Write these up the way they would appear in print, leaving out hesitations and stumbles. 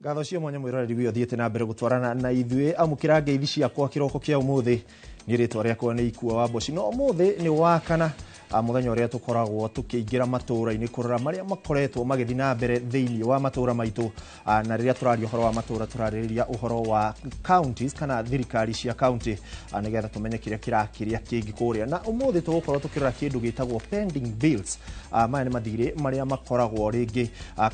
Ngatho cio mwanya mwiroreri wi uthiite na mbere gutwarana na ithuĩ. Amũkĩra ngeithi ciakwa kĩroko kĩa ũmũthĩ. Niĩ rĩtwa rĩakwa nĩ Ikua wa Mboci. No ũmũthĩ nĩ wakana, mũthenya ũrĩa tũkoragwo tũkĩingĩra matũũra-inĩ kũrora marĩa makoretwo magĩthiĩ na mbere thĩinĩ wa matũũra maitũ. Na rĩrĩa tũraria ũhoro wa matũũra, tũrarĩrĩria ũhoro wa counties kana thirikari cia county, nĩgetha tũmenye kĩrĩa kĩrakĩrĩa kĩngĩ kũrĩa. Na ũmũthĩ tũgũkorwo tũkĩrora kĩndũ gĩtagwo pending bills. Maya nĩ mathirĩ marĩa makoragwo rĩngĩ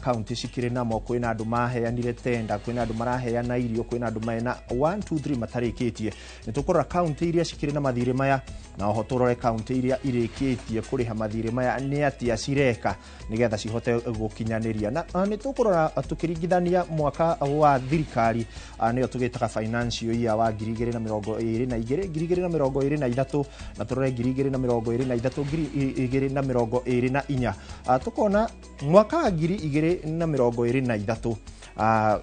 county cikĩrĩ namo. Kwĩna andũ maheanire tenda, kwĩna andũ maraheana irio, kwĩna andũ mena 1 2 3 matarĩkĩtie. Nĩ tũkũrora county iria cikĩrĩ na mathirĩ maya, na oho tũrore county iria irĩkĩtie kũrĩha mathirĩ maya nĩ atĩa cireka nĩgetha cihote gũkinyanĩria. Na nĩ tũkũrora tũkĩringithania mwaka wa thirikari, nĩyo tũgĩtaga financial year wa 2022 2023, na tũrore 2023 2024. Tũkona mwaka wa 2023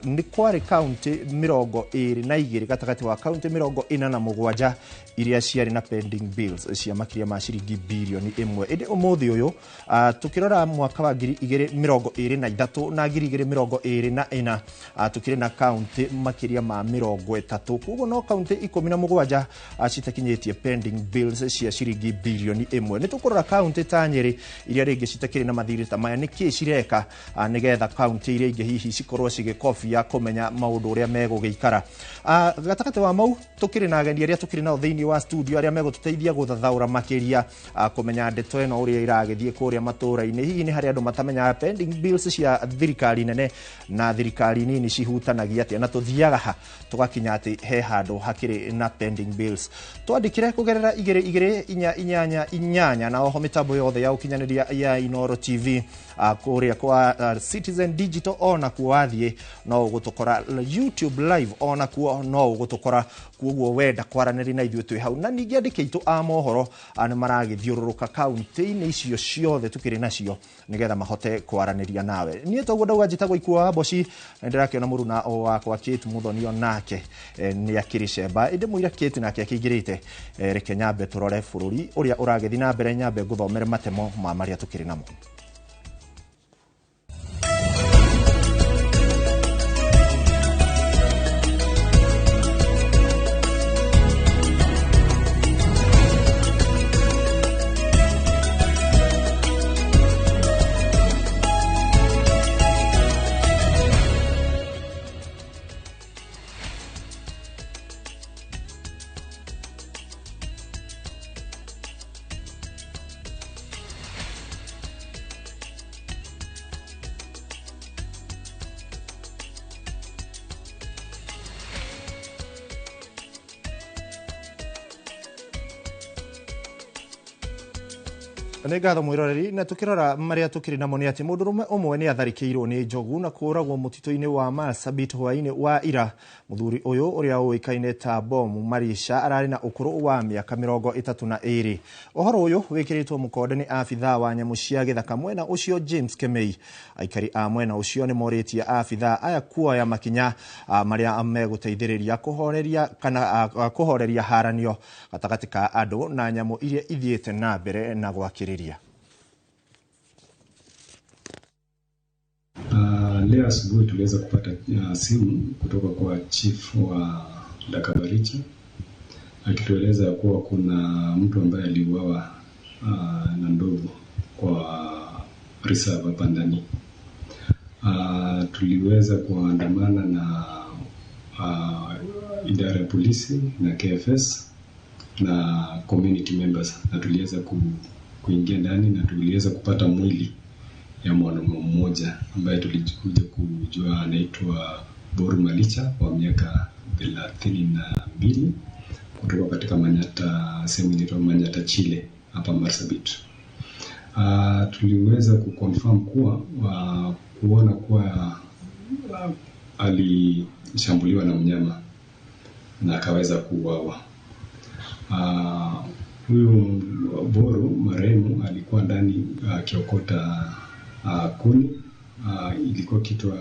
nĩ kwarĩ kaunti 22 gatagatĩ wa kaunti 47 iria ciarĩ na pending bills cia makĩria ma ciringi birioni 1. Ĩndĩ ũmũthĩ ũyũ, tũkĩrora mwaka wa 2023 na 2024, tũkĩrĩ na kaunti makĩria ma 30. Koguo no kaunti 17 citakinyĩtie pending bills cia ciringi birioni 1. Nĩ tũkũrora kaunti ta Nyĩrĩ iria rĩngĩ citakĩrĩ na mathirĩ ta maya, nĩkĩ cireka nĩgetha kaunti iria ingĩ hihi cikorwo cigĩkobia kũmenya maũndũ ũrĩa megũgĩikara. Gatagatĩ wa mau, tũkĩrĩ na ageni arĩa tũkĩrĩ nao thĩinĩ wa studio arĩa megũtũteithia gũthathaũra makĩria, kũmenya ndeto ĩno ũrĩa ĩragĩthiĩ kũrĩa matũũra-inĩ. Hihi nĩ harĩ andũ matamenyaga pending bills cia thirikari nene na thirikari nini cihutanagia atĩa, na tũthiaga ha tũgakinya atĩ he handũ hakĩrĩ na pending bills? Twandĩkĩre kũgerera 22488 na oho mĩtambo yothe ya ũkinyanĩria ya Inooro TV, kũrĩa kwa Citizen Digital ona kuo wathiĩ no ũgũtũkora, YouTube live ona kuo no ũgũtũkora. Kuoguo wenda kwaranĩria na ithuĩ twĩ hau. Na ningĩ andĩki aitũ a mohoro nĩ maragĩthiũrũrũka kaunti-inĩ icio ciothe tũkĩrĩ nacio nĩgetha mahote kwaranĩria nawe. Niĩ toguo ndauga, njĩtagwo Ikua wa Mboci, na ndĩrakĩona mũruna wakwa Kate Muthoni onake nĩ akĩrĩ cemba. Ĩndĩ mũira Kate nake akĩingĩrĩte, reke nyambe tũrore bũrũri ũrĩa ũragĩthiĩ na mbere, nyambe ngũthomere matemo ma marĩa tũkĩrĩ namo. Nĩ ngatho mwĩroreri. Na tũkĩrora marĩa tũkĩrĩ namo nĩ atĩ mũndũrũme ũmwe nĩ atharĩkĩirwo nĩ njogu na kũũragwo mũtitũ-inĩ wa Marsabit hwaĩ-inĩ wa ira. Mũthuri ũyũ ũrĩa ũĩkaine ta Bomu Marisha ararĩ na ũkũrũ wa mĩaka 32. Ũhoro ũyũ wĩkĩrĩtwo mũkonde nĩ abithaa wa nyamũ cia gĩthaka mwena ũcio James Kemei. Aikari a mwena ũcio nĩ morĩtie abithaa aya kuoya makinya marĩa megũteithĩrĩria kũhoreria kana kũhoreria haranio gatagatĩ ka andũ na nyamũ iria ithiĩte na mbere na gwakĩrĩria. Leo asubuhi tuliweza kupata simu kutoka kwa chief wa Dakabaricha akitueleza kuwa kuna mtu ambaye aliuawa na ndovu kwa reserve hapa ndani. Tuliweza kuandamana na idara ya polisi na KFS na community members, na tuliweza kuingia ndani na tuliweza kupata mwili ya mwanaume mmoja ambaye tulikuja kujua anaitwa Boru Malicha wa miaka 32 kutoka katika Manyata, sehemu inaitwa Manyata Chile hapa Marsabit. Tuliweza kuconfirm kuwa kuona kuwa alishambuliwa na mnyama na akaweza kuuawa. Huyu Boru marehemu alikuwa ndani akiokota kuni. Ilikuwa kitu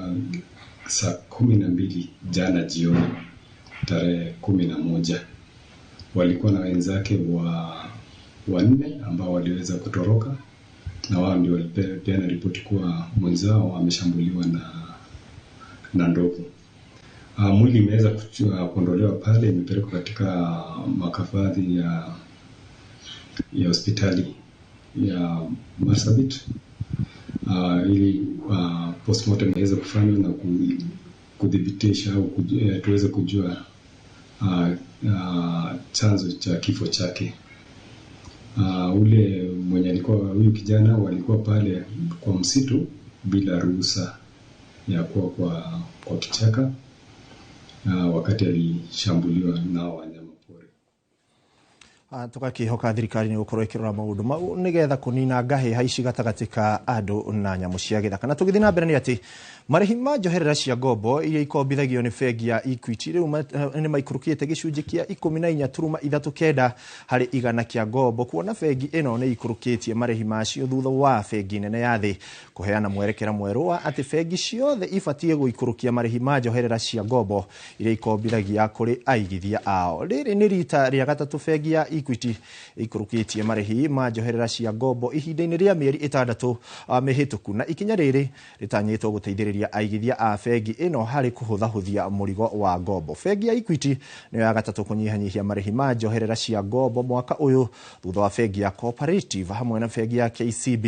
saa 12 jana jioni tarehe 11. Walikuwa na wenzake wa wanne ambao waliweza kutoroka, na wao ndio walipeana ripoti kuwa mwenzao ameshambuliwa na ndovu. Mwili imeweza kuondolewa pale, imepelekwa katika makafadhi ya hospitali ya Marsabit ili postmortem iweze kufanywa na kudhibitisha au tuweze kujua chanzo cha kifo chake. Ule mwenye alikuwa huyu kijana walikuwa pale kwa msitu bila ruhusa ya kuwa kwa kichaka wakati alishambuliwa na wanyama pori. Tugakihoka thirikari ni gukorwo ikirora maundu mau nigetha kunina ngahĩha ici gatagatĩ ka andũ na nyamũ cia gĩthaka. Na tũgĩthiĩ na mbere nĩ atĩ marĩhi ma njoherera cia ngombo iria ikombithagio nĩ bengi ya Equity rĩu nĩ maikũrũkĩte gĩcunjĩ kĩa 14.39 harĩ igana kĩa ngombo, kuona bengi ĩno nĩ ikũrũkĩtie marĩhi macio thutha wa bengi nene ya thĩ kũheana mwerekera mwerũ wa atĩ bengi ciothe ibatiĩ gũikũrũkia marĩhi ma njoherera cia ngombo iria ikombithagia kũrĩ aigithia ao. Rĩrĩ nĩ rita rĩa gatatũ bengi ya Equity ikũrũkĩtie marĩhi ma njoherera cia ngombo ihinda-inĩ rĩa mĩeri 6 mĩhĩtũku, na ikinya rĩrĩ rĩtanyĩtwo gũteithĩrĩria aigithia a bengi ĩno harĩ kũhũthahũthia mũrigo wa ngombo. Bengi ya Equity nĩyo ya gatatũ kũnyihanyihia marĩhi ma njoherera cia ngombo mwaka ũyũ thutha wa bengi ya Cooperative hamwe na bengi ya KCB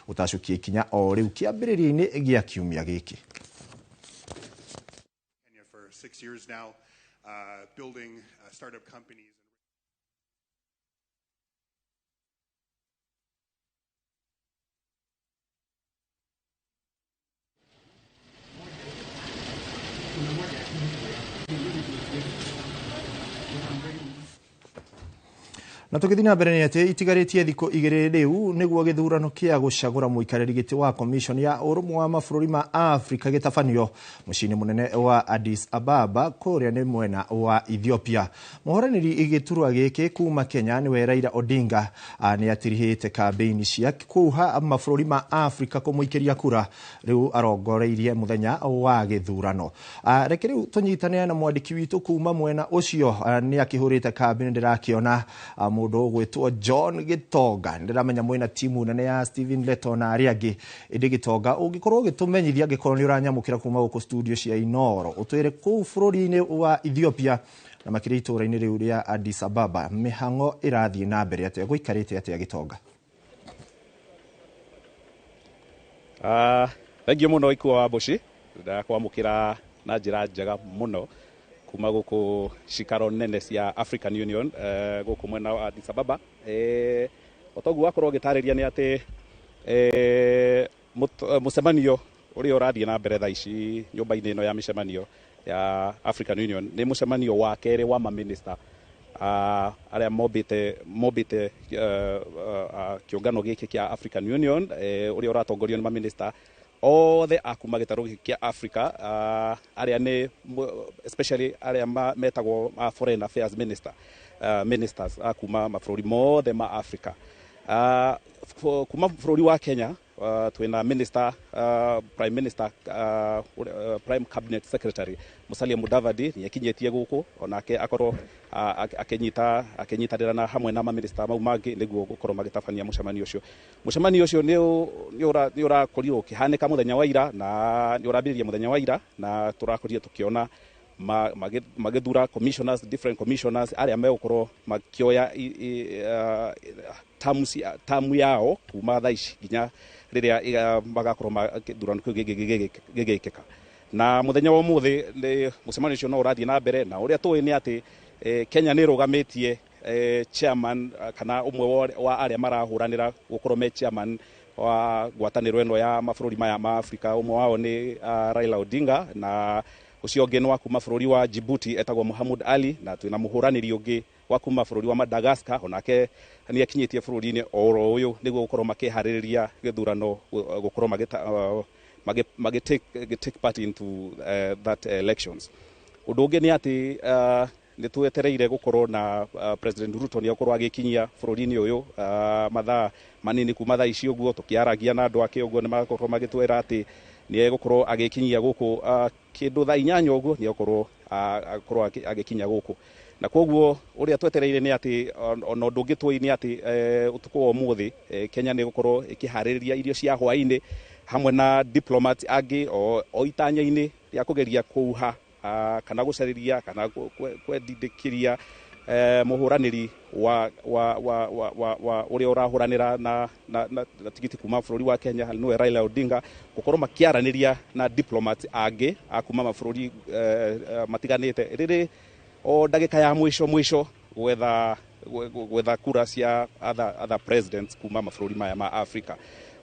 gũtacũkia ikinya o rĩu kĩambĩrĩria-inĩ gĩa kiumia gĩkĩ. For 6 years now, building startup companies. Na tũgĩthiĩ na mbere nĩ atĩ itigarĩtie thikũ 2 rĩu nĩguo gĩthurano kĩa gũcagũra mũikarĩri gĩtĩ wa commission ya ũrũmwe wa mabũrũri ma Afrika gĩtabanio mũciĩ-inĩ mũnene wa Addis Ababa kũrĩa nĩ mwena wa Ethiopia. Mũhoranĩri gĩturwa gĩkĩ kuma Kenya nĩwe Raila Odinga nĩ atirihĩte kambĩini cia kũha mabũrũri ma Afrika kũmũikĩria kura, rĩu arongoreirie mũthenya wa gĩthurano. Reke rĩu tũnyitane na mwandĩki witũ kuma mwena ũcio, nĩ akĩhũrĩte kambĩini, ndĩrakĩona mũndũ ũgwĩtwo John Gitonga. Ndĩramenya mwĩna timu nene ya Steven Leto na arĩa angĩ, ĩndĩ Gitonga ũngĩkorwo ũgĩtũmenyithia angĩkorwo nĩ ũranyamũkĩra kuma gũkũ studio cia Inooro, ũtwĩre kũu bũrũri-inĩ wa Ethiopia na makĩria itũũra-inĩ rĩu rĩa Addis Ababa mĩhang'o ĩrathiĩ na mbere atĩa, gũikarĩte atĩa Gitonga? Thengiũ mũno Ikua wa Mbuci, ndakwamũkĩra na njĩra njega mũno kuma gũkũ cikaro nene cia African Union gũkũ mwena wa Addis Ababa. O toguo wakorwo ũgĩtarĩria nĩ atĩ mũcemanio ũrĩa ũrathiĩ na mbere thaa ici nyũmba-inĩ ĩno ya mĩcemanio ya African Union nĩ mũcemanio wa kerĩ wa maminista arĩa mombĩte kĩũngano gĩkĩ kĩa African Union, ũrĩa ũratongorio nĩ maminista othe a kuma gĩtarũ gĩkĩ kĩa Africa, arĩa nĩ especially arĩa metagwo foreign affairs ministers a kuma mabũrũri mothe ma Africa. Kuma bũrũri wa Kenya twĩna minister, prime minister, prime cabinet secretary Musalia Mudavadi nĩ akinyĩtie gũkũ, onake akorwo akĩnyitanĩra na hamwe na maminista mau mangĩ nĩguo gũkorwo magĩtabania mũcemanio ũcio. Mũcemanio ũcio nĩ ũrakorirwo ũkĩhanĩka mũthenya wa ira na nĩ ũrambĩrĩria mũthenya wa ira, na tũrakorire tũkĩona magĩthura commissioners, different commissioners arĩa megũkorwo makĩoya tamu yao kuma thaa ici nginya rĩrĩa magakorwo gĩthurano kĩu gĩgĩkĩka. Na mũthenya wa ũmũthĩ nĩ mũcemanio ũcio no ũrathiĩ na mbere, na ũrĩa tũĩ nĩ atĩ Kenya nĩ ĩrũgamĩtie chairman kana ũmwe wa arĩa marahũranĩra gũkorwo me chairman wa ngwatanĩro ĩno ya mabũrũri maya ma Afrika. Ũmwe wao nĩ Raila Odinga, na ũcio ũngĩ nĩ wa kuma bũrũri wa Djibouti etagwo Mohamud Ali, na twĩna mũhũranĩri ũngĩ wa kuma bũrũri wa Madagascar, onake nĩ akinyĩtie bũrũri-inĩ oro ũyũ nĩguo gũkorwo makĩharĩrĩria gĩthurano gũkorwo magĩ take part into that elections. Ũndũ ũngĩ nĩ atĩ nĩ twetereire gũkorwo na President Ruto nĩ akorwo agĩkinyia bũrũri-inĩ ũyũ mathaa manini kuma thaa ici ũguo, tũkĩaragia na andũ ake ũguo nĩ makorwo magĩtwĩra atĩ nĩ egũkorwo agĩkinyia gũkũ kĩndũ thaa 8 ũguo nĩ egũkorwo agĩkinya gũkũ. Na koguo ũrĩa twetereire nĩ atĩ ona ũndũ ũngĩ tũĩ nĩ atĩ ũtukũ wa ũmũthĩ Kenya nĩ ĩgũkorwo ĩkĩharĩrĩria irio cia hwaĩ-inĩ hamwe na diplomats angĩ o itanya-inĩ rĩa kũgeria kũuha kana gũcarĩria kana kwendithĩkĩria mũhũranĩri wa wa wa wa wa wa ũrĩa ũrahũranĩra na tigiti kuma bũrũri wa Kenya, nĩwe Raila Odinga, gũkorwo makĩaranĩria na diplomat angĩ a kuma mabũrũri matiganĩte rĩrĩ o ndagĩka ya mũico mũico gwetha kura cia other presidents kuma mabũrũri maya ma Africa.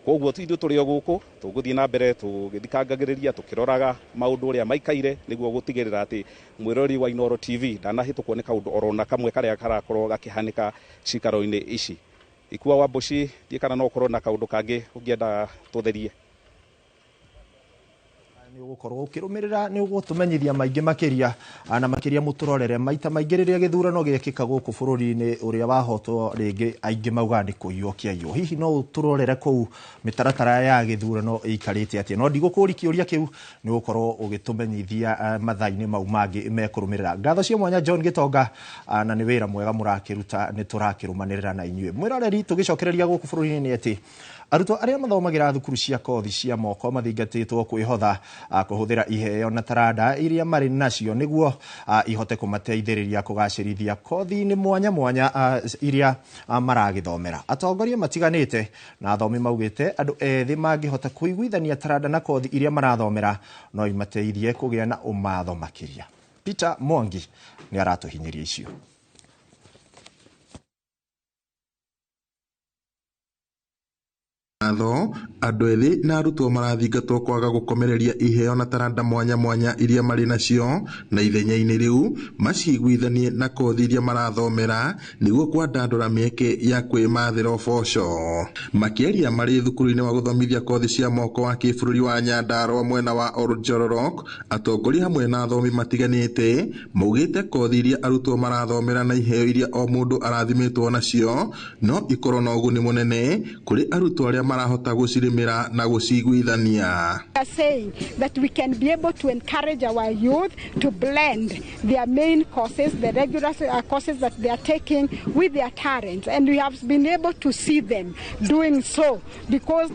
Koguo ithuĩ tũrĩ o gũkũ tũgũthiĩ na mbere tũgĩthikangagĩrĩria, tũkĩroraga maũndũ ũrĩa maikaire, nĩguo gũtigĩrĩra atĩ mwĩrori wa Inooro TV ndanahĩtũkwo nĩ kaũndũ orona kamwe karĩa karakorwo gakĩhanĩka cikaro-inĩ ici. Ikua wa Mbuci, ndiĩ kana no ũkorwo na kaũndũ kangĩ ũngĩenda tũtherie. Nĩ ũgũkorwo ũkĩrũmĩrĩra, nĩ ũgũtũmenyithia maingĩ makĩria na makĩria mũtũrorere maita maingĩ rĩrĩa gĩthurano gĩekĩka gũkũ bũrũri-inĩ ũrĩa wahotwo rĩngĩ aingĩ maugaga nĩ kũiywo kĩaiywo. Hihi no ũtũrorere kũu mĩtaratara ya gĩthurano ĩikarĩte atĩa? No ndigũkũũria kĩũria kĩu, nĩ ũgũkorwo ũgĩtũmenyithia mathaa-inĩ mau mangĩ mekũrũmĩrĩra. Ngatho cia mwanya John Gĩtonga, na nĩ wĩra mwega mũrakĩruta, nĩ tũrakĩrũmanĩrĩra na inyuĩ. Mwĩroreri, tũgĩcokereria gũkũ bũrũri-inĩ nĩ atĩ arutwo arĩa mathomagĩra thukuru cia kothi cia moko mathingatĩtwo kwĩhotha kũhũthĩra iheo na taranda iria marĩ nacio nĩguo ihote kũmateithĩrĩria kũgacĩrithia kothi-inĩ mwanya mwanya iria maragĩthomera. Atongoria matiganĩte na athomi maugĩte andũ ethĩ mangĩhota kũiguithania taranda na kothi iria marathomera no imateithie kũgĩa na ũmatho makĩria. Peter Mwangi nĩ aratũhinyĩria icio. Watho andũ ethĩ na arutwo marathingatwo kwaga gũkomereria iheo na taranda mwanya mwanya iria marĩ nacio, na ithenya-inĩ rĩu maciguithanie na kothi iria marathomera nĩguo kwandandũra mĩeke ya kwĩmathĩra ũboco. Makĩaria marĩ thukuru-inĩ wa gũthomithia kothi cia moko wa kĩbũrũri wa Nyandarua mwena wa Oljororok, atongoria hamwe na athomi matiganĩte maugĩte kothi iria arutwo marathomera na iheo iria o mũndũ arathimĩtwo nacio no ikorwo na ũguni mũnene kũrĩ arutwo arĩa marahota gũcirĩmĩra na gũciguithania. We are saying that we can be able to encourage our youth to blend their main courses, the regular courses that they are taking, with their talents, and we have been able to see them doing so, because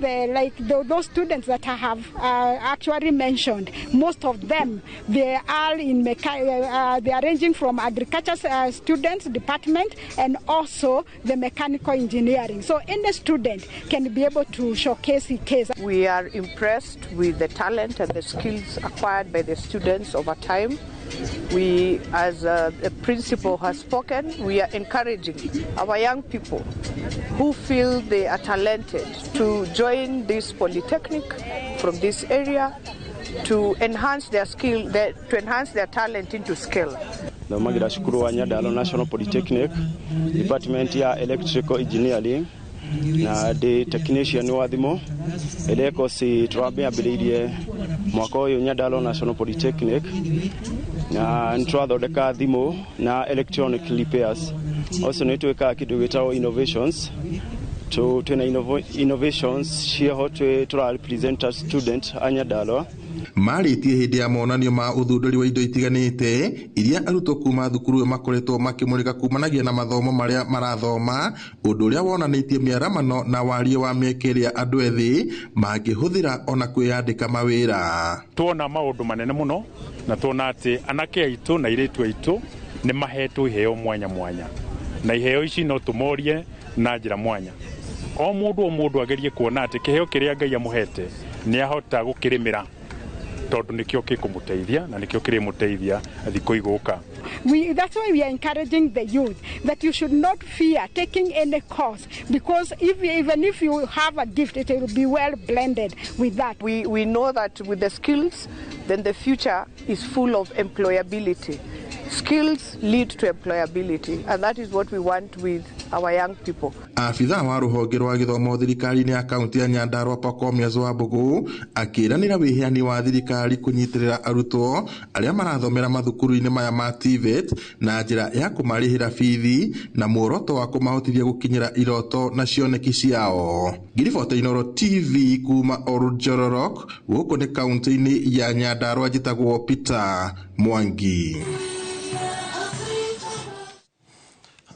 those students that I have actually mentioned, most of them, they are in they are ranging from agriculture students department and also the mechanical engineering. So any student can be able to showcase his case. We are impressed with the talent and the skills acquired by the students over time. We, as the principal has spoken, we are encouraging our young people who feel they are talented to join this polytechnic from this area to enhance their skill, to enhance their talent into skill. Thomagira cukuru wa Nyandarua National Polytechnic, department ya electrical engineering, na ndĩ technician wa thimũ ĩrĩa kosi tũramĩambĩrĩirie mwaka ũyũ Nyandarua National Polytechnic, na nĩ tũrathondeka thimũ na electronic repairs. Also nĩ twĩkaga kĩndũ gĩtagwo innovations, twĩna innovations cieho tũra represent student a Nyandarua. Marĩtie hĩndĩ ya monanio ma ũthundũri wa indo itiganĩte iria arutwo kuma thukuru ĩyo makoretwo makĩmũrĩka kumanagia na mathomo marĩa marathoma, ũndũ ũrĩa wonanĩtie mĩaramano na warie wa mĩeke ĩrĩa andũ ethĩ mangĩhũthĩra ona kwĩyandĩka mawĩra. Tuona maũndũ manene mũno na tuona atĩ anake aitũ na airĩtu aitũ nĩ mahetwo iheo mwanya mwanya, na iheo ici no tũmorie na njĩra mwanya. O mũndũ o mũndũ agerie kuona atĩ kĩheo kĩrĩa Ngai amũhete nĩ ahota gũkĩrĩmĩra, tondũ nĩkĩo gĩkũmũteithia na nĩkĩo kĩrĩmũteithia thikũ igũka. That's why we are encouraging the youth that you should not fear taking any course, because even if you have a gift, it will be well blended with that. We know that with the skills, then the future is full of employability. Skills lead to employability, and that is what we want with our young people. Abithaa wa rũhonge rwa gĩthomo thirikari-inĩ ya kaunti ya Nyandarua Pacomius Wambugu akĩranĩra wĩheani wa thirikari kũnyitĩrĩra arutwo arĩa marathomera mathukuru-inĩ maya ma TVET na njĩra ya kũmarĩhĩra bithi na muoroto wa kũmahotithia gũkinyĩra iroto na cioneki ciao. Ngiribota Inooro TV kuma Oljororok, gũkũ nĩ kaunti-inĩ ya Nyandarua, njĩtagwo Peter Mwangi.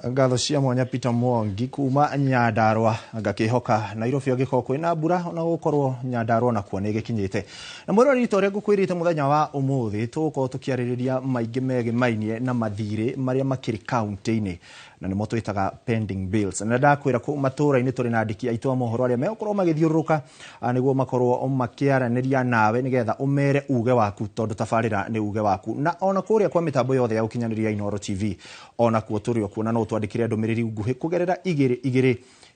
Ngatho cia mwanya Peter Mwangi kuma Nyandarua. Ngakihoka Nairobi angĩkorwo kwĩna mbura, ona gũkorwo Nyandarua nakuo nĩ gĩkinyĩte. Na mwĩroreri, ta ũrĩa ngũkwĩrĩte, mũthenya wa ũmũthĩ tũgũkorwo tũkĩarĩrĩria maingĩ megemainie na mathirĩ marĩa makĩrĩ kaunti-inĩ, na nĩmo twĩtaga pending bills. Na ndakwĩra kũ matũra-inĩ tũrĩ na andĩki aitũ a mohoro arĩa megũkorwo magĩthiũrũrũka nĩguo makorwo makĩaranĩria nawe nĩgetha ũmere uge waku, tondũ tabarĩra nĩ uge waku. Na ona kũrĩa kwa mĩtambo yothe ya ũkinyanĩria Inooro TV ona kuo tũrĩ o kuo, na no twandĩkĩre ndũmĩrĩri nguhĩ kũgerera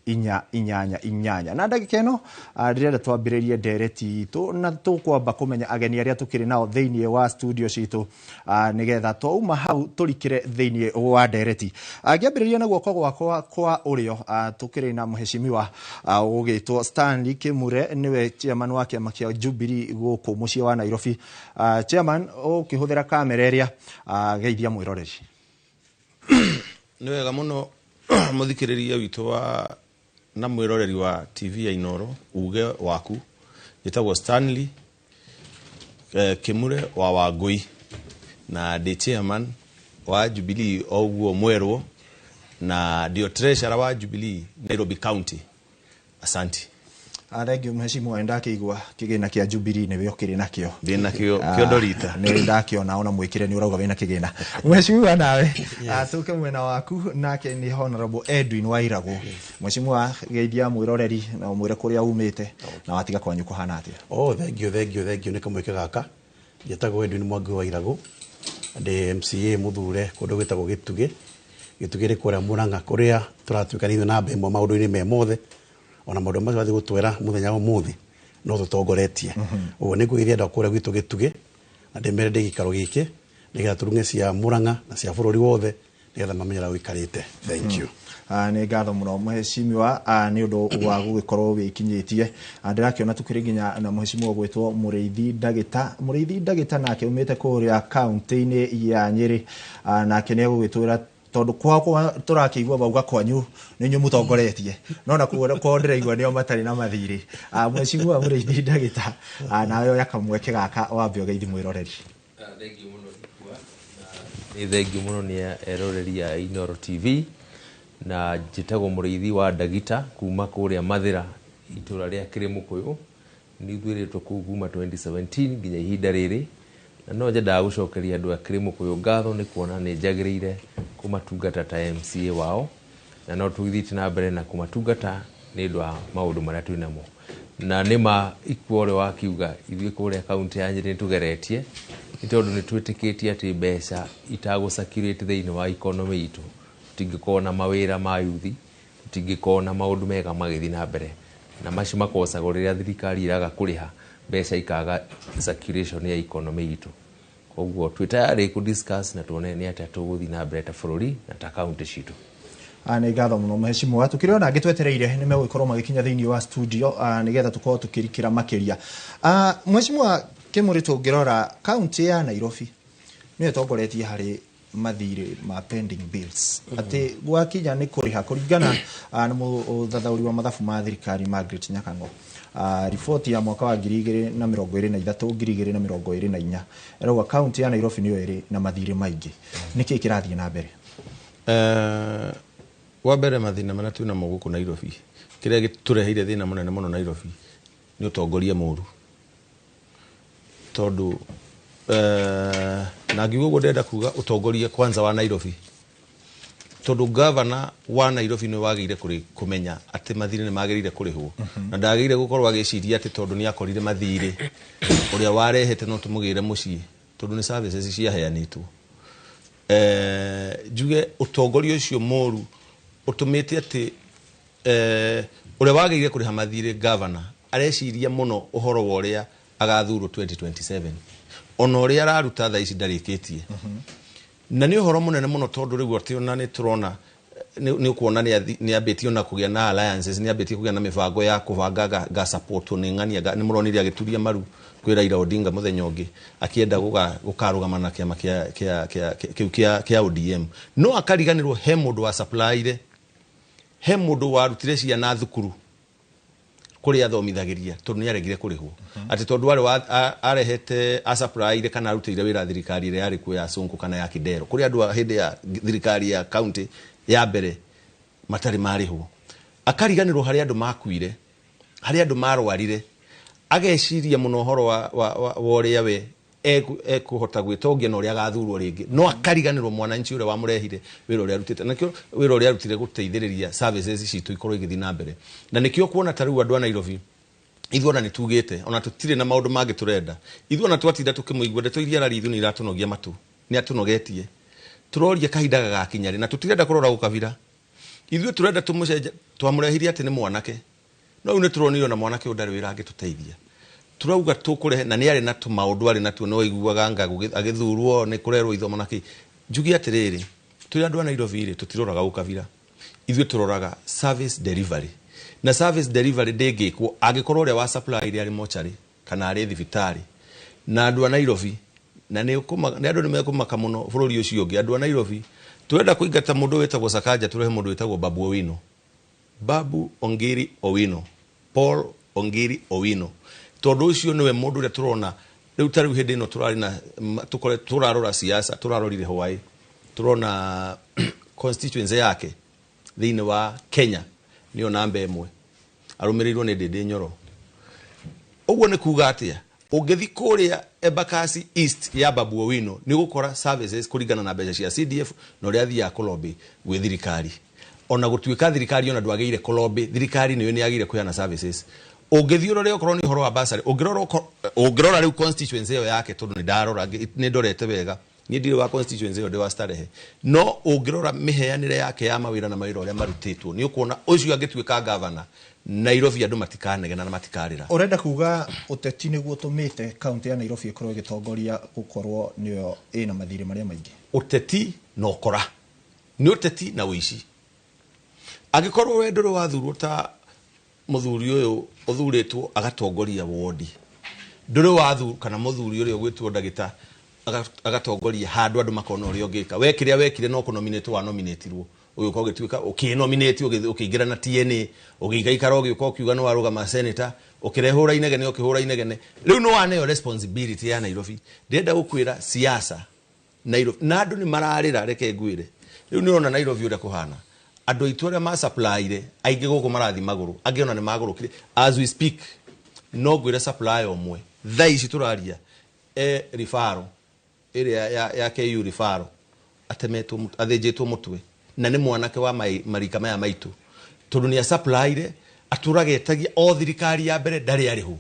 22488. Na ndagĩka ĩno ndĩrenda twambĩrĩrie ndereti itũ, na tũkwamba kũmenya ageni arĩa tũkĩrĩ nao thĩinĩ wa studio citũ, nĩgetha twauma hau tũrikĩre thĩinĩ wa ndereti. Ngĩambĩrĩria na guoko gwakwa kwa ũrĩo, tũkĩrĩ na mheshimiwa ũgĩtwo Stanley Kimure, nĩwe chairman wa kĩama kĩa Jubilee gũkũ mũciĩ wa Nairobi. Chairman, ũkĩhũthĩra kamera ĩrĩa, geithia mwĩroreri. Nĩ wega mũno, mũthikĩrĩria witũ wa na mwĩroreri wa TV ya Inooro uge waku. Njĩtagwo Stanley Kimure wa Wangui, na ndĩ chairman wa Jubilee o ũguo mwerwo, na ndio treasurer wa Jubilee Nairobi County. Asante. Thank you, mheshimiwa. Ndakĩigua kĩgĩna kĩa Jubilee nĩwe ũkĩrĩ nakĩo. Ndĩ nakĩo kĩondo rita. Nĩ ndakĩona ona mwĩkĩre nĩ ũrauga wĩna kĩgĩna. Mheshimiwa, nawe tũke mwena waku, nake nĩ Honorable Edwin Wairagũ. Mheshimiwa, geithia mwĩroreri na ũmwĩre kũrĩa umĩte na watiga kwanyu kũhana atĩa. Oh, thank you, thank you, thank you nĩ kamweke gaka. Njĩtagwo Edwin Mwangi wa Iragũ, ndĩ MCA mũthure kũndũ gwĩtagwo Gĩtugĩ. Gĩtugĩ nĩ kũrĩa Mũrang'a, kũrĩa tũratuĩka nĩ ithuĩ namba ĩmwe maũndũ-inĩ me mothe, ona maũndũ macio wathiĩ gũtwĩra mũthenya wa ũmũthĩ no tũtongoretie. Ũguo nĩ ngũgeithia andũ a kũrĩa gwitũ Gĩtugĩ na ndĩmere ndĩ gĩikaro gĩkĩ nĩgetha tũrung'e cia Mũrang'a na cia bũrũri wothe nĩgetha mamenye ũrĩa gũikarĩte. Thank you. Nĩ ngatho mũno, mheshimiwa, nĩ ũndũ wa gũgĩkorwo wĩkinyĩtie. Ndĩrakĩona tũkĩrĩ nginya na mheshimiwa gwĩtwo Mũrĩithi Ndagĩta. Mũrĩithi Ndagĩta nake umĩte kũrĩa kaunti-inĩ ya Nyĩrĩ. Nake nĩ egũgĩtwĩra, tondũ kwakwa tũrakĩigua bauga kwanyu nĩ inyuĩ mũtongoretie, no na kwao ndĩraigua nĩo matarĩ na mathirĩ. Mheshimiwa Mũrĩithi Ndagĩta, nawe oya kamweke gaka wambe ũgeithi mwĩroreri. Thengiũ mũno, Ikua. Nĩ thengiũ mũno nĩ eroreri a Inooro TV. Na njĩtagwo Mũrĩithi wa Ndagita kuma kũrĩa Mathĩra, itũra rĩa Kĩrĩmũkũyũ. Nĩ ithuĩrĩtwo kũu kuma 2017 nginya ihinda rĩrĩ, na no nyendaga gũcokeria andũ a Kĩrĩmũkũyũ ngatho nĩ kuona nĩ njagĩrĩire kũmatungata ta MCA wao, na no tũgĩthiĩte na mbere na kũmatungata nĩ ũndũ wa maũndũ marĩa twĩ namo. Na nĩma Ikua ũrĩa wakiuga, ithuĩ kũrĩa kaunti ya Nyĩrĩ nĩ tũgeretie, nĩ tondũ nĩ twĩtĩkĩtie atĩ mbeca itagũ circulate thĩinĩ wa economy itũ, tũtingĩkorwo na mawĩra ma yuthi, tũtingĩkorwo na maũndũ mega magĩthiĩ na mbere, na macio makocagwo rĩrĩa thirikari ĩraga kũrĩha, mbeca ikaga circulation ya economy itũ. Koguo twĩ tayarĩ kũ discuss na tuone nĩ atĩa tũgũthiĩ na mbere ta bũrũri na ta kaunti citũ. Nĩ ngatho mũno, mheshimiwa. Tũkĩrĩ ona angĩ twetereire nĩ megũgĩkorwo magĩkinya thĩinĩ wa studio, nĩgetha tũkorwo tũkĩrikĩra makĩria. Mheshimiwa Kĩmũrĩ, tũngĩrora kaunti ya Nairobi nĩyo ĩtongoretie harĩ mathirĩ ma pending bills, atĩ gwakinya nĩ kũrĩha, kũringana na mũthathaũri wa mathabu ma thirikari Margaret Nyakang'o, riboti ya mwaka wa 2023 2024 ĩrauga kaunti ya Nairobi nĩyo ĩrĩ na mathirĩ maingĩ. Nĩkĩĩ kĩrathiĩ na mbere? Wa mbere, mathĩna marĩa twĩ namo gũkũ Nairobi, kĩrĩa gĩtũreheire thĩna mũnene mũno Nairobi nĩ ũtongoria mũru, tondũ na ngiuga ũguo ndĩrenda kuga ũtongoria kwanza wa Nairobi, tondũ gavana wa Nairobi nĩ wagĩrĩire kũmenya atĩ mathirĩ nĩ magĩrĩire kũrĩhwo, na ndagĩrĩire gũkorwo agĩciria atĩ tondũ nĩ akorire mathirĩ ũrĩa warehete no tũmũgĩre mũciĩ, tondũ nĩ services ciaheanĩtwo. Njuge ũtongoria ũcio mũru ũtũmĩte atĩ ũrĩa wagĩrĩire kũrĩha mathirĩ, gavana, areciria mũno ũhoro wa ũrĩa agathurwo 2027, ona ũrĩa araruta thaa ici ndarĩkĩtie. Na nĩ ũhoro mũnene mũno, tondũ rĩu atĩ ona nĩ tũrona nĩ ũkuona nĩ ambĩtie ona kũgĩa na alliances, nĩ ambĩtie kũgĩa na mĩbango ya kũbanga ga support nĩ ng'ania. Nĩ mũronire agĩturia maru kwĩ Raila Odinga mũthenya ũngĩ, akĩenda gũkarũgama na kĩama kĩu kĩa ODM, no akariganĩrwo he mũndũ wa supplyire, he mũndũ warutire ciana thukuru kũrĩa athomithagĩria tondũ nĩ aregire kũrĩhwo, atĩ tondũ arĩ arehete asupplyire kana arutĩire wĩra thirikari ĩrĩa yarĩ kuo ya Sonko kana ya Kidero, kũrĩ andũ a hĩndĩ ya thirikari ya county. Ya mbere matarĩ marĩhwo, akariganĩrwo harĩa andũ makuire, harĩa andũ marwarire, ageciria mũno ũhoro wa ũrĩa we ekuhota gwĩtongia na ũrĩa agathurwo rĩngĩ, no akariganĩrwo mwananchi ũrĩa wamũrehire, wĩra ũrĩa arutĩte, na nĩkĩo wĩra ũrĩa arutire gũteithĩrĩria services citũ ikorwo igĩthiĩ na mbere. Na nĩkĩo kuona ta rĩu andũ a Nairobi, ithuĩ ona nĩ tugĩte ona tũtirĩ na maũndũ mangĩ tũrenda. Ithuĩ ona twatinda tũkĩmũigua, ndeto iria araria ithuĩ nĩ iratũnogia matũ, nĩ atũnogetie. Tũroria kahinda gagakinya rĩ, na tũtirenda kũrora ũkabira. Ithuĩ tũrenda tũmũcenje. Twamũrehirie atĩ nĩ mwanake, no rĩu nĩ tũronire ona mwanake ũyũ ndarĩ wĩra angĩtũteithia. Tũrauga tũkũrehe, na nĩ arĩ na tũmaũndũ arĩ natuo, no aiguaga anga agĩthurwo nĩ kũrerwo ithomo na kĩ. Njuge atĩrĩrĩ, tũrĩ andũ a Nairobi rĩ, tũtiroraga ũkabira. Ithuĩ tũroraga service delivery, na service delivery ndĩngĩkwo angĩkorwo ũrĩa wa supply rĩ arĩ mocarĩ kana arĩ thibitarĩ. Na andũ a Nairobi, na nĩ andũ nĩ mekũmaka mũno bũrũri ũcio ũngĩ. Andũ a Nairobi tũrenda kũingata mũndũ wĩtagwo Sakaja, tũrehe mũndũ wĩtagwo Babu Owino, Babu Ongiri Owino, Paul Ongiri Owino, tondũ ũcio nĩwe mũndũ ũrĩa tũrona rĩu. Ta rĩu hĩndĩ ĩno tũrarĩ na tũkore tũrarora siasa, tũrarorire Hawaii, tũrona constituency yake thĩinĩ wa Kenya nĩyo namba 1, arũmĩrĩirwo nĩ Ndĩndĩ Nyoro. Ũguo nĩ kuga atĩa? Ũngĩthi kũrĩa Embakasi East ya Babu Owino, nĩ ũgũkora services kũringana na mbeca cia CDF na ũrĩa athiaga kũlobby gwĩ thirikari. Ona gũtuĩka thirikari ona ndwagĩrĩire kũlobby, thirikari nĩyo nĩ yagĩrĩire kũheana services. Ũngĩthiĩ ũrore okorwo nĩ ũhoro wa bursary, ũngĩrora rĩu constituency ĩyo yake, tondũ nĩ ndarora, nĩ ndorete wega, niĩ ndirĩ wa constituency ĩyo, ndĩ wa Starehe, no ũngĩrora mĩheanĩre yake ya mawĩra na mawĩra ũrĩa marutĩtwo, nĩ ũkuona ũcio angĩtuĩka gavana Nairobi, andũ matikanegena na matikarĩra. Ũrenda kuga ũteti nĩguo ũtũmĩte kaunti ya Nairobi ĩkorwo ĩgĩtongoria gũkorwo nĩyo ĩna mathirĩ marĩa maingĩ? Ũteti na ũkora, nĩ ũteti na ũici. Angĩkorwo we ndũrĩ wathurwo ta mũthuri ũyũ ũthurĩtwo agatongoria wodi, ndũrĩ wathurwo kana mũthuri ũrĩa ũgwĩtwo ndagĩta agatongoria handũ, andũ makona ũrĩa ũngĩka, we kĩrĩa wekire no kũnominate wa nominatirwo, ũgĩũka ũgĩtuĩka ũkĩnominate, ũkĩingĩra na TNA, ũgĩikaikara, ũgĩũka ũkiuga nĩ warũgama senator, ũkĩrehũra inegene, ũkĩhũra inegene, rĩu nĩ waneo responsibility ya Nairobi. Ndĩrenda gũkwĩra siasa Nairobi na andũ nĩ mararĩra. Reke ngwĩre, rĩu nĩ ũrona Nairobi ũrĩa kũhana, andũ aitũ arĩa ma-supplyire aingĩ gũkũ marathiĩ magũrũ, angĩ ona nĩ magũrũkire. As we speak, no ngwĩre supplier ũmwe thaa ici tũraria e referral ĩrĩa ya KU referral, atemetwo athĩnjĩtwo mũtwe, na nĩ mwanake wa marika maya maitũ, tondũ nĩ asupplyire, atũraga etagia o thirikari ya mbere, ndarĩ arĩhwo.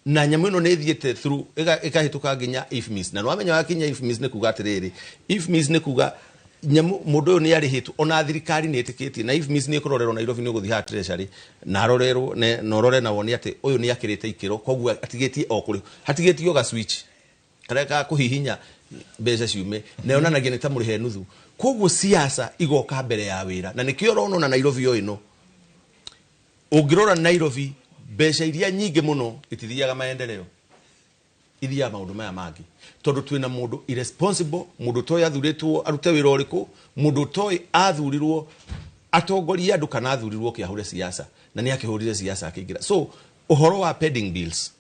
Na nyamũ ĩno nĩ ĩthiĩte through ĩkahĩtũka nginya IFMIS, na nĩwamenya wakinya IFMIS nĩ kuga atĩrĩrĩ, IFMIS nĩ kuga nyamũ mũndũ ũyũ nĩ arĩhĩtwo, ona thirikari nĩ ĩtĩkĩtie, na IFMIS nĩ ĩkũrorerwo Nairobi, nĩ ũgũthiĩ haha treasury na arorerwo na ũrore na wone atĩ ũyũ nĩ akĩrĩte ikĩro, koguo atigĩtie o kũrĩhwo, hatigĩtio ga switch karĩa ka kũhihinya mbeca ciume, na yonanagia nĩ ta mũrĩhe nuthu. Koguo siasa igoka mbere ya wĩra, na nĩkĩo ũrona ona Nairobi o ĩno, ũngĩrora Nairobi, mbeca iria nyingĩ mũno itithiaga maendeleo, ithiaga maũndũ maya mangĩ, tondũ twĩna mũndũ irresponsible, mũndũ ũtoĩ athurĩtwo arute wĩra ũrĩkũ, mũndũ ũtoĩ athurirwo atongorie andũ kana athurirwo kĩahũre siasa, na nĩ akĩhũrire siasa akĩingĩra. So ũhoro wa pending bills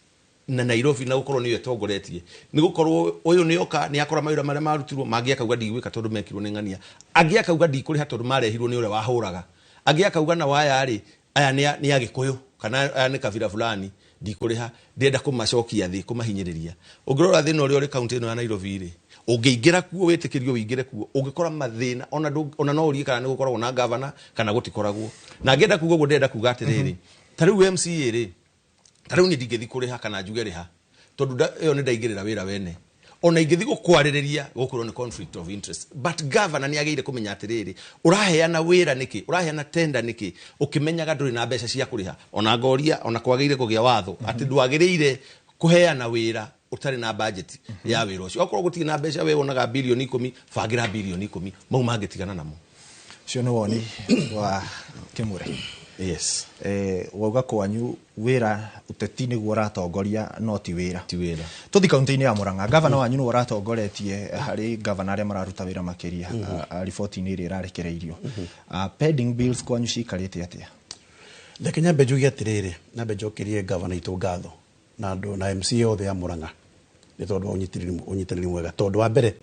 na Nairobi na gũkorwo nĩyo ĩtongoretie nĩ gũkorwo ũyũ nĩ oka nĩ akora mawĩra marĩa marutirwo mangĩ, akauga ndigwĩka tondũ mekirwo nĩ ng'ania, angĩ akauga ndikũrĩha tondũ marehirwo nĩ ũrĩa wahũraga, angĩ akauga na waya rĩ, aya nĩ agĩkũyũ kana aya nĩ kabira fulani, ndikũrĩha, ndĩrenda kũmacokia thĩ, kũmahinyĩrĩria. Ũngĩrora thĩna ũrĩa ũrĩ kaunti ĩno ya Nairobi rĩ, ũngĩingĩra kuo, wĩtĩkĩrio ũingĩre kuo, ũngĩkora mathĩna ona no ũrie kana nĩ gũkoragwo na gavana kana gũtikoragwo. Na ngĩenda kuga ũguo, ndĩrenda kuga atĩrĩrĩ, ta rĩu MCA rĩ, ta rĩu niĩ ndingĩthi kũrĩha kana njuge rĩha, tondũ ĩyo nĩ ndaingĩrĩra wĩra wene. Ona ingĩthi gũkwarĩrĩria, gũkorwo nĩ conflict of interest. But governor nĩ agĩrĩire kũmenya atĩrĩrĩ, ũraheana wĩra nĩkĩ, ũraheana tender nĩkĩ, ũkĩmenyaga ndũrĩ na mbeca cia kũrĩha? Ona ngoria ona kwagĩrĩire kũgĩa watho atĩ ndwagĩrĩire kũheana wĩra ũtarĩ na budget ya wĩra ũcio. Okorwo gũtirĩ na mbeca, we wonaga bilioni 10, bangĩra bilioni 10, mau mangĩtigana namo. Ũcio nĩ woni wa Kĩmũre. Yes. Wauga kwanyu wĩra ũteti nĩguo ũratongoria, no ti wĩra. Ti wĩra. Tũthi kaunti-inĩ ya Murang'a, gavana wanyu nĩwe ũratongoretie harĩ gavana arĩa mararuta wĩra makĩria riboti-inĩ ĩrĩa ĩrarekereirio. Pending bills kwanyu cikarĩte atĩa? Reke nyambe njuge atĩrĩrĩ, nyambe njokerie gavana itũ ngatho na andũ na MCA othe a Murang'a nĩ tondũ wa ũnyitanĩri mwega, tondũ wa mbere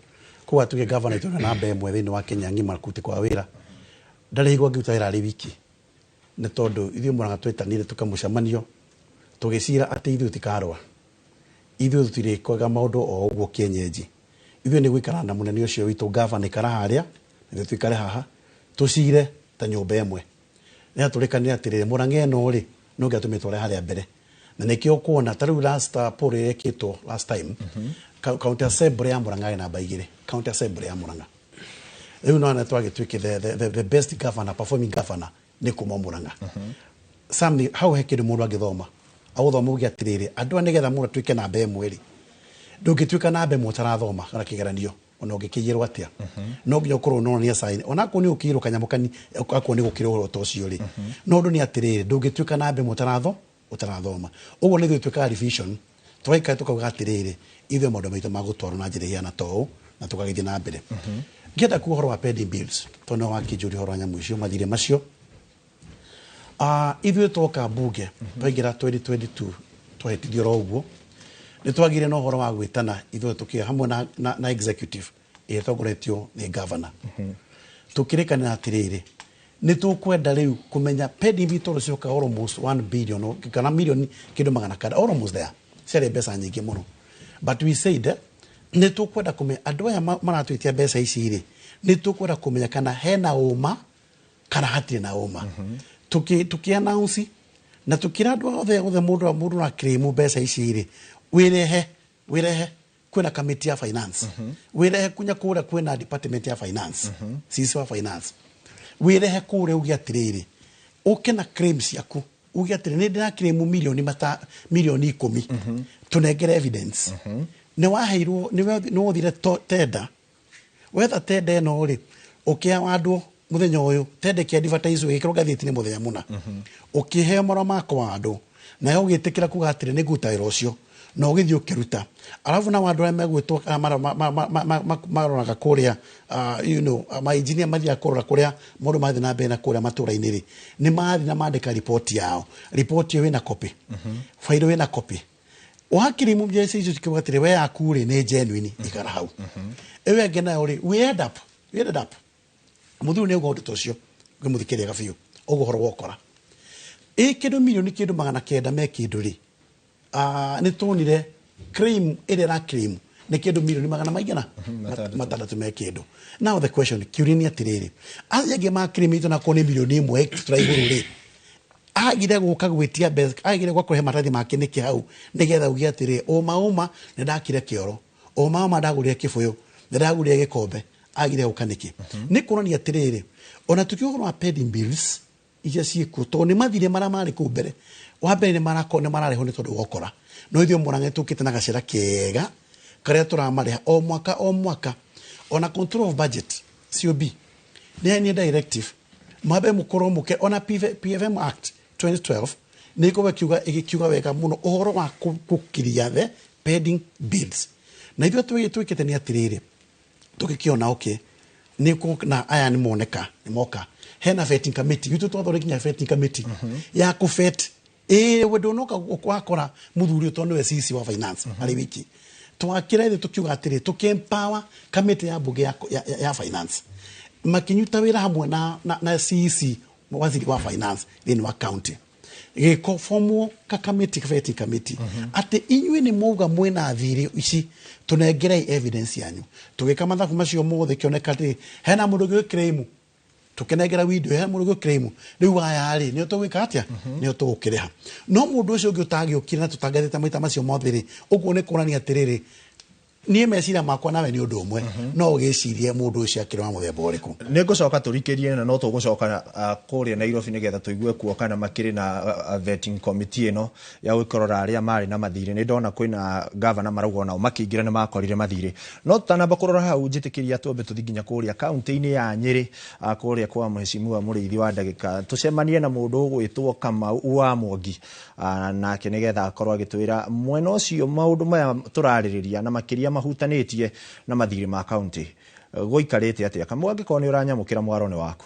kũu atuge gavana itũ nĩ namba 1 thĩinĩ wa Kenya ng'ima kuti kwa wĩra. Ndarĩ hingo angĩruta wĩra arĩ wiki, nĩ tondũ ithuĩ Mũrang'a twetanire tũkamũcemanio tũgĩcira atĩ ithuĩ tũtikarũa, ithuĩ tũtirĩkaga maũndũ o ũguo kĩenyenji. Ithuĩ nĩ gũikara na mũnene ũcio witũ gavana ikara harĩa, ithuĩ tũikare haha tũcire ta nyũmba ĩmwe, nĩgetha tũrĩkanĩre atĩrĩrĩ, Mũrang'a ĩno rĩ, no nginya tũmĩtware harĩa mbere. Na nĩkĩo ũkuona ta rĩu last poll ĩrĩa ĩkĩtwo last time, county assembly ya Mũrang'a ĩ namba 2, county assembly ya Mũrang'a rĩu no na twagĩtuĩke the best governor, performing governor nĩ kuma Mũrang'a. Sam, nĩ hau he kĩndũ mũndũ angĩthoma, agũthoma uge atĩrĩrĩ, andũ aya nĩgetha mũndũ atuĩke namba 1 rĩ, ndũngĩtuĩka namba 1 ũtarathoma kana kĩgeranio, ona ũngĩkĩiyĩrwo atĩa, no nginya ũkorwo ũnonania sign, ona akorwo nĩ ũkĩirwo kanyamũ kani, akorwo nĩ gũkĩrwo ũhoro ta ũcio rĩ, no ũndũ nĩ atĩrĩrĩ, ndũngĩtuĩka namba 1 ũtarathoma. Ũguo nĩ ithuĩ twĩkaga revision, tũgaikara tũkauga atĩrĩrĩ, ithuĩ maũndũ maitũ magũtwarwo na njĩra ĩhana ta ũũ, na tũgagĩthiĩ na mbere. Ngĩenda kuga ũhoro wa pending bills, tondũ nĩwe wakĩnjũria ũhoro wa nyamũ icio, mathirĩ macio. Ithuĩ twoka mbunge, twaingĩra 2022, twahĩtithio oro ũguo, nĩ twagĩire na ũhoro wa gwĩtana ithuĩ tũkĩ hamwe na executive ĩrĩa ĩtongoretio nĩ governor. Tũkĩrĩkanĩra atĩrĩrĩ, nĩ tũkwenda rĩu kũmenya pending bill tondũ cioka almost 1 billion kana milioni kĩndũ 900, almost there, ciarĩ mbeca nyingĩ mũno. But we said nĩ tũkwenda kũmenya andũ aya maratwĩtia mbeca ici rĩ, nĩ tũkwenda kũmenya kana hena ũma kana hatirĩ na ũma. Tũkĩ announce na tũkĩra andũ othe othe, mũndũ ũra claim mbeca ici rĩ, wĩrehe kwĩna committee ya finance, wĩrehe kunya kũrĩa kwĩna department ya finance, CC wa finance, wĩrehe kũrĩa uge atĩrĩrĩ, ũke na claim ciaku, uge atĩrĩ, nĩ ndĩra claim milioni 10, tũnengere evidence. Nĩ waheirwo, nĩ wothire tender, wetha tender ĩno rĩ, ũkĩawandwo mũthenya ũyũ, tender ĩkĩ advertise ĩgĩkĩrwo ngathĩti-inĩ mũthenya mũna, ũkĩheo marũa ma kũwandwo, nawe ũgĩtĩkĩra kuga atĩrĩ, nĩ ngũruta wĩra ũcio, na ũgĩthiĩ ũkĩruta. Arabu nao andũ arĩa megwĩtwo kana maroraga kũrĩa, ma engineer mathiaga kũrora kũrĩa maũndũ mathiĩ na mbere na kũrĩa matũra-inĩ rĩ, nĩ mathiĩ na mandĩka riboti yao. Riboti ĩyo wĩna copy, failo wĩna copy. Wakirimu mbeca icio cikiuga atĩrĩ, we yaku rĩ nĩ genuine, ikara hau. Ĩyo ĩngĩ nayo rĩ, we ended up mũthuri nĩ auga ũndũ ta ũcio, ngĩmũthikĩrĩria biũ ũguo ũhoro wokora ĩ kĩndũ milioni kĩndũ 900 me kĩndũ rĩ, nĩ tuonire claim ĩrĩa ĩra claim nĩ kĩndũ milioni magana maigana 6 me kĩndũ. Now the question, kĩũria nĩ atĩrĩrĩ, acio angĩ ma claim itũ nakorwo nĩ milioni 1 extra igũrũ rĩ, agire gũka gwĩtia mbeca, agire gwa kũrehe maratathi make nĩkĩ hau, nĩgetha uge atĩrĩ, ũma ũma nĩ ndakire kĩoro, ũma ũma ndagũrire kĩbũyũ, nĩ ndagũrire gĩkombe, agire gũka nĩkĩ? Nĩ kuonania atĩrĩrĩ, ona tukiuga ũhoro wa pending bills iria ciĩkuo, tondũ nĩ mathirĩ marĩa marĩ kũu mbere, wa mbere nĩ marakorwo nĩ mararĩhwo nĩ tondũ wa ũkora, no ithuĩ Mũrang'a tũkĩte na gacĩra kega karĩa tũramarĩha o mwaka o mwaka. Ona control of budget, COB, nĩ directive mambe mũkorwo mũke ona PFM Act 2012 nĩ ĩkorwo ĩgĩkiuga wega mũno ũhoro wa gũkiria the pending bills. Na ithuĩ twĩkĩte nĩ atĩrĩrĩ, tũgĩkĩona okay, nĩ na aya nĩ moneka nĩ moka, hena vetting committee gwitũ, twathondeka nginya vetting committee ya kũvet ĩĩ we ndũnoka wakora mũthuri ũyũ tondũ nĩwe CC wa finance arĩ wiki. Twakĩra ithuĩ tũkiuga atĩrĩ, tũkĩ-empower committee ya mbunge ya finance, makinyuta wĩra hamwe na CEC, waziri wa finance thĩinĩ wa county, gĩkobomwo ka committee, vetting committee, atĩ inyuĩ nĩ mwauga mwĩna thirĩ ici, tũnengerei evidence yanyu. Tũgĩka mathabu macio mothe, kĩoneka atĩ hena mũndũ ũngĩ claim, tũkĩnengera window, hena mũndũ ũngĩ claim, rĩu aya rĩ, nĩo tũgwĩka atĩa? Nĩo tũgũkĩrĩha. No mũndũ ũcio ũngĩ ũtagĩũkire na tũtangathĩte maita macio mothe rĩ, ũguo nĩ kuonania atĩrĩrĩ, niĩ meciria makwa nawe nĩ ũndũ ũmwe, no ũgĩcirie mũndũ ũcio akĩrĩ wa mũthemba ũrĩkũ. Nĩ ngũcoka tũrikĩrie na no tũgũcoka kũrĩa Nairobi nĩgetha tũigue kuo kana makĩrĩ na vetting committee ĩno ya gũkĩrora arĩa marĩ na mathirĩ. Nĩ ndona kwĩna gavana marauga onao makĩingĩra nĩ makorire mathirĩ, no tũtanamba kũrora hau, njĩtĩkĩria twambe tũthiĩ nginya kũrĩa kaunti-inĩ ya Nyĩrĩ, kũrĩa kwa mheshimiwa Mũrĩithi wa ndagĩka, tũcemanie na mũndũ ũgwĩtwo Kamau wa Mwangi, nake nĩgetha akorwo agĩtwĩra mwena ũcio maũndũ maya tũrarĩrĩria na makĩria mahutanĩtie na mathirĩ ma kaunti gũikarĩte atĩa. Kamau, angĩkorwo nĩ ũranyamũkĩra, mwaro nĩ waku.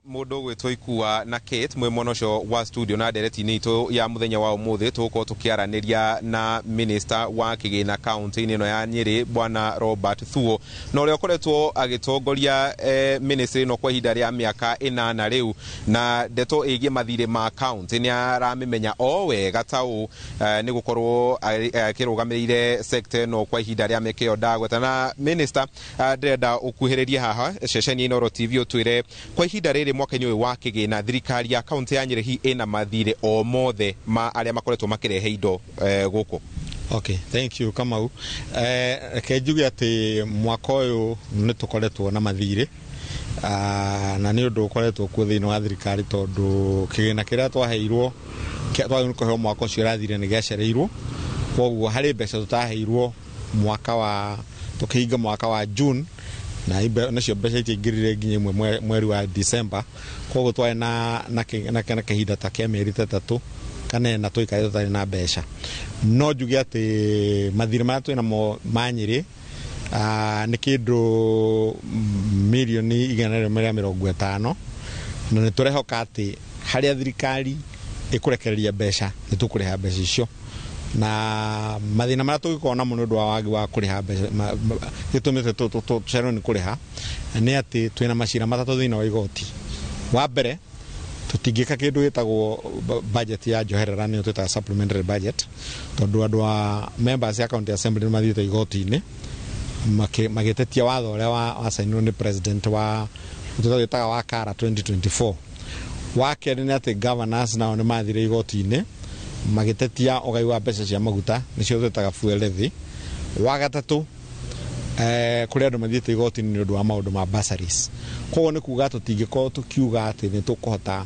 Mũndũ ũgwĩtwo Ikua na Kate mwĩ mwena ũcio wa studio na ndereti-inĩ itũ ya mũthenya wa ũmũthĩ, tũgũkorwo tũkĩaranĩria na minister wa kĩgĩna kaunti-inĩ ĩno ya Nyĩrĩ, Bwana Robert Thuo, na ũrĩa ũkoretwo agĩtongoria ministry ĩno kwa ihinda rĩa mĩaka 8 rĩu, na ndeto ĩgiĩ mathirĩ ma kaunti nĩ aramĩmenya o wega ta ũũ, nĩ gũkorwo akĩrũgamĩrĩire sector ĩno kwa ihinda rĩa mĩaka ĩyo ndagweta. Na minister, ndĩrenda ũkuhĩrĩrie haha ceceni Inooro TV ũtwĩre kwa ihinda rĩrĩ mwaka-inĩ ũyũ wa kĩgĩna, thirikari ya kaunti ya Nyĩrĩ hihi ĩna mathirĩ o mothe ma arĩa makoretwo makĩrehe indo gũkũ? Okay, thank you, Kamau. Reke njuge atĩ mwaka ũyũ nĩ tũkoretwo na mathirĩ, na nĩ ũndũ ũkoretwo kuo thĩinĩ wa thirikari, tondũ kĩgĩna kĩrĩa twaheirwo twagĩrĩirwo kũheo mwaka ũcio ũrathire nĩ gĩacereirwo. Koguo harĩ mbeca tũtaheirwo mwaka wa tũkĩhinga mwaka wa June, na nacio mbeca itiaingĩrire nginya ĩmwe mweri wa December. Koguo twarĩ na kahinda ta kĩa mĩeri ta 3 kana 4 tũikarĩte tũtarĩ na mbeca. No njuge atĩ mathirĩ marĩa twĩnamo ma Nyĩrĩ nĩ kĩndũ mirioni 150, na nĩ tũrehoka atĩ harĩa thirikari ĩkũrekereria mbeca nĩ tũkũrĩha mbeca icio. Na mathĩna marĩa tũngĩkorwo namo nĩ ũndũ wa wagi wa kũrĩha mbeca gĩtũmĩte tũcererwo nĩ kũrĩha nĩ atĩ twĩna macira 3 thĩinĩ wa igoti. Wa mbere, tũtingĩka kĩndũ gĩtagwo budget ya njoherera, nĩyo twĩtaga supplementary budget, tondũ andũ a members ya county assembly nĩ mathiĩte igoti-inĩ magĩtetia watho ũrĩa wacainirwo nĩ president wa twĩtaga wa kara 2024. Wa kerĩ nĩ atĩ governors nao nĩ mathire igoti-inĩ magĩtetia ũgai wa mbeca cia maguta, nĩcio twĩtaga fuel levy. Wa gatatũ, kũrĩ andũ mathiĩte igoti-inĩ nĩ ũndũ wa maũndũ ma bursaries. Koguo nĩ kuga tũtingĩkorwo tũkiuga atĩ nĩ tũkũhota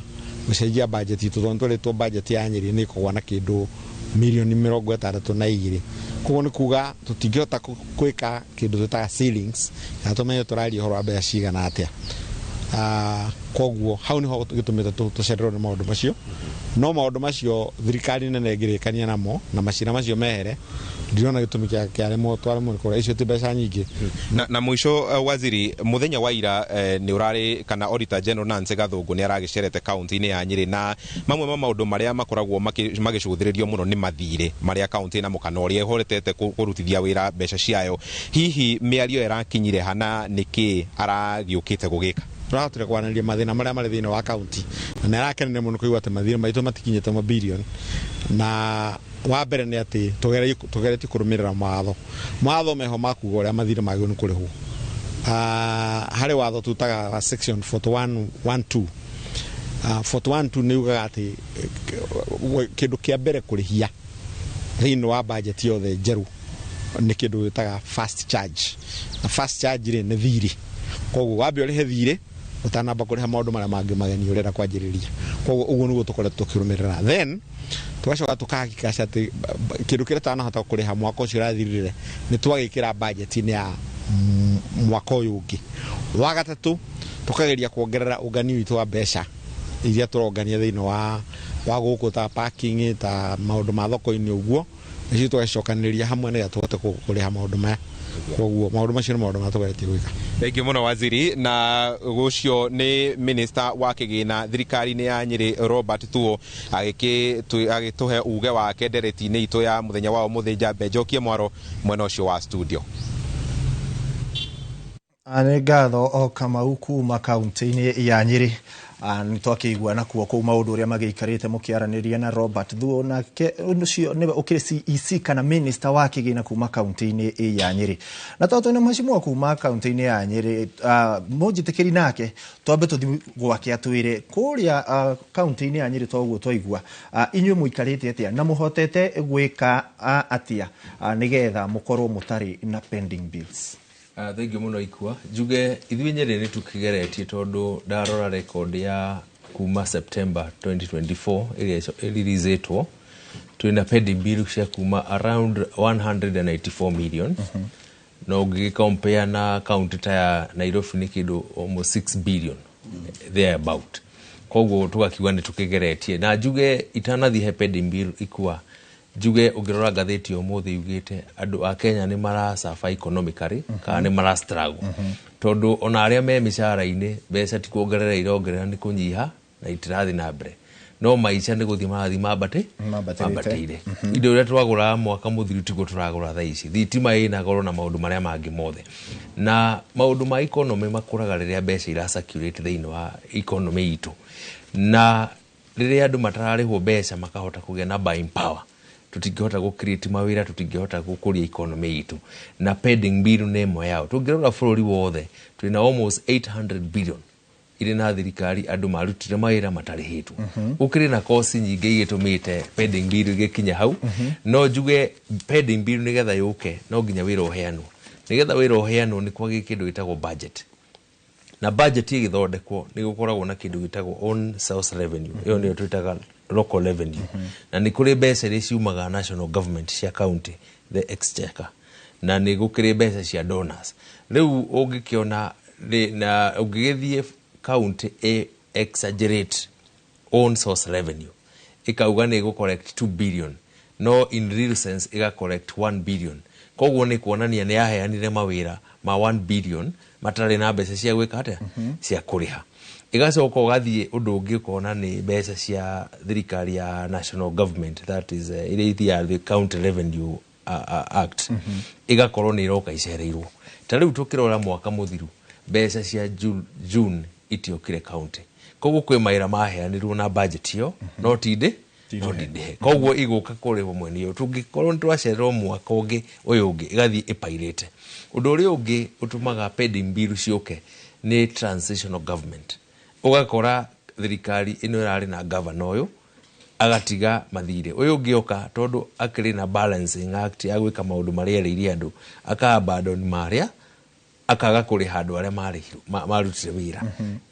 gũcenjia budget itũ, tondũ nĩtwerĩtwo budget ya Nyĩrĩ nĩ ĩkũgwa na kĩndũ mirioni 62. Koguo nĩ kuga tũtingĩhota gwĩka kĩndũ twĩtaga ceilings kana tũmenye tũraria ũhoro wa mbeca cigana atĩa. Koguo hau niho gĩtũmĩte tũcererwo nĩ maũndũ macio. No maũndũ macio thirikari nene ĩngĩrĩkania namo na macira macio mehere, ndirona gĩtũmi kĩa kĩaremwo twaremwo nĩ kũrĩa. Icio ti mbeca nyingĩ. Na mũico, waziri, mũthenya wa ira nĩ ũrarĩ kana Auditor General Nancy Gathũngũ nĩ aragĩcerete kaunti-inĩ ya Nyĩrĩ, na mamwe ma maũndũ marĩa makoragwo magĩcũthĩrĩrio mũno nĩ mathirĩ marĩa kaunti ĩnamo kana ũrĩa ĩhotete kũrutithia wĩra mbeca ciayo. Hihi mĩario ĩrakinyire hana, nĩkĩ aragĩũkĩte gũgĩka? Tũrahotire kwaranĩria mathĩna marĩa marĩ thĩinĩ wa kaunti, na nĩ arakenire mũno kũigua atĩ mathirĩ maitũ matikinyĩte mabirioni. Na wa mbere nĩ atĩ tũgeretie kũrũmĩrĩra mawatho. Mawatho meho ma kuga ũrĩa mathirĩ magĩrĩirwo nĩ kũrĩhwo. Harĩ watho tutaga wa section 41.12. 41.2 nĩ yugaga atĩ kĩndũ kĩa mbere kũrĩhia thĩinĩ wa budget yothe njerũ nĩ kĩndũ gĩtaga first charge, na first charge rĩ nĩ thirĩ. Koguo wambe ũrĩhe thirĩ ũtanamba kũrĩha maũndũ marĩa mangĩ mageni ũrenda kwanjĩrĩria. Koguo ũguo nĩguo tũkoretwo tũkĩrũmĩrĩra. Then tũgacoka tũkahakikisha atĩ kĩndũ kĩrĩa tũtanahota kũrĩha mwaka ũcio ũrathirire nĩ twagĩkĩra budget-inĩ ya mwaka ũyũ ũngĩ. Wa gatatũ, tũkageria kuongerera ũngani witũ wa mbeca iria tũrongania thĩinĩ wa gũkũ, ta parking, ta maũndũ ma thoko-inĩ ũguo, nacio tũgacokanĩrĩria hamwe nĩgetha tũhote kũrĩha maũndũ maya. Koguo maũndũ macio nĩ maũndũ marĩa tũgeretie gwĩka. Thengiũ mũno, waziri. Na ũcio nĩ minister wa kĩgĩna thirikari-inĩ ya Nyĩrĩ, Robert Thuo, agĩtũhe uge wake ndereti-inĩ itũ ya mũthenya wa ũmũthĩ. Njambe njokie mwaro mwena ũcio wa studio. Nĩ ngatho o Kamau kuma kaunti-inĩ ya Nyĩrĩ. Nĩ twakĩigua nakuo kũu maũndũ ũrĩa magĩikarĩte mũkĩaranĩria na Robert Thuo, nake ũcio nĩwe ũkĩrĩ CEC kana minister wa kĩgĩna kuma kaunti-inĩ ya Nyĩrĩ. Na tondũ twĩna mheshimiwa kuma kaunti-inĩ ya Nyĩrĩ, mũnjĩtĩkĩri nake twambe tũthiĩ gwake atwĩre kũrĩa kaunti-inĩ ya Nyĩrĩ toguo twaigua, inyuĩ mũikarĩte atĩa na mũhotete gwĩka atĩa nĩgetha mũkorwo mũtarĩ na pending bills? Thengiũ mũno, Ikua. Njuge ithuĩ Nyĩrĩ nĩ tũkĩgeretie, tondũ ndarora record ya kuma September 2024 ĩrĩa ĩreleasetwo, twĩna pending bill cia kuma around 194 million, na ũngĩgĩcompare na kaunti ta ya Nairobi nĩ kĩndũ almost 6 billion there about. Koguo tũgakiuga nĩ tũkĩgeretie. Na njuge itanathiĩ he pending bill, Ikua, njuge ũngĩrora ngathĩti ũmũthĩ yugĩte andũ a Kenya nĩ marasuffer economically kana nĩ mara struggle. Tondu ona aria me mĩcara-inĩ mbeca ti kuongerera irongerera nĩ kũnyiha na itirathiĩ na mbere. No maica nĩ gũthiĩ marathiĩ mambatĩire. Indo iria twagũraga mwaka mũthiru tiguo tũragũra thaa ici. Thitima ĩna goro na maũndũ marĩa mangĩ mothe. Na maũndũ ma economy makũraga rĩrĩa mbeca ira circulate thĩinĩ wa economy itũ. Na rĩrĩa andũ matararĩhwo mbeca makahota kũgĩa na buying power, tũtingĩhota gũ create mawĩra, tũtingĩhota gũkũria economy itũ. Na pending bill nĩ ĩmwe yao. Tũngĩrora bũrũri wothe twĩna almost 800 billion irĩ na thirikari andũ marutire mawĩra matarĩhĩtwo. Gũkĩrĩ na kosi nyingĩ igĩtũmĩte pending bill igĩkinya hau. No njuge pending bill nĩgetha yũke no nginya wĩra ũheanwo. Nĩgetha wĩra ũheanwo nĩ kwagĩ kĩndũ gĩtagwo budget. Na budget ĩgĩthondekwo nĩ gũkoragwo na kĩndũ gĩtagwo own source revenue. Ĩyo nĩyo twĩtaga local revenue. Na nĩ kũrĩ mbeca iria ciumaga national government cia county, the exchequer. Na nĩ gũkĩrĩ mbeca cia donors. Rĩu ũngĩkĩona na ũngĩgĩthiĩ county ĩ exaggerate own source revenue, ĩkauga nĩ ĩgũ collect 2 billion, no in real sense ĩga collect 1 billion. Koguo nĩ kuonania nĩ yaheanire mawĩra ma 1 billion matarĩ na mbeca cia gwĩka atĩa, cia kũrĩha. Ĩgacoka ũgathiĩ ũndũ ũngĩ ũkona nĩ mbeca cia thirikari ya national government, that is ĩrĩa ithiaga the County Revenue Act, ĩgakorwo nĩ ĩroka icereirwo. Ta rĩu tũkĩrora mwaka mũthiru mbeca cia June itiokire county. Koguo kwĩ mawĩra maheanirwo na budget ĩyo, no ti ndĩhe. Koguo igũka kũrĩhwo mwena ũyũ. Tũngĩkorwo nĩ twacererwo mwaka ũngĩ ũyũ ũngĩ ĩgathiĩ ĩpairĩte. Ũndũ ũrĩa ũngĩ ũtũmaga pending bill ciũke nĩ transitional government. Ũgakora thirikari ĩno ĩrarĩ na governor ũyũ agatiga mathirĩ, ũyũ ũngĩ oka tondũ akĩrĩ na balancing act ya gwĩka maũndũ marĩa erĩire andũ, aka abandon marĩa akaga kũrĩha andũ arĩa marĩhirwo marutire wĩra,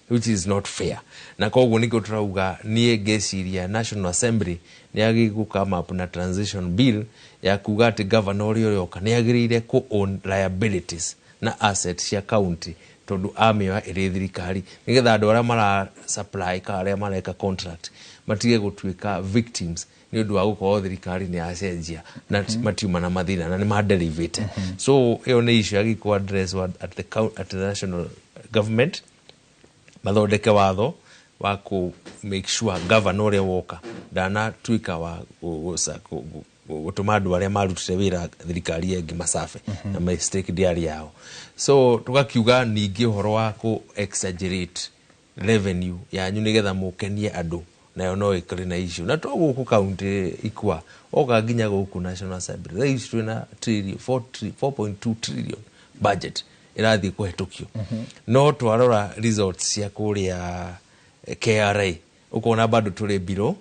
which is not fair. Na koguo nĩkĩo tũrauga niĩ ngeciria National Assembly nĩ yagĩrĩirwo come up na transition bill ya kuga atĩ governor ũrĩa ũroka nĩ agĩrĩire kũ own liabilities na assets cia county tondũ amĩoya ĩrĩ thirikari, nĩgetha andũ arĩa mara supply kana arĩa mareka contract matige gũtuĩka victims nĩ ũndũ wa gũkorwo thirikari nĩ yacenjia na matiuma na mathĩna na nĩ maderivĩte. So ĩyo nĩ issue yagĩrĩirwo address at the national government, mathondeke watho wa kũ make sure governor ũrĩa woka ndanatuĩka wa gũtũma andũ arĩa marutire wĩra thirikari ĩngĩ macabe na mistake ndĩarĩ yao. So tũgakiuga ningĩ ũhoro wa kũ exaggerate revenue yanyu nĩgetha mũkenie andũ nayo no ĩkĩrĩ na issue. Na to gũkũ county ikwa oka nginya gũkũ National Assembly thaa ici twĩna 4.2 trillion budget ĩrathiĩ kũhetũkio. No twarora results cia kũrĩa KRA ũkona bado tũrĩ below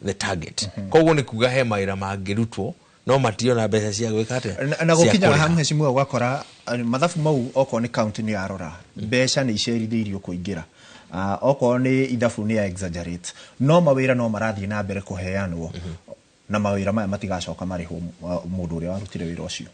the target. Koguo nĩ kuga he mawĩra mangĩrutwo no mationa mbeca cia gwĩka atĩa, na gũkinya ha mheshimiwa ũgakora mathabu mau okorwo nĩ county nĩ yarora mbeca nĩ icerithĩirio kũingĩra, okorwo nĩ ithabu nĩ ya exaggerate, no mawĩra no marathiĩ na mbere kũheanwo na mawĩra maya matigacoka marĩhwo mũndũ ũrĩa warutire wĩra ũcio.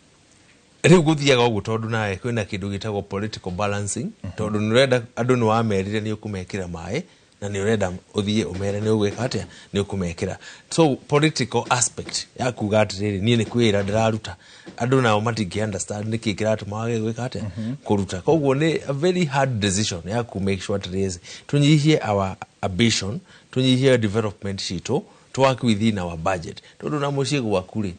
Rĩu gũthiaga ũguo tondũ nawe kwĩna kĩndũ gĩtagwo political balancing, tondũ nĩ ũrenda andũ nĩ wamerire nĩ ũkũmekĩra maĩ na nĩ ũrenda ũthiĩ ũmere nĩ ũgwĩka atĩa nĩ ũkũmekĩra. So political aspect ya kuga atĩrĩrĩ niĩ nĩ kwĩra ndĩraruta, andũ nao matingĩ understand nĩkĩ kĩratũma wage gwĩka atĩa kũruta. Koguo nĩ a very hard decision ya ku make sure atĩrĩrĩ tũnyihie our ambition, tũnyihie development citũ, to work within our budget. Tondũ na mũciĩ gwaku rĩ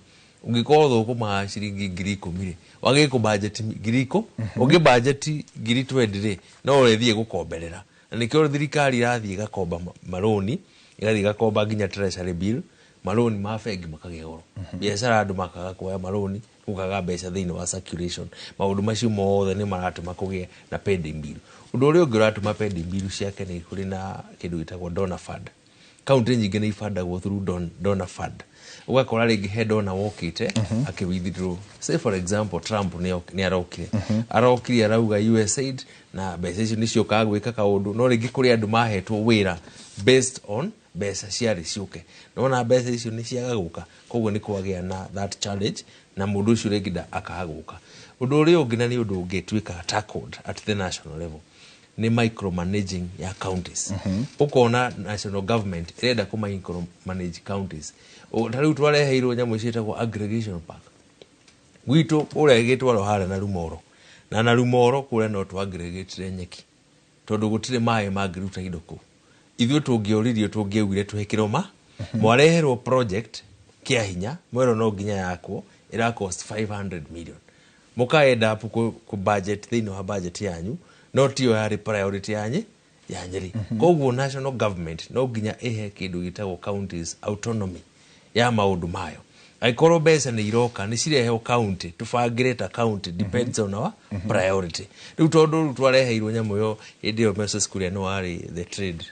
ũngĩkorwo thũkũmaga ciringi 10,000 rĩ wagĩrĩirwo kũ budget 10,000, ũngĩ budget 20,000 rĩ no ũrĩthiĩ gũkomberera. Na nĩkĩo thirikari ĩrathiĩ ĩgakomba marũni, ĩgathiĩ ĩgakomba nginya treasury bill, marũni ma bengi makagĩa goro, biacara andũ makaga kuoya marũni, gũkaga mbeca thĩinĩ wa circulation. Maũndũ macio mothe nĩ maratũma kũgĩe na pending bill. Ũndũ ũrĩa ũngĩ ũratũma pending bill ciake nĩ kũrĩ na kĩndũ gĩtagwo donor fund. Kaunti nyingĩ nĩ ibandagwo through donor fund. Ũgakora rĩngĩ he donor wokĩte akĩ withdraw. Say for example Trump nĩ arokire, arokire arauga USAID na mbeca icio nĩciũkaga gwĩka kaũndũ, no rĩngĩ kũrĩ andũ mahetwo wĩra based on mbeca ciarĩ ciũke, nona mbeca icio nĩ ciaga gũka, koguo nĩ kwagĩa na that challenge na mũndũ ũcio rĩngĩ akaga gũka. Ũndũ ũrĩa ũngĩ na nĩ ũndũ ũngĩtuĩka tackled at the national level nĩ micromanaging ya counties. Ũkona national government ĩrenda kũ micromanage counties. Ta rĩu twareheirwo nyamũ ciĩtagwo aggregation park gwitũ kũrĩa gĩtwaro harĩa na Rumoro, Na Narumoro kũrĩa no twaggregatire nyeki tondũ gũtirĩ maĩ mangĩruta indo kũu. Ithuĩ tũngĩoririo tũngĩaugire tũhe ma mwareherwo project kĩa hinya mwerwo no nginya yakwo ĩra cost 500 million, mũka end up ku budget thĩinĩ wa budget yanyu, no tiyo yarĩ priority yanyi ya Nyĩrĩ. Koguo national government no nginya ĩhe kĩndũ gĩtagwo counties autonomy ya maũndũ mayo. Angĩkorwo mbeca nĩ iroka, nĩ cirehwo county, tũbangĩre ta county, depends on our priority. Rĩu tondũ rĩu twareheirwo nyamũ ĩyo hĩndĩ ĩyo Moses Kuria nĩ warĩ the trade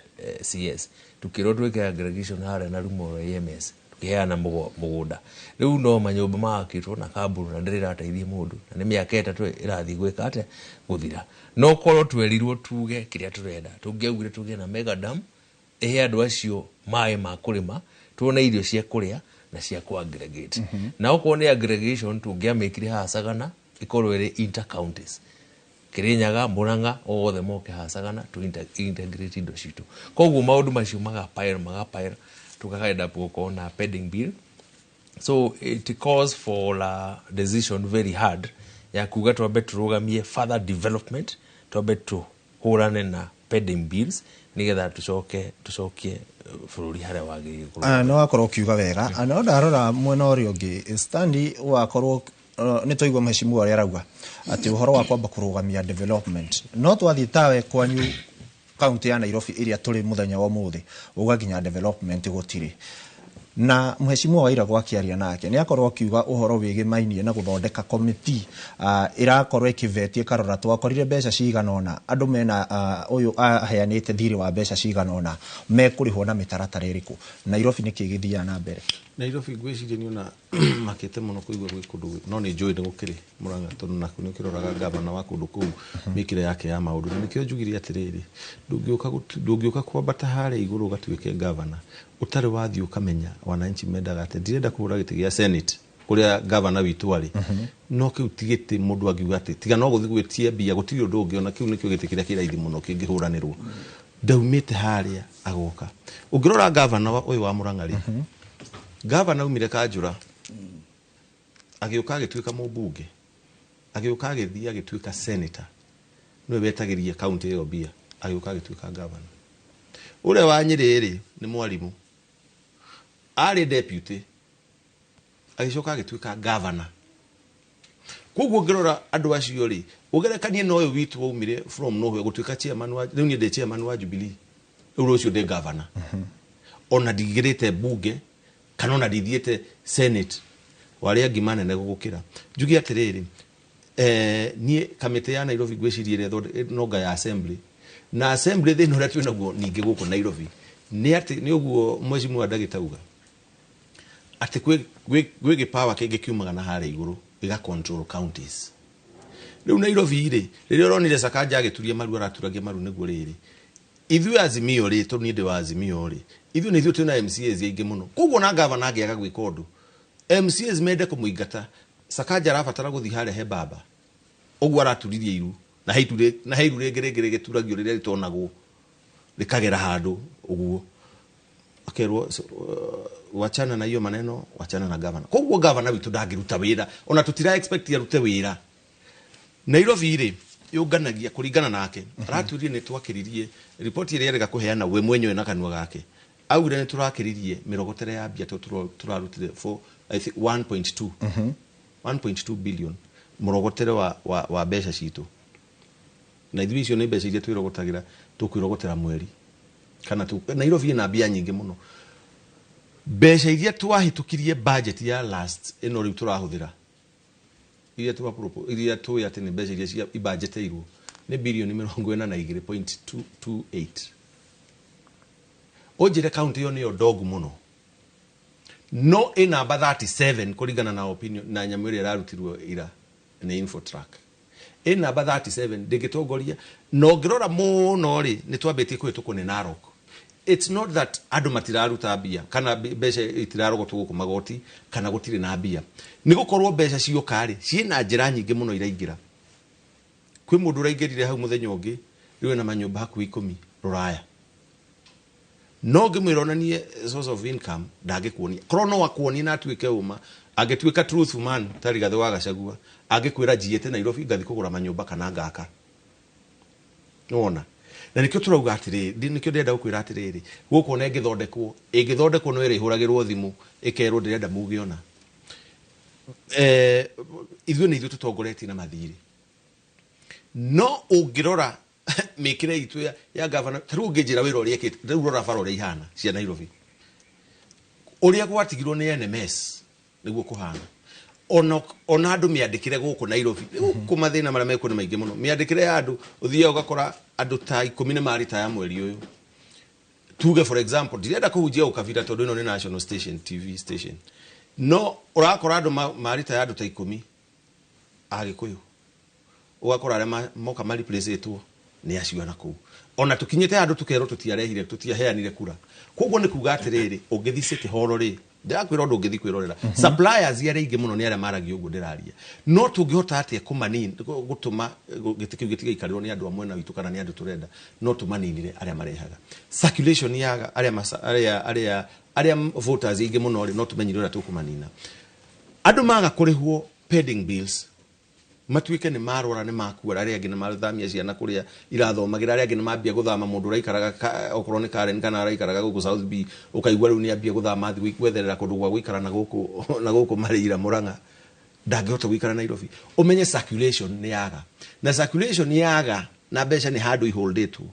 CS, tukĩrwo twĩke aggregation harĩa na Rumoro AMS, tukĩheana mũgũnda. Rĩu no manyũmba makĩtwo na kambuni na ndĩrĩ ĩrateithia mũndũ, na nĩ mĩaka 3 ĩrathiĩ gwĩka atĩa gũthira. No korwo twerirwo tuge kĩrĩa tũrenda, tũngĩaugire tũgĩe na mega dam ĩhe andũ acio maĩ ma kũrĩma, tuone irio cia kũrĩa na cia ku aggregate. Na okorwo nĩ aggregation tũngĩamĩkire haha Sagana, ĩkorwo ĩrĩ inter counties, Kirinyaga, Murang'a, othe moke haha Sagana tu integrate indo citũ. Koguo maũndũ macio magapile tũkakaenda gũkorwo na pending bill. So it calls for a decision very hard ya kuga twambe tũrũgamie further development, twambe tũhũrane na pending bills nigetha tucoke tucokie bũrũri harĩa wagĩrĩire gũkorwo. Nĩ wakorwo ũkiuga wega. No ndarora mwena ũrĩa ũngĩ, Stanley, wakorwo nĩ twaigua mheshimiwa ũrĩa arauga atĩ ũhoro wa kwamba kũrũgamia development, no twathiĩ tawe kwanyu kaunti ya Nairobi ĩrĩa tũrĩ mũthenya wa ũmũthĩ, uga nginya development gũtirĩ. Na mheshimiwa Wairagũ akĩaria nake nĩ akorwo akiuga ũhoro wĩgĩmainie na gũthondeka komiti ĩrakorwo ĩkĩvetie karora twakorire mbeca cigana ũna andũ mena ũyũ aheanĩte thirĩ wa mbeca cigana ũna mekũrĩhwo na mĩtaratara ĩrĩkũ. Nairobi nĩkĩ gĩthiaga na mbere? Nairobi ngwĩciria nĩ ona makĩte mũno kũigua gwĩ kũndũ, no nĩ njũĩ nĩ gũkĩrĩ Murang'a, tondũ naku nĩ ũkĩroraga gavana wa kũndũ kũu mĩkĩre yake ya maũndũ. Na nĩkĩo njugire atĩrĩrĩ, ndũngĩũka kwambata harĩa igũrũ ũgatuĩke gavana ũtarĩ wathiĩ ũkamenya wananchi mendaga atĩ ndirenda kũhũra gĩtĩ gĩa senate kũrĩa gavana witũ arĩ, no kĩu ti gĩtĩ mũndũ angiuga atĩ tiga no gũthiĩ gwĩtia mbia, gũtirĩ ũndũ ũngĩ, ona kĩu nĩkĩo gĩtĩ kĩrĩa kĩ raithi mũno kĩngĩhũranĩrwo. Ndaumĩte harĩa agoka. Ũngĩrora gavana ũyũ wa Murang'a rĩ, gavana aumire Kanjũra agĩũka agĩtuĩka mũmbunge, agĩũka agĩthiĩ agĩtuĩka senator, nĩwe wetagĩria kaunti ĩyo mbia, agĩũka agĩtuĩka gavana. Ũrĩa wa Nyĩrĩ rĩ nĩ mwarimũ, arĩ deputy, agĩcoka agĩtuĩka gavana. Koguo ũngĩrora andũ acio rĩ, ũgerekanie na ũyũ witũ waumire from nowhere gũtuĩka chairman wa, rĩu niĩ ndĩ chairman wa Jubilee, rĩu rũciũ ndĩ gavana, ona ndigĩrĩte bunge kana ona ndithiĩte senate, warĩa ngima nene gũgũkĩra. Njuge atĩrĩrĩ, niĩ kamĩtĩ ya Nairobi ngwĩciria ĩrĩa nonga ya assembly, na assembly thĩna ũrĩa twĩnaguo ningĩ gũkũ Nairobi nĩ atĩ nĩ ũguo mheshimiwa ndagĩtauga atĩ gwĩ gĩpawa kĩngĩ kiumaga na harĩa igũrũ gĩga control counties. Rĩu Nairobi rĩ, rĩrĩa ũronire Sakaja agĩturia maru, araturagia maru nĩguo rĩrĩ, ithuĩ Azimio rĩ, tondũ niĩ ndĩ wa Azimio rĩ, ithuĩ nĩ ithuĩ twĩna MCAs aingĩ mũno. Koguo na gavana angĩaga gwĩka ũndũ, MCAs mende kũmũingata, Sakaja arabatara gũthiĩ harĩa he baba ũguo araturirie iru, na he iru rĩngĩ rĩngĩ rĩgĩturagio rĩrĩa rĩtonagwo rĩkagera handũ ũguo, akerwo wachana na hiyo maneno, wachana na gavana. Koguo gavana witũ ndangĩruta wĩra, ona tũtira expect arute wĩra. Nairobi rĩ yũnganagia kũringana nake, aratwĩrire nĩ twakĩririe riboti ĩrĩa erĩga kũheana we mwenyewe na kanua gake, augire nĩ tũrakĩririe mĩrogotere ya mbia tũrarutire for I think 1.2 1.2 billion mũrogotere wa mbeca citũ. Na ithuĩ icio nĩ mbeca iria twĩrogotagĩra, tũkwĩrogotera mweri kana Nairobi ĩna mbia nyingĩ mũno. Mbeca iria twahĩtũkirie budget ya last ĩno rĩu tũrahũthĩra, iria iria tũĩ atĩ nĩ mbeca iria cia ibudgeteirwo nĩ bilioni 42.28. Ũnjĩre kaunti ĩyo nĩyo ndogu mũno, no ĩ namba 37 kũringana na opinion na nyamũ ĩrĩa ĩrarutirwo ira nĩ Infotrack. Ĩ namba 37 ndĩngĩtongoria, na ũngĩrora mũno rĩ, nĩ twambĩtie kũhĩtũkwo nĩ Narok. It's not that andũ matiraruta mbia kana mbeca itirarogotwo gũkũ magoti kana gũtirĩ na mbia, nĩ gũkorwo mbeca cioka rĩ ciĩna njĩra nyingĩ mũno iraingĩra. Kwĩ mũndũ ũraingĩrire hau mũthenya ũngĩ rĩu ena manyũmba hakuhĩ 10 rũraya, no ngĩmwĩra onanie source of income ndangĩkuonia. Korwo no akuonie na atuĩke ũma Angĩtuĩka truth man ta Rigathĩ wa Gachagua, angĩkwĩra njiĩte Nairobi ngathi kũgũra manyũmba kana ngaka. Nĩwona? Na nĩkĩo tũrauga atĩrĩrĩ, nĩkĩo ndĩrenda gũkwĩra atĩrĩrĩ, gũkũ ona ĩngĩthondekwo, ĩngĩthondekwo no ĩrĩhũragĩrwo thimũ ĩkerwo ndĩrenda muge ona. Ithuĩ nĩ ithuĩ tũtongoretie na mathirĩ. No ũngĩrora mĩkĩre itũ ya gavana, ta rĩu ũngĩnjĩra wĩra ũrĩa ĩkĩte, rĩu rora bara ũrĩa ihana cia Nairobi. Ũrĩa gwatigirwo nĩ NMS nĩguo kũhana. Ona andũ mĩandĩkĩre gũkũ Nairobi, gũkũ mathĩna marĩa mekuo nĩ maingĩ mũno. Mĩandĩkĩre ya andũ, ũthiaga ũgakora andũ ta 10 nĩ maritaya mweri ũyũ. Tuge for example, ndirenda kũhunjia ũkabira tondũ ĩno nĩ national station, TV station. No ũrakora andũ maritaya andũ ta 10 a Gĩkũyũ. Ũgakora arĩa moka mareplaceĩtwo nĩ acio na kũu. Ona tũkinyĩte handũ tũkerwo tũtiarehire, tũtiaheanire kura. Koguo nĩ kuga atĩrĩrĩ, ũngĩthiĩ City Hall rĩ, ndĩrakwĩra ũndũ ũngĩthiĩ kwĩrorera. Suppliers arĩa aingĩ mũno nĩ arĩa maragia ũguo ndĩraria. No tũngĩhota atĩa kũmanina, gũtũma gĩtĩ kĩu gĩtigaikarĩrwo nĩ andũ a mwena witũ kana nĩ andũ tũrenda, no tũmaninire arĩa marehaga. Circulation ya arĩa voters aingĩ mũno rĩ, no tũmenyire ũrĩa tũkũmanina. Andũ maga kũrĩhwo pending bills, matuĩke nĩ marwara nĩ makua, arĩa angĩ nĩ mathamia ciana kũrĩa irathomagĩra, arĩa angĩ nĩ mambia gũthama, mũndũ ũraikaraga okorwo nĩ Karen kana araikaraga gũkũ South B, ũkaigua rĩu nĩ ambia gũthama athiĩ gwetherera kũndũ gwa gũikara na gũkũ Marĩira Mũrang'a, ndangĩhota gũikara Nairobi. Ũmenye circulation nĩ yaga, na circulation yaga na mbeca nĩ handũ iholdĩtwo,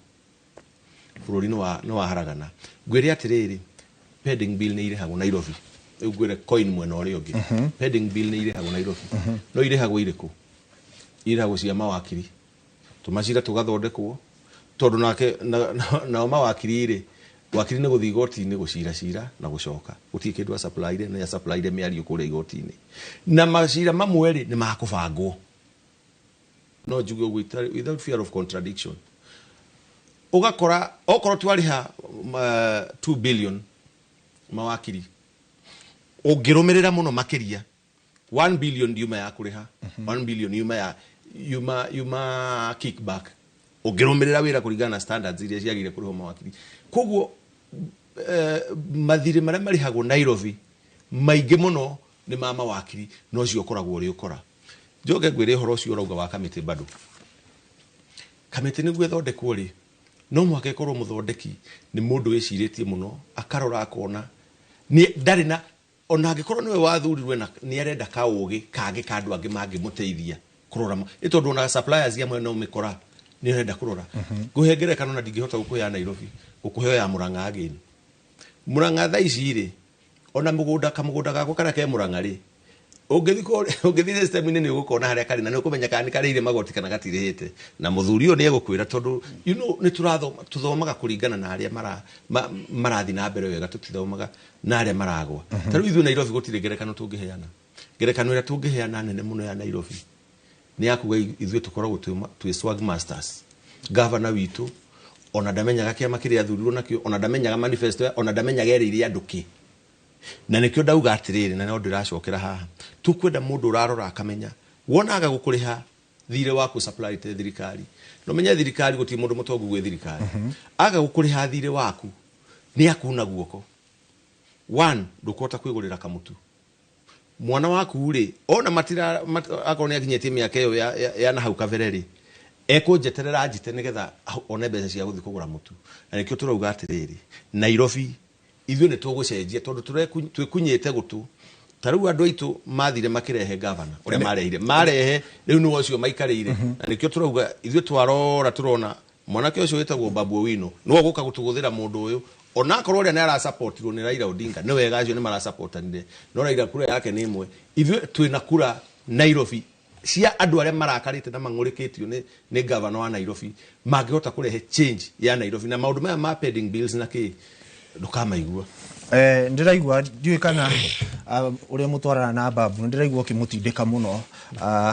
bũrũri nĩ waharagana. Ngwĩre atĩrĩrĩ, pending bill nĩ irĩhagwo Nairobi. Rĩu ngwĩre coin mwena ũrĩa ũngĩ. Pending bill nĩ irĩhagwo Nairobi. No irĩhagwo irĩkũ? Irĩhagwo cia mawakiri. Tũmacira tũgathondekwo, tondũ nake nao mawakiri rĩ, wakiri nĩ gũthiĩ igoti-inĩ gũcira cira na gũcoka. Gũtirĩ kĩndũ a-supplyire, nĩ a-supplyire mĩario kũrĩa igoti-inĩ. Na macira mamwe rĩ, nĩ makũbangwo. No njuge ũguo without fear of contradiction. Ũgakora okorwo twarĩha 2 billion mawakiri, ũngĩrũmĩrĩra mũno makĩria 1 billion ndiuma ya kũrĩha, 1 billion yuma kickback. Ũngĩrũmĩrĩra wĩra kũringana na standards iria ciagĩrĩire kũrĩhwo mawakiri. Koguo mathirĩ marĩa marĩhagwo Nairobi maingĩ mũno nĩ ma mawakiri, no ũcio ũkoragwo ũrĩ ũkora. Njoke ngwĩre ũhoro ũcio ũrauga wa kamĩtĩ bado. Kamĩtĩ nĩguo ĩthondekwo rĩ, no mũhaka ĩkorwo mũthondeki nĩ mũndũ wĩcirĩtie mũno, akarora akona nĩ ndarĩ na, ona angĩkorwo nĩwe wathurirwe na nĩ arenda kaũgĩ kangĩ ka andũ angĩ mangĩmũteithia kũrora nĩ tondũ ona suppliers amwe no mĩkora nĩ arenda kũrora. Ngũhe ngerekano na ndingĩhota gũkũhe ya Nairobi, gũkũhe ya Murang'a again. Murang'a thaa ici rĩ, ona mũgũnda kamũgũnda gakwa karĩa ke Murang'a rĩ, ũngĩthiĩ system-inĩ nĩ ũgũkona harĩa karĩ na nĩ ũkũmenya kana nĩ karĩire magoti kana gatirĩhĩte. Na mũthuri ũyũ nĩ egũkwĩra tondũ you know, nĩ tũthomaga kũringana na arĩa marathiĩ na mbere wega, tũtithomaga na arĩa maragwa. Ta rĩu ithuĩ Nairobi gũtirĩ ngerekano tũngĩheana. Ngerekano ĩrĩa tũngĩheana nene mũno ya Nairobi nĩ ya kuga ithuĩ tũkoragwo twĩ swag masters. Governor witũ ona ndamenyaga kĩama kĩrĩa athurirwo nakĩo, ona ndamenyaga manifesto, ona ndamenyaga erĩire andũ kĩ. Na nĩkĩo ndauga atĩrĩrĩ, na no ndĩracokera haha, tũkwenda mũndũ ũrarora akamenya wonaga gũkũrĩha thirĩ waku supply te thirikari. No menye thirikari gũtirĩ mũndũ mũtongu gwĩ thirikari. Aga gũkũrĩha thirĩ waku nĩ akuna guoko. One, ndũkũhota kwĩgũrĩra kamũtu. Mwana waku rĩ, ona matira, akorwo nĩ akinyĩtie mĩaka ĩyo ya na hau kabere rĩ, ekũnjeterera njite nĩgetha one mbeca cia gũthiĩ kũgũra mũtu. Na nĩkĩo tũrauga atĩrĩrĩ, Nairobi ithuĩ nĩ tũgũcenjia tondũ twĩkunyĩte gũtũ. Ta rĩu andũ aitũ mathire makĩrehe gavana ũrĩa marehire, marehe rĩu nĩ ũcio maikarĩire. Na nĩkĩo tũrauga ithuĩ twarora tũrona mwanake ũcio wĩtagwo Babu Owino nĩwe ũgũka gũtũgũthĩra mũndũ ũyũ, onakorwo ũrĩa nĩ arasupportirwo nĩ Raila Odinga, nĩ wega acio nĩ marasupportanire, no Raila kura yake nĩ ĩmwe. Ithuĩ twĩna kura Nairobi cia andũ arĩa marakarĩte na mang'ũrĩkĩtio nĩ gavana wa Nairobi, mangĩhota kũrehe change ya Nairobi. Na maũndũ maya ma pending bills na kĩ ndũkamaigua. Ndĩraigua ndiũĩ kana ũrĩa mũtwarana na Babu, ndĩraigua ũkĩmũtindĩka mũno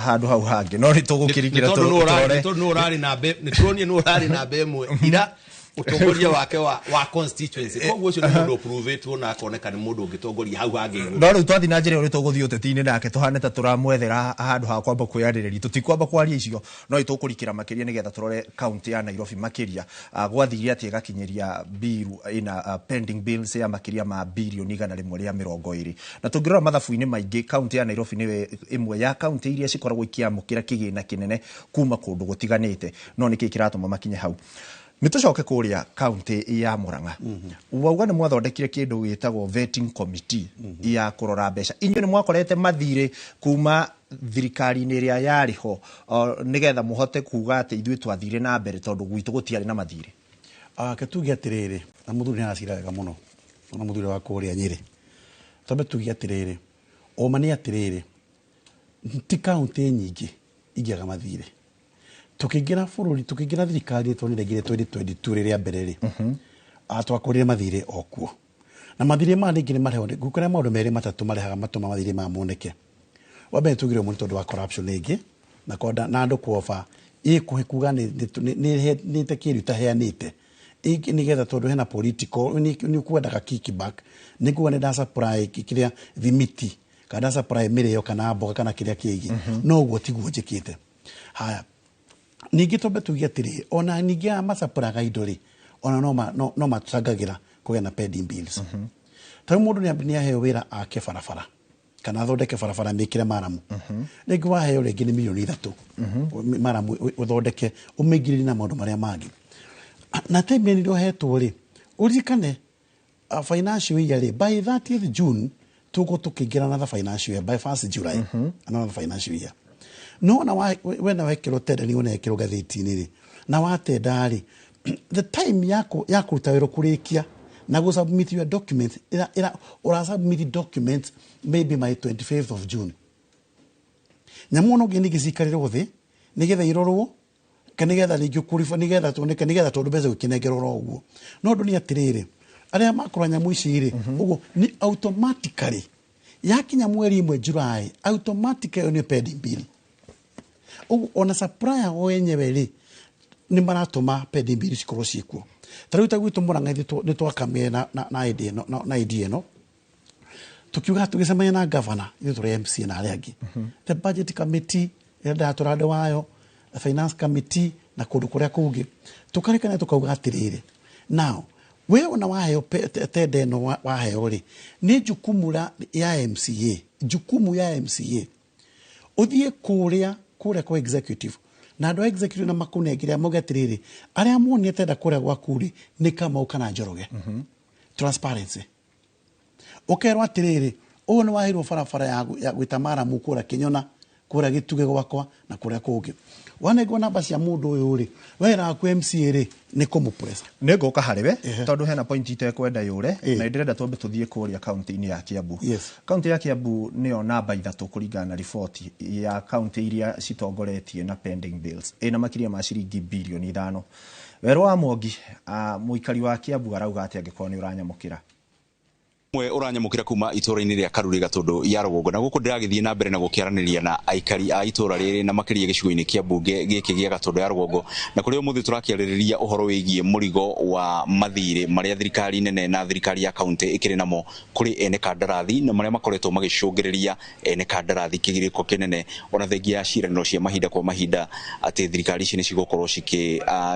handũ hau hangĩ, no nĩ tũgũkĩringĩra tondũ nĩ ũrarĩ na mbe, nĩ tũronire nĩ ũrarĩ na mbe ĩmwe ira Ũtongoria wake wa constituency, koguo ũcio nĩ mũndũ ũpruvĩtwo na akoneka nĩ mũndũ ũngĩtongoria hau hangĩ igũrũ. No rĩu twathiĩ na njĩra ĩyo, tũgũthiĩ ũteti-inĩ nake tũhane ta tũramwethera handũ ha kwamba kwĩyarĩrĩria. Tũtikwamba kwaria icio, no ĩtũkũrikĩra makĩria nĩgetha tũrore kaunti ya Nairobi makĩria. Gwathire atĩa ĩgakinyĩria biru ĩna pending bills ya makĩria ma birioni 120? Na tũngĩrora mathabu-inĩ maingĩ, kaunti ya Nairobi nĩwe ĩmwe ya kaunti iria cikoragwo ikĩamũkĩra kĩgĩna kĩnene kuma kũndũ gũtiganĩte. No nĩkĩ kĩratũma makinye hau? Nĩ tũcoke kũrĩa kaunti ya Murang'a. Wauga nĩ mwathondekire kĩndũ gĩtagwo vetting committee ya kũrora mbeca. Inyuĩ nĩ mwakorete mathirĩ kuma thirikari-inĩ ĩrĩa yarĩ ho nĩgetha mũhote kuga atĩ ithuĩ twathire na mbere tondũ gwitũ gũtiarĩ na mathirĩ? Ke tuge atĩrĩrĩ, na mũthuri nĩ aracira wega mũno, ona mũthuri wa kũrĩa Nyĩrĩ. Twambe tuge atĩrĩrĩ, ũma nĩ atĩrĩrĩ, ti kaunti nyingĩ ingĩaga mathirĩ. Tukĩingĩra bũrũri, tukĩingĩra thirikari, tuonire ngire 2022 rĩrĩa mbere rĩ, twakorire mathirĩ o kuo. Na mathirĩ maya rĩngĩ nĩ marehwo gũkũrĩa maũndũ merĩ matatũ marehaga matũma mathirĩ maya moneke. Wa mbere tugire mũno tondũ wa corruption ĩngĩ na kwenda na andũ kuoba ĩkũhe kuga nĩ te kĩndũ itaheanĩte ĩngĩ nĩgetha tondũ hena political nĩ kwendaga kickback, nĩ kuga nĩ nda supply kĩrĩa thimiti kana nda supply mĩrĩo kana mboga kana kĩrĩa kĩngĩ, no ũguo tiguo njĩkĩte. Haya, ningĩ twambe tuge atĩrĩ, ona ningĩ aya macapũraga indo rĩ, ona no matũcangagĩra kũgĩa na pending bills. Ta rĩu mũndũ nĩ aheo wĩra ake barabara kana athondeke barabara mĩkĩre maramu, rĩngĩ waheo rĩngĩ nĩ mirioni 3 maramu ũthondeke ũmĩingĩrĩrie na maũndũ marĩa mangĩ, na time ĩrĩa ũhetwo rĩ, ũririkane financial year rĩ, by 30th June tũgũ tũkĩingĩra another financial year, by 1st July another financial year. No na we na wekĩrwo tenda nĩ ũnekĩrwo ngathĩti-inĩ rĩ, na watenda rĩ, the time yako ya kũruta wĩra kũrĩkia na gũ submit your document, ĩra ũra submit document maybe by 25th of June, nyamũ no nginya ningĩ cikarĩrwo thĩ nĩgetha irorwo kana nĩgetha rĩngĩ kũriba nĩgetha tuoneke nĩgetha tondũ mbeca gũkĩnengerwo ro ũguo. No ũndũ nĩ atĩrĩrĩ, arĩa makora nyamũ ici rĩ, ũguo nĩ automatically yakinya mweri 1 July, automatically nĩ pending bill. Ũguo ona supplier wenyewe rĩ, nĩ maratũma pending bill cikorwo ciĩkuo. Ta rĩu ta gwitũ Murang'a ithuĩ nĩ twakamire na idea ĩno na idea ĩno tukiuga tũgĩcemania na governor, ithuĩ tũrĩ MCA na arĩa angĩ, the budget committee ĩrĩa ndatũra andũ wayo, the finance committee na kũndũ kũrĩa kũngĩ, tũkarĩkana tũkauga atĩrĩrĩ, now we ona waheo tenda ĩno waheo rĩ, nĩ jukumu ya MCA, jukumu ya MCA ũthiĩ kũrĩa kwa executive na andũ a executive na makũnengere mauge atĩrĩrĩ, arĩa monire tenda kũrĩa gwaku rĩ, nĩ Kamau kana Njoroge. Transparency, ũkerwo atĩrĩrĩ, ũyũ nĩ waheirwo barabara ya gwĩta maramu kũrĩa Kĩnyona, kũrĩa Gĩtugĩ gwakwa na kũrĩa kũngĩ, wanengwo namba cia mũndũ ũyũ rĩ, wĩra waku MCA rĩ, nĩ kũmũpress. Nĩ ngũka harĩ we tondũ hena point itekwenda yũre, na ndĩrenda twambe tũthiĩ kũrĩa kaunti-inĩ ya Kiambu. Kaunti ya Kiambu nĩyo namba 3 kũringana na riboti ya kaunti iria citongoretie na pending bills, ĩna makĩria ma ciringi birioni 5. Werũ wa Mwangi, mũikari wa Kiambu, arauga atĩ angĩkorwo nĩ ũranyamũkĩra mwe ũranyamũkĩra kuma itũra-inĩ rĩa Karuri Gatũndũ ya rũgongo, na gũkũ ndĩragĩthiĩ na mbere na gũkĩaranĩria na aikari a itũra rĩrĩ na makĩria gĩcigo-inĩ kĩa mbunge gĩkĩ gĩa Gatũndũ ya rũgongo, na kũrĩa ũmũthĩ tũrakĩarĩrĩria ũhoro wĩgiĩ mũrigo wa mathirĩ marĩa thirikari nene na thirikari ya kaunti ĩkĩrĩ namo kũrĩ ene kandarathi, na marĩa makoretwo magĩcũngĩrĩria ene kandarathi kĩgirĩko kĩnene, ona thengia ya ciĩranĩro cia mahinda kwa mahinda atĩ thirikari ici nĩ cigũkorwo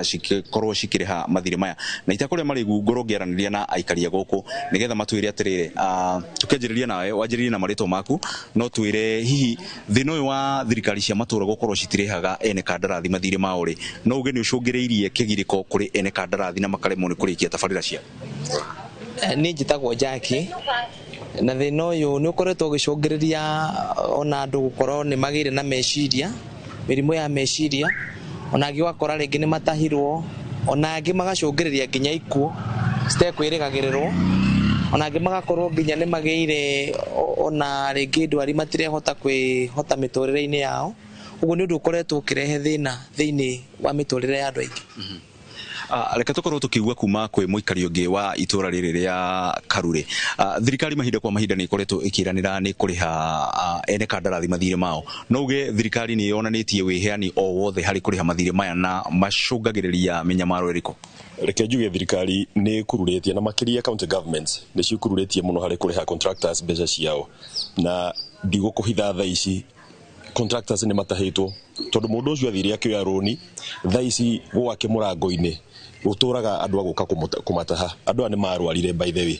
cikĩkorwo cikĩrĩha mathirĩ maya. Na itakũrĩa marĩgu ngorwo ngĩaranĩria na aikari a gũkũ nĩgetha matwĩre atĩrĩrĩ, tukĩanjĩrĩria nawe, wanjĩrĩrie na marĩtwa maku, no twĩre hihi thĩna ũyũ wa thirikari cia matũra gũkorwo citirĩhaga ene kandarathi mathirĩ mao rĩ, no uge nĩ ũcũngĩrĩirie kĩgirĩko kũrĩ ene kandarathi na makaremwo nĩ kũrĩkia tabarĩra ciao? Niĩ njĩtagwo Jackie, na thĩna ũyũ nĩ ũkoretwo ũgĩcũngĩrĩria ona andũ gũkorwo nĩ magĩire na meciria, mĩrimũ ya meciria, ona angĩ ũgakora rĩngĩ nĩ matahirwo, ona angĩ magacũngĩrĩria nginya ikuũ citekwĩrĩgagĩrĩrwo, ona angĩ magakorwo nginya nĩ magĩire ona rĩngĩ ndwari matirehota kwĩhota mĩtũrĩre-inĩ yao. Ũguo nĩ ũndũ ũkoretwo ũkĩrehe thĩna thĩinĩ wa mĩtũrĩre ya andũ aingĩ. Reke tũkorwo tũkiugua kuma kwĩ mũikari ũngĩ wa itũra rĩrĩ rĩa Karure. Thirikari mahinda kwa mahinda nĩ ĩkoretwo ĩkĩranĩra nĩ kũrĩha ene kandarathi mathirĩ mao. No uge thirikari nĩ yonanĩtie wĩheani o wothe harĩ kũrĩha mathirĩ maya na macũngagĩrĩria mĩnyamaro ĩrĩkũ? Reke njuge thirikari nĩ ĩkururĩtie na makĩria county governments nĩ cikururĩtie mũno harĩ kũrĩha contractors mbeca ciao, na ndigũkũhitha thaa ici contractors nĩ matahĩtwo tondũ mũndũ ũcio athire akĩoya rũni, thaa ici gwake mũrango-inĩ gũtũraga andũ a gũka kũmataha. Andũ aya nĩ marwarire, by the way,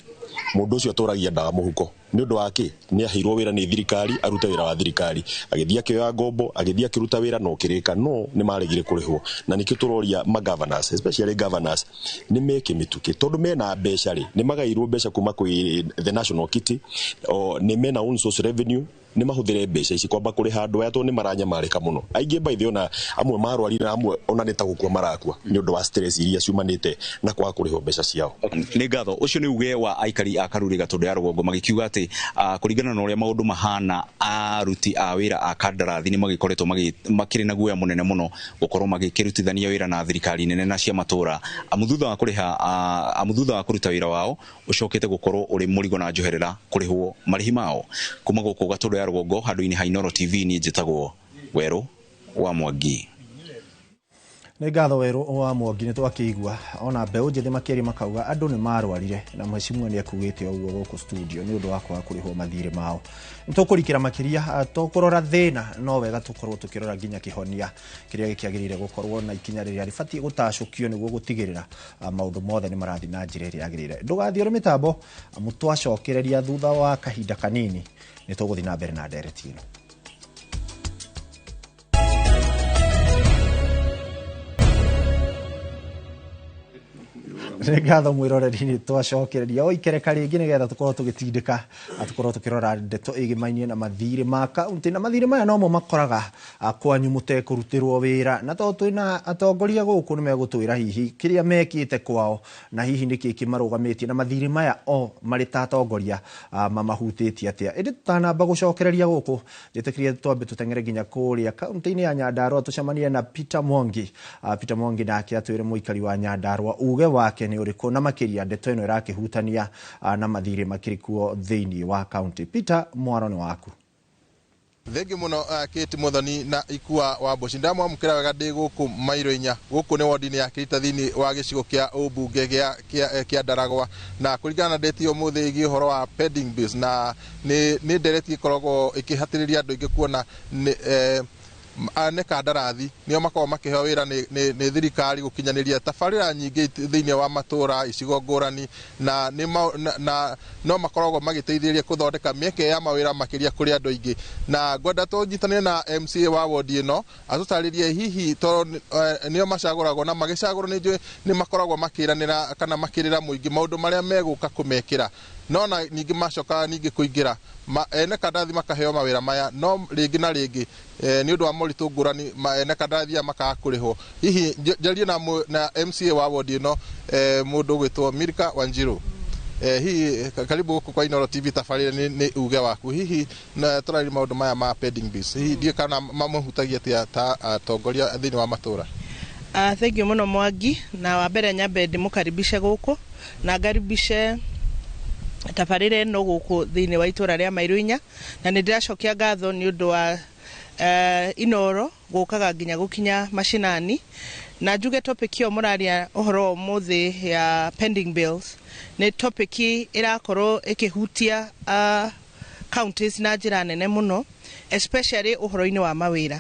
mũndũ ũcio atũragia ndawa mũhuko nĩ ũndũ wa kĩ? Nĩ aheirwo wĩra nĩ thirikari arute wĩra wa thirikari, agĩthiĩ akĩoya ngombo, agĩthiĩ akĩruta wĩra na ũkĩrĩka, no nĩ maregire kũrĩhwo. Na nĩkĩo tũroria ma governors, especially governors, nĩ meke mĩtũkĩ tondũ mena mbeca rĩ, nĩ magairwo mbeca kuma kwĩ the national kitty, o nĩ mena own source revenue, nĩ mahũthĩre mbeca ici kwamba kũrĩha andũ aya tondũ nĩ maranyamarĩka mũno. Aingĩ by the way, ona amwe marwarire na amwe ona nĩ ta gũkua marakua nĩ ũndũ wa stress iria ciumanĩte na kwaga kũrĩhwo mbeca ciao. Nĩ ngatho. Ũcio nĩ uge wa aikari a Karure Gatũndũ ya rũgongo magĩkiuga atĩ kũringana na ũrĩa maũndũ mahana, aruti a wĩra a kandarathi nĩ magĩkoretwo makĩrĩ na guoya mũnene mũno gũkorwo magĩkĩrutithania wĩra na thirikari nene na cia matũra, amu thutha wa kũrĩha amu thutha wa kũruta wĩra wao ũcokete gũkorwo ũrĩ mũrigo na njoherera kũrĩhwo marĩhi mao. Kuma gũkũ Gatũndũ ya rũgongo handũ-inĩ ha Inooro TV, niĩ njĩtagwo Werũ wa Mwangi. Nĩ ngatho Werũ wa Mwangi. Nĩ twakĩigua ona mbeũ njĩthĩ makĩria makauga andũ nĩ marwarire, na mheshimiwa nĩ akugĩte ũguo gũkũ studio nĩ ũndũ wa kwaga kũrĩhwo mathirĩ mao. Nĩ tũkũrikĩra makĩria tũkũrora thĩna, no wega tũkorwo tũkĩrora nginya kĩhonia kĩrĩa gĩkĩagĩrĩire gũkorwo na ikinya rĩrĩa rĩbatiĩ gũtacũkio nĩguo gũtigĩrĩra maũndũ mothe nĩ marathiĩ na njĩra ĩrĩa yagĩrĩire. Ndũgathiĩ ũrĩ mĩtambo, amu twacokereria thutha wa kahinda kanini nĩ tũgũthiĩ na mbere na ndereti ĩno. Nĩ ngatho mwĩroreri, nĩ twacokereria o ikereka rĩngĩ nĩgetha tũkorwo tũgĩtindĩka, tũkorwo tũkĩrora ndeto ĩgĩmainie na mathirĩ ma kaunti, na mathirĩ maya nomo makoraga kwanyu mũtekũrutĩrwo wĩra, na tondũ twĩna atongoria gũkũ nĩ megũtwĩra hihi kĩrĩa mekĩte kwao na hihi nĩkĩ kĩmarũgamĩtie na mathirĩ maya o marĩ ta atongoria mamahutĩtie atĩa. Ĩndĩ tũtanamba gũcokereria gũkũ, njĩtĩkĩrie twambe tũteng'ere nginya kũrĩa kaunti-inĩ ya Nyandarua tũcemanie na Peter Mwangi. Peter Mwangi nake atwĩre mũikari wa Nyandarua uge wake nĩ ũrĩkũ, na makĩria ndeto ĩno ĩrakĩhutania na mathirĩ makĩrĩ kuo thĩinĩ wa kaunti. Peter, mwaro nĩ waku. Thengi muno Kate Muthoni na Ikua wa Mboci. Ndamwamũkĩra wega ndĩ gũkũ mairo inya, gũkũ nĩ wodi-inĩ ya Kĩrita thĩinĩ wa gĩcigo kĩa ũmbunge gĩa Ndaragwa, na kũringana na ndeti ũmũthĩ ĩgiĩ ũhoro wa pending bills, na nĩ ndereti ĩkoragwo ĩkĩhatĩrĩria andũ aingĩ kuona nĩ ane kandarathi nĩo makoragwo makĩheo wĩra nĩ thirikari gũkinyanĩria tabarĩra nyingĩ thĩinĩ wa matũra icigo ngũrani, na na no makoragwo magĩteithĩrĩria gũthondeka mĩeke ya mawĩra makĩria kũrĩ andũ aingĩ. Na ngwenda tũnyitanĩre na MCA wa wodi ĩno atũtarĩrie hihi tondũ nĩo macagũragwo, na magĩcagũrwo nĩ njũĩ nĩ makoragwo makĩranĩra kana makĩrĩra mũingĩ maũndũ marĩa megũka kũmekĩra, no na ningĩ macokaga ningĩ kũingĩra ene kandarathi makaheo mawĩra maya, no rĩngĩ na rĩngĩ nĩ ũndũ wa moritũ ngũrani ene kandarathi aya makaga kũrĩhwo. Hihi njarie na MCA wa wodi ĩno, mũndũ ũgwĩtwo Milka Wanjiru. Hihi karibu gũkũ kwa Inooro TV, tabarĩra nĩ uge waku. Hihi na tũraria maũndũ maya ma pending bills, hihi ndiũĩ kana mamũhutagia atĩa ta atongoria thĩinĩ wa matũra? Thank you mũno Mwangi, na wa mbere nyambe ndĩmũkaribishe gũkũ na ngaribishe tabarĩra ĩno gũkũ thĩinĩ wa itũra rĩa Mairũ inya, na nĩ ndĩracokia ngatho nĩ ũndũ wa Inooro gũkaga nginya gũkinya macinani. Na njuge topic ĩyo mũraria ũhoro wa ũmũthĩ ya pending bills nĩ topic ĩrakorwo ĩkĩhutia counties na njĩra nene mũno, especially ũhoro-inĩ wa mawĩra,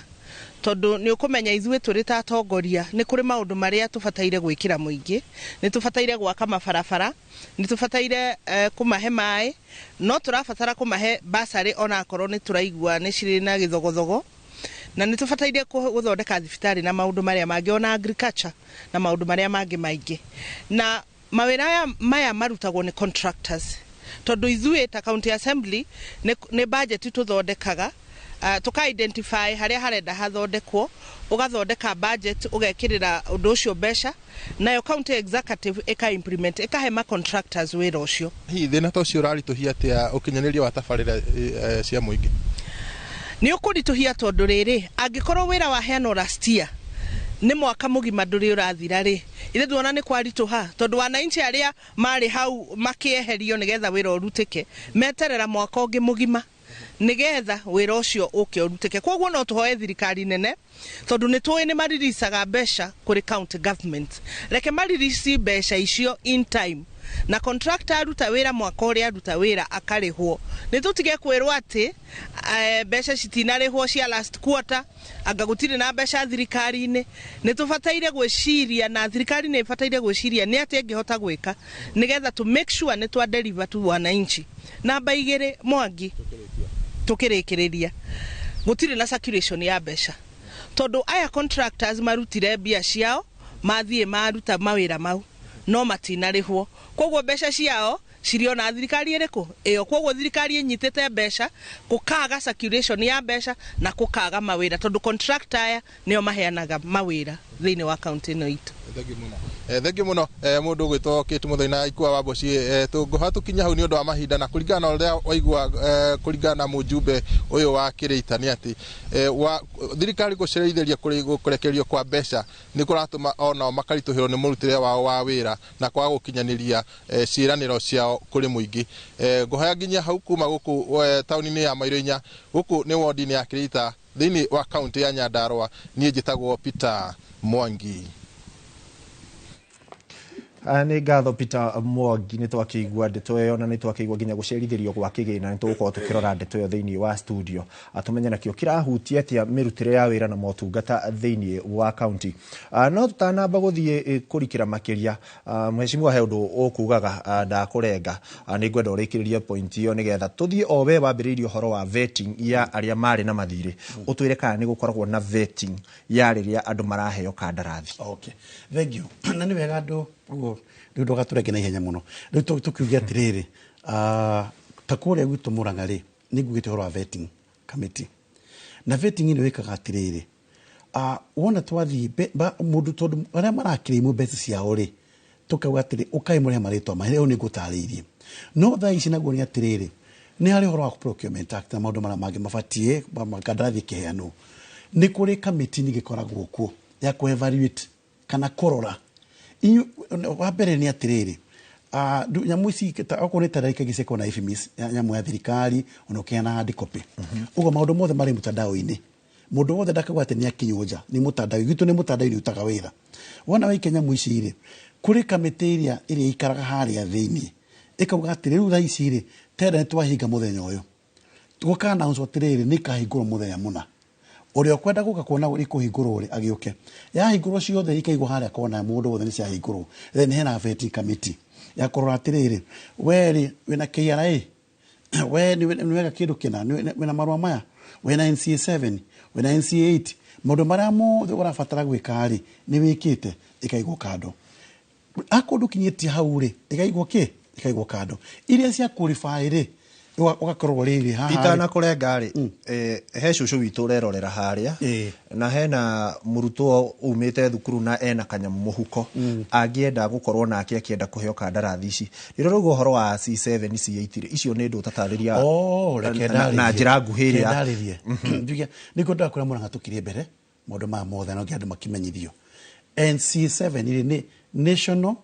tondũ nĩ ũkũmenya ithuĩ tũrĩ ta atongoria nĩ kũrĩ maũndũ marĩa tũbataire gwĩkĩra mũingĩ, nĩ tũbataire gwaka mabarabara, nĩ tũbataire kũmahe maĩ, no tũrabatara kũmahe basarĩ onakorwo nĩ tũraigua nĩ cirĩ na gĩthogothogo, na nĩ tũbataire gũthondeka thibitarĩ na maũndũ marĩa mangĩ, ona agriculture na maũndũ marĩa mangĩ maingĩ. Na mawĩra maya marutagwo nĩ contractors, tondũ ithuĩ ta county assembly nĩ budget tũthondekaga, tuka identify harĩa harenda hathondekwo, ũgathondeka budget, ũgekĩrĩra ũndũ ũcio mbeca, nayo county executive ĩka implement, ĩkahe ma contractors wĩra ũcio. Hihi thĩna ta ũcio ũraritũhia atĩa ũkinyanĩria wa tabarĩra cia mũingĩ? Nĩ ũkũritũhia tondũ rĩrĩ, angĩkorwo wĩra waheanwo last year Nĩ mwaka mũgima ndũrĩ ũrathira rĩ, ithe tuona nĩ kwaritũha tondũ wananchi arĩa marĩ hau makĩeherio nĩgetha wĩra ũrutĩke meterera mwaka ũngĩ mũgima nĩgetha wĩra ũcio ũke ũrutĩke. Koguo no tũhoe thirikari nene tondũ nĩ tũĩ nĩ mariricaga mbeca kũrĩ county government, reke maririci mbeca icio in time na contractor aruta wĩra mwaka ũrĩa aruta wĩra akarĩhwo. Nĩ tũtige kwĩrwo atĩ mbeca citinarĩhwo cia last quarter, anga gũtirĩ na mbeca thirikari-inĩ. Nĩ tũbataire gwĩciria na thirikari nĩ ĩbataire gwĩciria nĩ atĩa ĩngĩhota gwĩka nĩgetha to make sure nĩ twa deliver to wananchi. Namba 2, Mwangi, tũkĩrĩkĩrĩria gũtirĩ na circulation ya mbeca tondũ aya contractors marutire mbia ciao mathiĩ maruta mawĩra mau no matinarĩhwo, koguo mbeca ciao ciriona thirikari ĩrĩkũ ĩyo. Koguo thirikari ĩnyitĩte mbeca, gũkaga circulation ya mbeca na gũkaga mawĩra tondũ contractor aya nĩo maheanaga mawĩra thĩinĩ wa kaunti ĩno itũ. Thengiũ mũno mũndũ ũgwĩtwo Kate Muthoni na Ikua wa Mboci. Tũngũha tũkinya hau nĩ ũndũ wa mahinda na kũringana na ũrĩa waigua, kũringana na mũjumbe ũyũ wa Kĩrĩita nĩ atĩ thirikari gũcerithĩria kũrekererio kwa mbeca nĩ kũratũma onao makaritũhĩrwo nĩ mũrutĩre wao wa wĩra na kwaga gũkinyanĩria ciĩranĩro ciao kũrĩ mũingĩ. Ngũhoya nginya hau kuma gũkũ taũni-inĩ ya Mairo Inya, gũkũ nĩ wondi-inĩ ya Kĩrĩita thĩinĩ wa kaunti ya Nyandarua. Niĩ njĩtagwo Peter Mwangi. Nĩ ngatho Peter Mwangi, nĩ twakĩigua ndeto ĩyo na nĩ twakĩigua nginya gũcerithĩrio gwa kĩgĩna. Nĩ tũgũkorwo tũkĩrora ndeto ĩyo thĩinĩ wa studio atũmenye nakĩo kĩrahutia atĩa mĩrutĩre ya wĩra na motungata thĩinĩ wa kaunti. No tũtanamba gũthiĩ kũrikĩra makĩria, mheshimiwa, he ũndũ ũkugaga ndakũrenga, nĩ ngwenda ũrĩkĩrĩrie point ĩyo nĩgetha tũthiĩ o we wambĩrĩirie ũhoro wa vetting ya arĩa marĩ na mathirĩ, ũtwĩre kana nĩ gũkoragwo na vetting ya rĩrĩa andũ maraheo kandarathi. Okay, thank you. Na nĩ wega andũ ũguo rĩu ndũgatũrenge na ihenya mũno. Rĩu tũkiuge atĩrĩrĩ, ta kũrĩa gwitũ Mũrang'a rĩ, nĩ ngugĩte ũhoro wa vetting committee. Na vetting ĩno ĩkaga atĩrĩrĩ, wona twathiĩ mũndũ tondũ arĩa marakĩrĩimwo mbeca ciao rĩ, tũkauga atĩrĩ ũkai mũrehe marĩtwa ma rĩu nĩ ngũtarĩirie. No thaa ici naguo nĩ atĩrĩrĩ, nĩ harĩ ũhoro wa Procurement Act na maũndũ marĩa mangĩ mabatiĩ kandarathi ĩkĩheanwo. Nĩ kũrĩ kamĩtĩ ningĩ ĩkoragwo kuo ya kũ evaluate kana kũrora. Wa mbere nĩ atĩrĩrĩ, nyamũ ici okorwo nĩ tenda ikaingĩ cikoragwo na IFMIS, nyamũ ya thirikari ona ũkĩheana hard copy. Ũguo maũndũ mothe marĩ mtandao-inĩ. Mũndũ wothe ndakauga atĩ nĩ akinywo nja, nĩ mũtandao gwitũ, nĩ mũtandao-inĩ ũrutaga wĩra. Wona waikia nyamũ ici rĩ, kũrĩ kamĩtĩ ĩrĩa ĩrĩa ĩikaraga harĩa thĩinĩ ĩkauga atĩ rĩu thaa ici rĩ, tenda nĩ twahinga mũthenya ũyũ, gũka announce atĩrĩrĩ nĩ ikahingũrwo mũthenya mũna, ũrĩa ũkwenda gũka kuona ikũhingũrwo rĩ agĩũke. Yahingũrwo ciothe ikaigwo harĩa kona, mũndũ wothe nĩ ciahingũrwo. Then hena vetting committee ya kũrora atĩrĩrĩ, we rĩ wĩna KRA, we nĩ weka kĩndũ kĩna, wĩna marũa maya, wĩna NCA 7, wĩna NCA 8, maũndũ marĩa mothe ũrabatara gwĩka rĩ nĩ wĩkĩte, ĩkaigwo kando. Akorwo ndũkinyĩtie hau rĩ, ĩkaigwo kĩ? Ĩkaigwo kando. Iria cia qualify rĩ, ũgakorwo rĩrĩ haha. Itanakũrenga rĩ, he cũcũ witũ ũrerorera harĩa na hena mũrutwo umĩte thukuru na ena kanyamũ mũhuko, angĩenda gũkorwo nake akĩenda kũheo kandarathi ici. Rĩrĩa ũrauga ũhoro wa C7 C8 rĩ, icio nĩ ndũ ũtatarĩria na njĩra nguhĩ ĩrĩa. Ndarĩrie. Njuge nĩguo ndakwĩra Mũrang'a tũkirie mbere maũndũ maya mothe no nginya andũ makĩmenyithio. NC7 rĩ nĩ National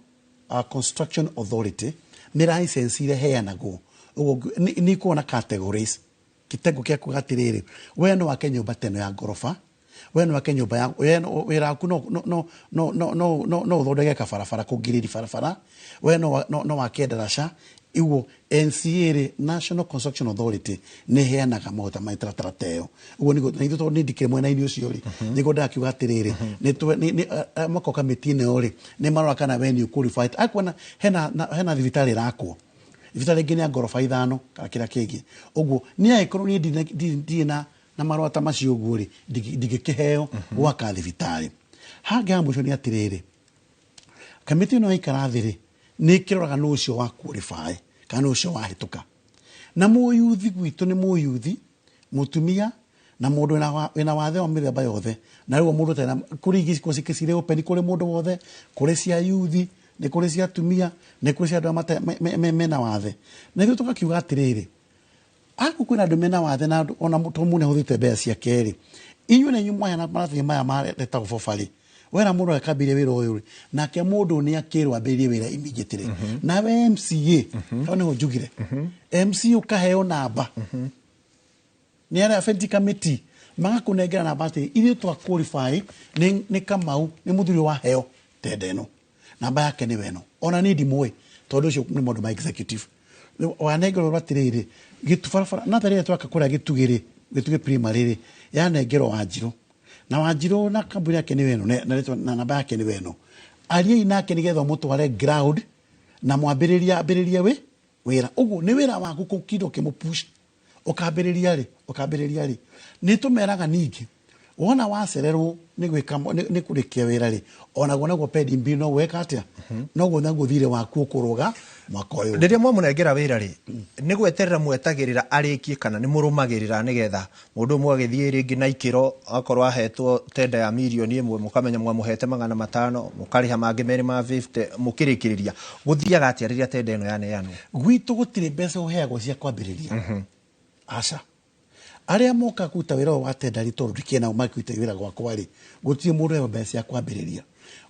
Construction Authority, nĩ license iria heanagwo. Ũguo nĩ ikoragwo na categories. Kitengo kĩa kuga atĩrĩrĩ, we no wake nyũmba ta ĩno ya ngoroba, we no wake nyũmba ya, we no, wĩra waku no ũthondeke kabarabara, kũngirĩri barabara, we no wake ndaraca. Ũguo NCA rĩ, National Construction Authority, nĩ ĩheanaga mahota ma mĩtaratara ta ĩyo. Ũguo nĩguo, na ithuĩ tondũ nĩ ndikĩrĩ mwena-inĩ ũcio rĩ, nĩguo ndakiuga atĩrĩrĩ, makoka kamĩtĩ-inĩ ĩyo rĩ, nĩ marora kana we nĩ qualified. Akuona hena thibitarĩ ĩrakwo, thibitarĩ ĩngĩ nĩ ya ngoroba 5 kana kĩrĩa kĩngĩ. Ũguo nĩ angĩkorwo niĩ ndirĩ na marũa ta macio ũguo rĩ, ndingĩkĩheo gwaka thibitarĩ. Hangĩ ha mũico nĩ atĩrĩrĩ, kamĩtĩ ĩno yaikara thĩ rĩ, nĩ ĩkĩroraga nũ ũcio wa qualify kana nũ ũcio wahĩtũka. Na mũyuthi gwitũ nĩ mũyuthi, mũtumia na mũndũ wĩna wathe wa mĩthemba yothe. Na rĩu mũndũ ũtarĩ na, kũrĩ ingĩ cirĩ open kũrĩ mũndũ wothe, kũrĩ cia yuthi, nĩ kũrĩ cia atumia, nĩ kũrĩ cia andũ arĩa mena wathe. Na ithuĩ tũgakiuga atĩrĩrĩ, akorwo kwĩna andũ mena wathe na andũ ona to mũndũ nĩahũthĩrĩte mbeca ciake rĩ, inyuĩ na inyuĩ mwaheana maratathi maya maretagwo bobarĩ, Wera mũndũ akambĩrĩria wĩra ũyũ rĩ, nake mũndũ nĩ akĩrwo ambĩrĩrie wĩra immediately. Nawe MCA, hau nĩho njugire, MCA ũkaheo namba nĩ arĩa fenty committee, magakũnengera namba atĩ ithuĩ twa qualify nĩ Kamau nĩ mũthuri waheo tenda ĩno, namba yake nĩ weno, ona niĩ ndimũĩ tondũ ũcio nĩ maũndũ ma executive. Rĩu wanengerwo atĩrĩrĩ, gĩtu barabara na tarĩrĩa twaka kũrĩa Gĩtugĩ rĩ, Gĩtugĩ primary rĩ, yanengerwo Wanjirũ, na Wanjirũ na kambuni yake nĩ weno, na namba yake nĩ weno, ariai nake nĩgetha ũmũtware ground na mwambĩrĩria ambĩrĩrie wĩ wĩra. Ũguo nĩ wĩra waku kũkinda ũkĩmũpush, ũkambĩrĩria rĩ, ũkambĩrĩria rĩ. Nĩ tũmeraga ningĩ wona wacererwo nĩ gwĩka nĩ kũrĩkia wĩra rĩ, onaguo naguo pending bill no gwĩka atĩa, noguo naguo thirĩ waku ũkũrũga mwaka ũyũ. Rĩrĩa mwamũnengera wĩra rĩ, nĩ gweterera mwetagĩrĩra arĩkie kana nĩ mũrũmagĩrĩra nĩgetha mũndũ ũmwe agĩthiĩ rĩngĩ na ikĩro, akorwo ahetwo tenda ya 1 mirioni mũkamenya mwamũhete 500, mũkarĩha mangĩ merĩ ma 50 mũkĩrĩkĩrĩria? Gũthiaga atĩa rĩrĩa tenda ĩno yaneanwo? Gwitũ gũtirĩ mbeca ũheagwo cia kwambĩrĩria, aca. Arĩa moka kũruta wĩra ũyũ wa tenda rĩ, tondũ ndikĩena makĩruta wĩra gwakwa rĩ, gũtirĩ mũndũ ũheagwo mbeca cia kwambĩrĩria.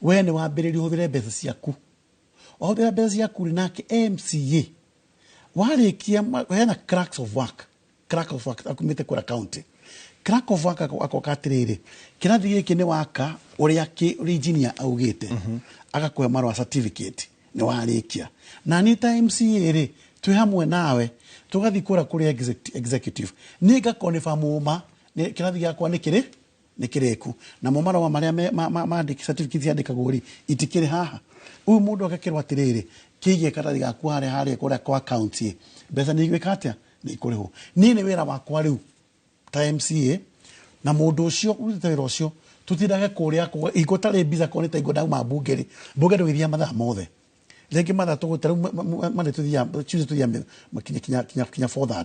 We nĩ wambĩrĩria ũhũthĩre mbeca ciaku, wahũthĩra mbeca ciaku rĩ, nake MCA warĩkia hena clerks of work, clerk of work akumĩte kũrĩa county, clerk of work akoka atĩrĩrĩ, kĩrathi gĩkĩ nĩ waka ũrĩa ũrĩa engineer augĩte, agakũhe marũa certificate nĩ warĩkia. Na niĩ ta MCA rĩ, twĩ hamwe nawe tũgathiĩ kũrĩa kũrĩ executive, niĩ ngakonifirm ũma kĩrathi gĩakwa nĩ kĩrĩ nĩ kĩrĩku, namo marũa marĩa certificate ciandĩkagwo rĩ, itikĩrĩ haha. Ũyũ mũndũ agakĩrwo atĩrĩrĩ, kĩige karatathi gaku harĩa harĩa kũrĩa kwa county, mbeca nĩ igwĩka atĩa, nĩ ikũrĩhwo. Niĩ nĩ wĩra wakwa rĩu ta MCA na mũndũ ũcio ũrutĩte wĩra ũcio, tutindage kũrĩa hingo tarĩ mbisa korwo nĩ ta hingo ndauma mbunge rĩ, mbunge ndũgĩthiaga mathaa mothe, rĩngĩ mathaa tũgũta rĩu Monday tũthiaga, Tuesday tũthiaga kinya 4:30.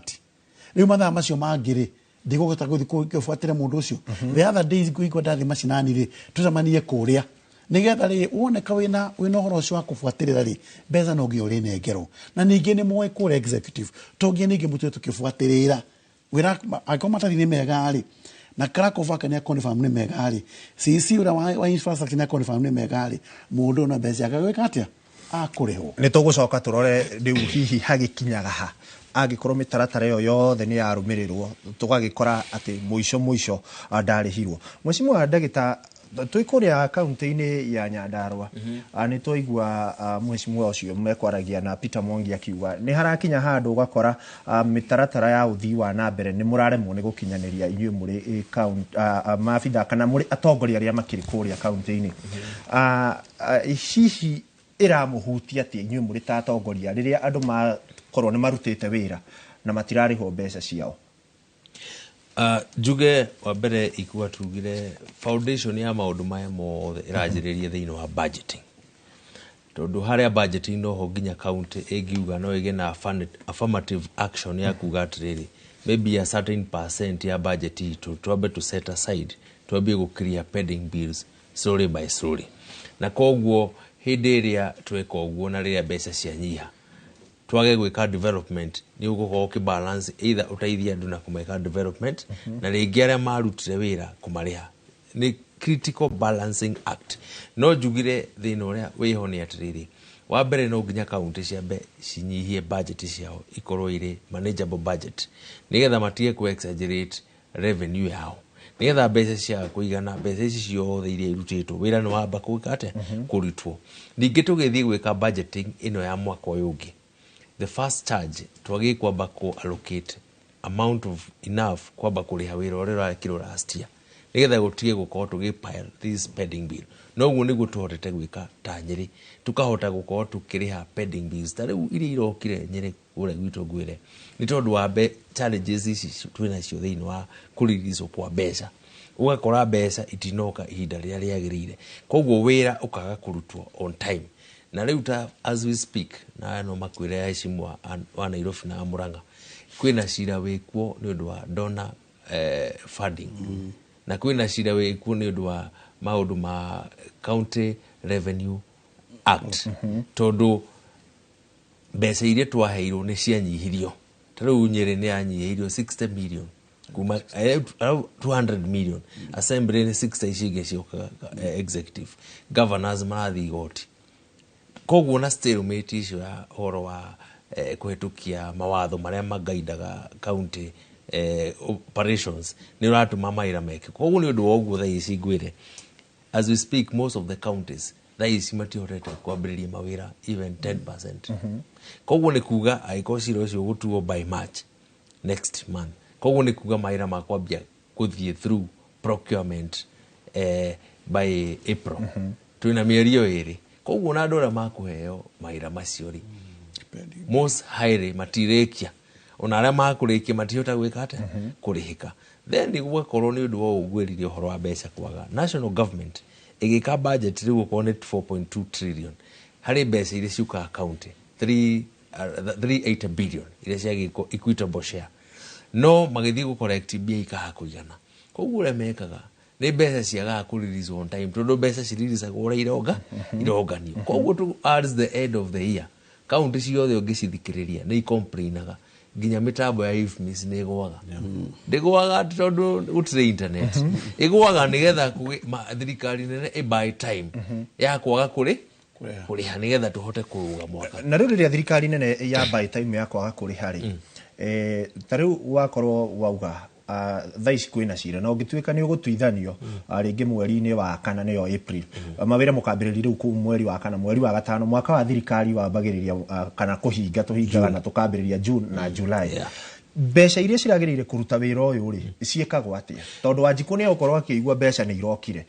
Rĩu mathaa macio mangĩ rĩ, ndigũhota gũthiĩ kũbuatĩra mũndũ ũcio. The other days ngũigua ndathiĩ macinani rĩ, tũcemanie kũrĩa nĩgetha rĩ woneka wĩna ũhoro ũcio wa kũbuatĩrĩra rĩ, mbeca no nginya ũrĩnengerwo. Na ningĩ nĩ moĩ kũrĩa executive to nginya ningĩ mũtue tũkĩbuatĩrĩra wĩra, angĩkorwo maratathi nĩ mega rĩ, na clerk of work nĩ aconfirm nĩ mega rĩ, CC ũrĩa wa infrastructure nĩ aconfirm nĩ mega rĩ, mũndũ ũyũ na mbeca ciake gwĩka atĩa, akũrĩhwo. Nĩ tũgũcoka tũrore rĩu hihi hagĩkinyaga ha angĩkorwo mĩtaratara ĩyo yothe nĩ yarũmĩrĩrwo, tũgagĩkora atĩ mũico mũico ndarĩhirwo. Mheshimiwa ndagĩta, twĩ kũrĩa kaunti-inĩ ya Nyandarua, nĩ twaigua mheshimiwa ũcio mekwaragia na Peter Mwangi akiuga nĩ harakinya handũ ũgakora mĩtaratara ya ũthii wa na mbere nĩ mũraremwo nĩ gũkinyanĩria inyuĩ mũrĩ maabitha kana mũrĩ atongoria arĩa makĩrĩ kũrĩa kaunti-inĩ. Hihi ĩramũhutia atĩa inyuĩ mũrĩ ta atongoria rĩrĩa andũ makorwo nĩ marutĩte wĩra na matirarĩhwo mbeca ciao? Njuge wa mbere ikuwa tugire foundation ya maũndũ maya mothe ĩranjĩrĩria thĩinĩ wa budgeting, tondũ harĩa budgeting noho nginya county ĩngiuga no ĩgĩe na affirmative action ya kuga atĩrĩrĩ, maybe a certain percent ya budget itũ twambe to set aside, twambie gũ clear pending bills slowly by slowly. Na koguo hĩndĩ ĩrĩa tweka ũguo na rĩrĩa mbeca cianyiha twage gwĩka development, nĩ ũgũkorwo ũkĩbalance either ũteithie andũ na kũmeka development na rĩngĩ arĩa marutire wĩra kũmarĩha. Nĩ critical balancing act. No njugire thĩna ũrĩa wĩho nĩ atĩrĩrĩ, wa mbere no nginya kaunti ciambe cinyihie budget ciao ikorwo irĩ manageable budget, nĩgetha matige ku exaggerate revenue yao, nĩgetha mbeca ciaga kũigana, mbeca ici ciothe iria irutĩtwo wĩra nĩ wamba gwĩka atĩa, kũrutwo. Ningĩ tũgĩthiĩ gwĩka budgeting ĩno ya mwaka ũyũ ũngĩ, the first charge twagĩrĩire kwamba kũ allocate amount of enough kwamba kũrĩha wĩra ũrĩa ũrekirwo last year, nĩgetha gũtige gũkorwo tũgĩ pile this pending bill. No ũguo nĩguo tũhotete gwĩka ta Nyĩrĩ, tũkahota gũkorwo tũkĩrĩha pending bills ta rĩu iria irokire Nyĩrĩ kũrĩa gwitũ. Ngwĩre nĩ tondũ wa challenges ici twĩnacio thĩinĩ wa kũririzo kwa mbeca, ũgakora mbeca itinoka ihinda rĩrĩa rĩagĩrĩire, koguo wĩra ũkaga kũrutwo on time. Na rĩu ta as we speak, na no makwĩre aheshimiwa wa Nairobi na Murang'a, kwĩna cira wĩkuo nĩ ũndũ wa donor funding, na kwĩna cira wĩkuo nĩ ũndũ wa maũndũ ma County Revenue Act, tondũ mbeca iria twaheirwo nĩ cianyihirio. Ta rĩu Nyĩrĩ nĩ yanyihĩirio 60 million. Kuma 200 million assembly nĩ 60, icio ingĩ ciũkaga executive. Governors marathiĩ igoti. Koguo na stalemate icio ya ũhoro wa kũhetũkia mawatho marĩa magaidaga county operations nĩ ũratũma mawĩra meke. Koguo nĩ ũndũ wa ũguo, thaa ici ngwĩre, as we speak, most of the counties thaa ici matihotete kwambĩrĩria mawĩra even 10%. Koguo nĩ kuga angĩkorwo cira ũcio ũgũtuo by March next month, koguo nĩ kuga mawĩra makwambia gũthiĩ through procurement by April. Twĩna mĩeri ĩyo 2. Koguo na andũ arĩa makũheo mawĩra macio rĩ, most highly matirĩkia, ona arĩa makũrĩkia matihota gwĩka atĩa, kũrĩhĩka. Then gũgakorwo nĩ ũndũ wa ũgwĩrire ũhoro wa mbeca kwaga, national government ĩgĩka budget rĩu okorwo nĩ 4.2 trillion, harĩ mbeca iria ciũkaga county 3, 380 billion iria ciagĩkwo equitable share, no magĩthiĩ gũ collect mbia ikaga kũigana. Koguo ũrĩa mekaga nĩ mbeca ciagaga kũ release on time, tondũ mbeca ciririzacagwo ũrĩa ironga ironganio. Koguo towards the end of the year, kaunti ciothe ũngĩcithikĩrĩria nĩ icomplainaga, nginya mĩtambo ya IFMIS nĩ ĩgũaga. Ndĩgũaga atĩ tondũ gũtirĩ internet, ĩgũaga nĩgetha thirikari nene ĩ buy time ya kwaga kũrĩha nĩgetha tũhote kũrũga mwaka. Na rĩu rĩrĩa thirikari nene ya buy time ya kwaga kũrĩha rĩ, ta rĩu wakorwo wauga thaa ici kwĩna cira na ũngĩtuĩka nĩ ũgũtuithanio rĩngĩ mweri-inĩ wa kana, nĩyo April, mawĩra mũkambĩrĩria rĩu kũu mweri wa kana, mweri wa gatano. Mwaka wa thirikari wambagĩrĩria kana kũhinga tũhingaga na tũkambĩrĩria June na July. Mbeca iria ciragĩrĩire kũruta wĩra ũyũ rĩ, ciĩkagwo atĩa? Tondũ Wanjikũ nĩ egũkorwo akĩigua mbeca nĩ irokire.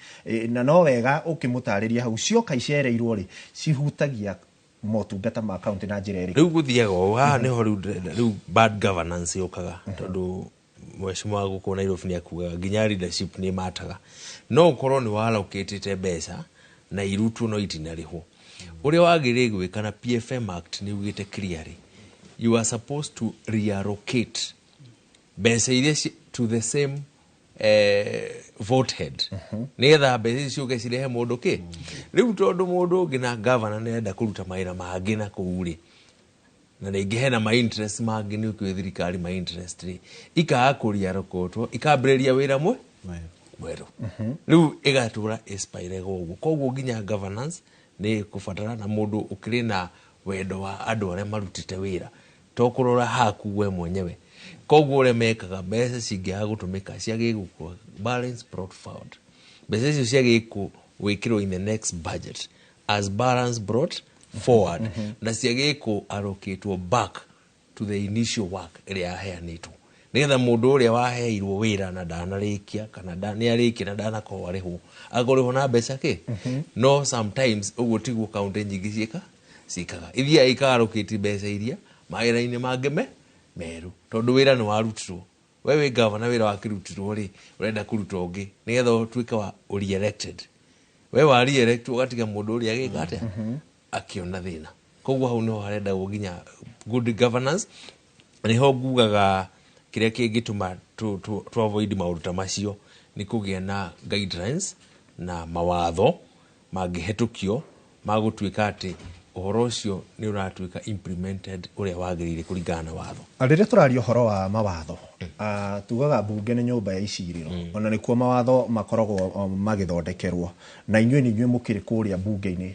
Na no wega ũkĩmũtarĩria hau cioka icereirwo rĩ, cihutagia motungata ma kaunti na njĩra ĩrĩkũ? Rĩu gũthiaga ũũ, haha nĩho rĩu ndĩrenda rĩu bad governance yũkaga, tondũ mheshimiwa gũkũ Nairobi nĩ akugaga nginya leadership nĩ mataga. No ũkorwo nĩ walokĩtĩte mbeca na irutwo no itinarĩhwo, ũrĩa wagĩrĩire gwĩka na PFM Act nĩ ugĩte clearly you are supposed to reallocate mbeca iria to the same vote head, nĩgetha mbeca ici ciũke cirehe mũndũ kĩ rĩu, tondũ mũndũ ũngĩ na gavana nĩ arenda kũruta mawĩra mangĩ na kũu rĩ, na rĩngĩ hena ma interest mangĩ, nĩ ũkĩũĩ thirikari ma interest rĩ, ikaga kũriarokotwo, ikambĩrĩria wĩra mwerũ, rĩu ĩgatũra ĩspirega ũguo. Koguo nginya governance nĩ kũbatara na mũndũ ũkĩrĩ na wendo wa andũ arĩa marutĩte wĩra, to kũrora haku we mwenyewe. Koguo ũrĩa mekaga, mbeca cingĩaga gũtũmĩka ciagĩrĩirwo gũkorwo balance brought forward. Mbeca icio ciagĩrĩirwo gwĩkĩrwo in the next budget as balance brought forward, na ciagĩrĩirwo allocatwo back to the initial work ĩrĩa yaheanĩtwo, nĩgetha mũndũ ũrĩa waheirwo wĩra na ndanarĩkia kana nĩ arĩkia na ndanakorwo arĩhwo, akũrĩhwo na mbeca kĩ. No sometimes ũguo tiguo kaunti nyingĩ ciĩkaga, ithiaga ikaallocate mbeca iria mawĩra-inĩ mangĩ me merũ, tondũ wĩra nĩ warutirwo. We wĩ gavana, wĩra wakĩrutirwo rĩ, ũrenda kũruta ũngĩ nĩgetha ũtuĩke wa re-elected. We wa re-elect, ũgatiga mũndũ ũrĩa agĩka atĩa, akĩona thĩna. Koguo hau niho harendagwo nginya good governance. Niho ngugaga kĩrĩa kĩngĩtũma tu avoid maũndũ ta macio nĩ kũgĩa na guidelines na mawatho mangĩhetũkio ma gũtuĩka atĩ ũhoro ũcio nĩ ũratuĩka implemented ũrĩa wagĩrĩire kũringana na watho. Rĩrĩa tũraria ũhoro wa mawatho, tugaga mbunge nĩ nyũmba ya icirĩro, ona nĩkuo mawatho makoragwo magĩthondekerwo, na inyuĩ nĩ inyuĩ mũkĩrĩ kũrĩa mbunge-inĩ.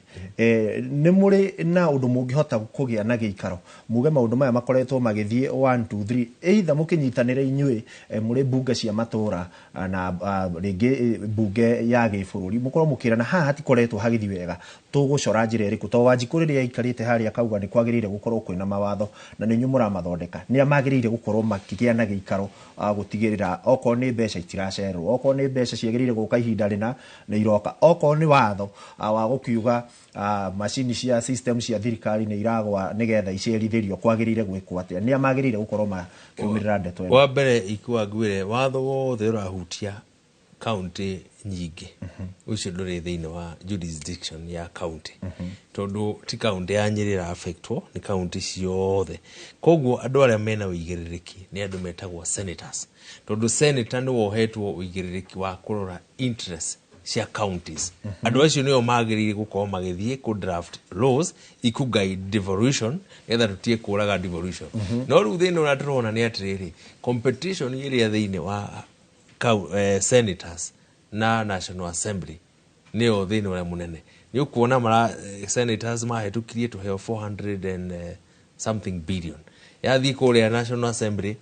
Nĩ mũrĩ na ũndũ mũngĩhota kũgĩa na gĩikaro muge maũndũ maya makoretwo magĩthiĩ 1 2 3, either mũkĩnyitanĩre inyuĩ mũrĩ mbunge cia matũra na rĩngĩ mbunge ya gĩbũrũri, mũkorwo mũkĩrana haha hatikoretwo hagĩthiĩ wega, tũgũcora njĩra ĩrĩkũ? Tondũ Wanjikũ rĩrĩa aikarĩte harĩa akauga nĩ kwagĩrĩire gũkorwo kwĩna mawatho na nĩ inyuĩ mũramathondeka, nĩa magĩrĩire gũkorwo makĩgĩa na gĩikaro gũtigĩrĩra okorwo nĩ mbeca itiracererwo, okorwo nĩ mbeca ciagĩrĩire gũka ihinda rĩna nĩ iroka, okorwo nĩ watho wa gũkiuga macini cia system cia thirikari nĩ iragwa nĩgetha icerithĩrio, kwagĩrĩire gwĩkwo atĩa, nĩa magĩrĩire gũkorwo makĩrũmĩrĩra ndeto ĩno? Wa mbere, ikuwa ngwĩre, watho wothe ũrahutia kaunti nyingĩ, ũcio ndũrĩ thĩinĩ wa jurisdiction ya kaunti, tondũ ti kaunti ya Nyĩrĩ ĩra-affectwo, nĩ kaunti ciothe. Koguo andũ arĩa mena ũigĩrĩrĩki nĩ andũ metagwo senators, tondũ senator nĩ wohetwo ũigĩrĩrĩki wa kũrora interest cia counties. Andũ acio nĩo magĩrĩire gũkorwo magĩthiĩ kũ draft laws iku guide devolution nĩgetha tũtige kũraga devolution. No rĩu thĩna ũrĩa tũrona nĩ atĩrĩrĩ, competition ĩrĩa thĩinĩ wa senators na National Assembly nĩyo thĩna ũrĩa mũnene. Nĩ ũkuona mara senators mahĩtũkirie tũheo 400 and something billion, yathiĩ kũrĩa National Assembly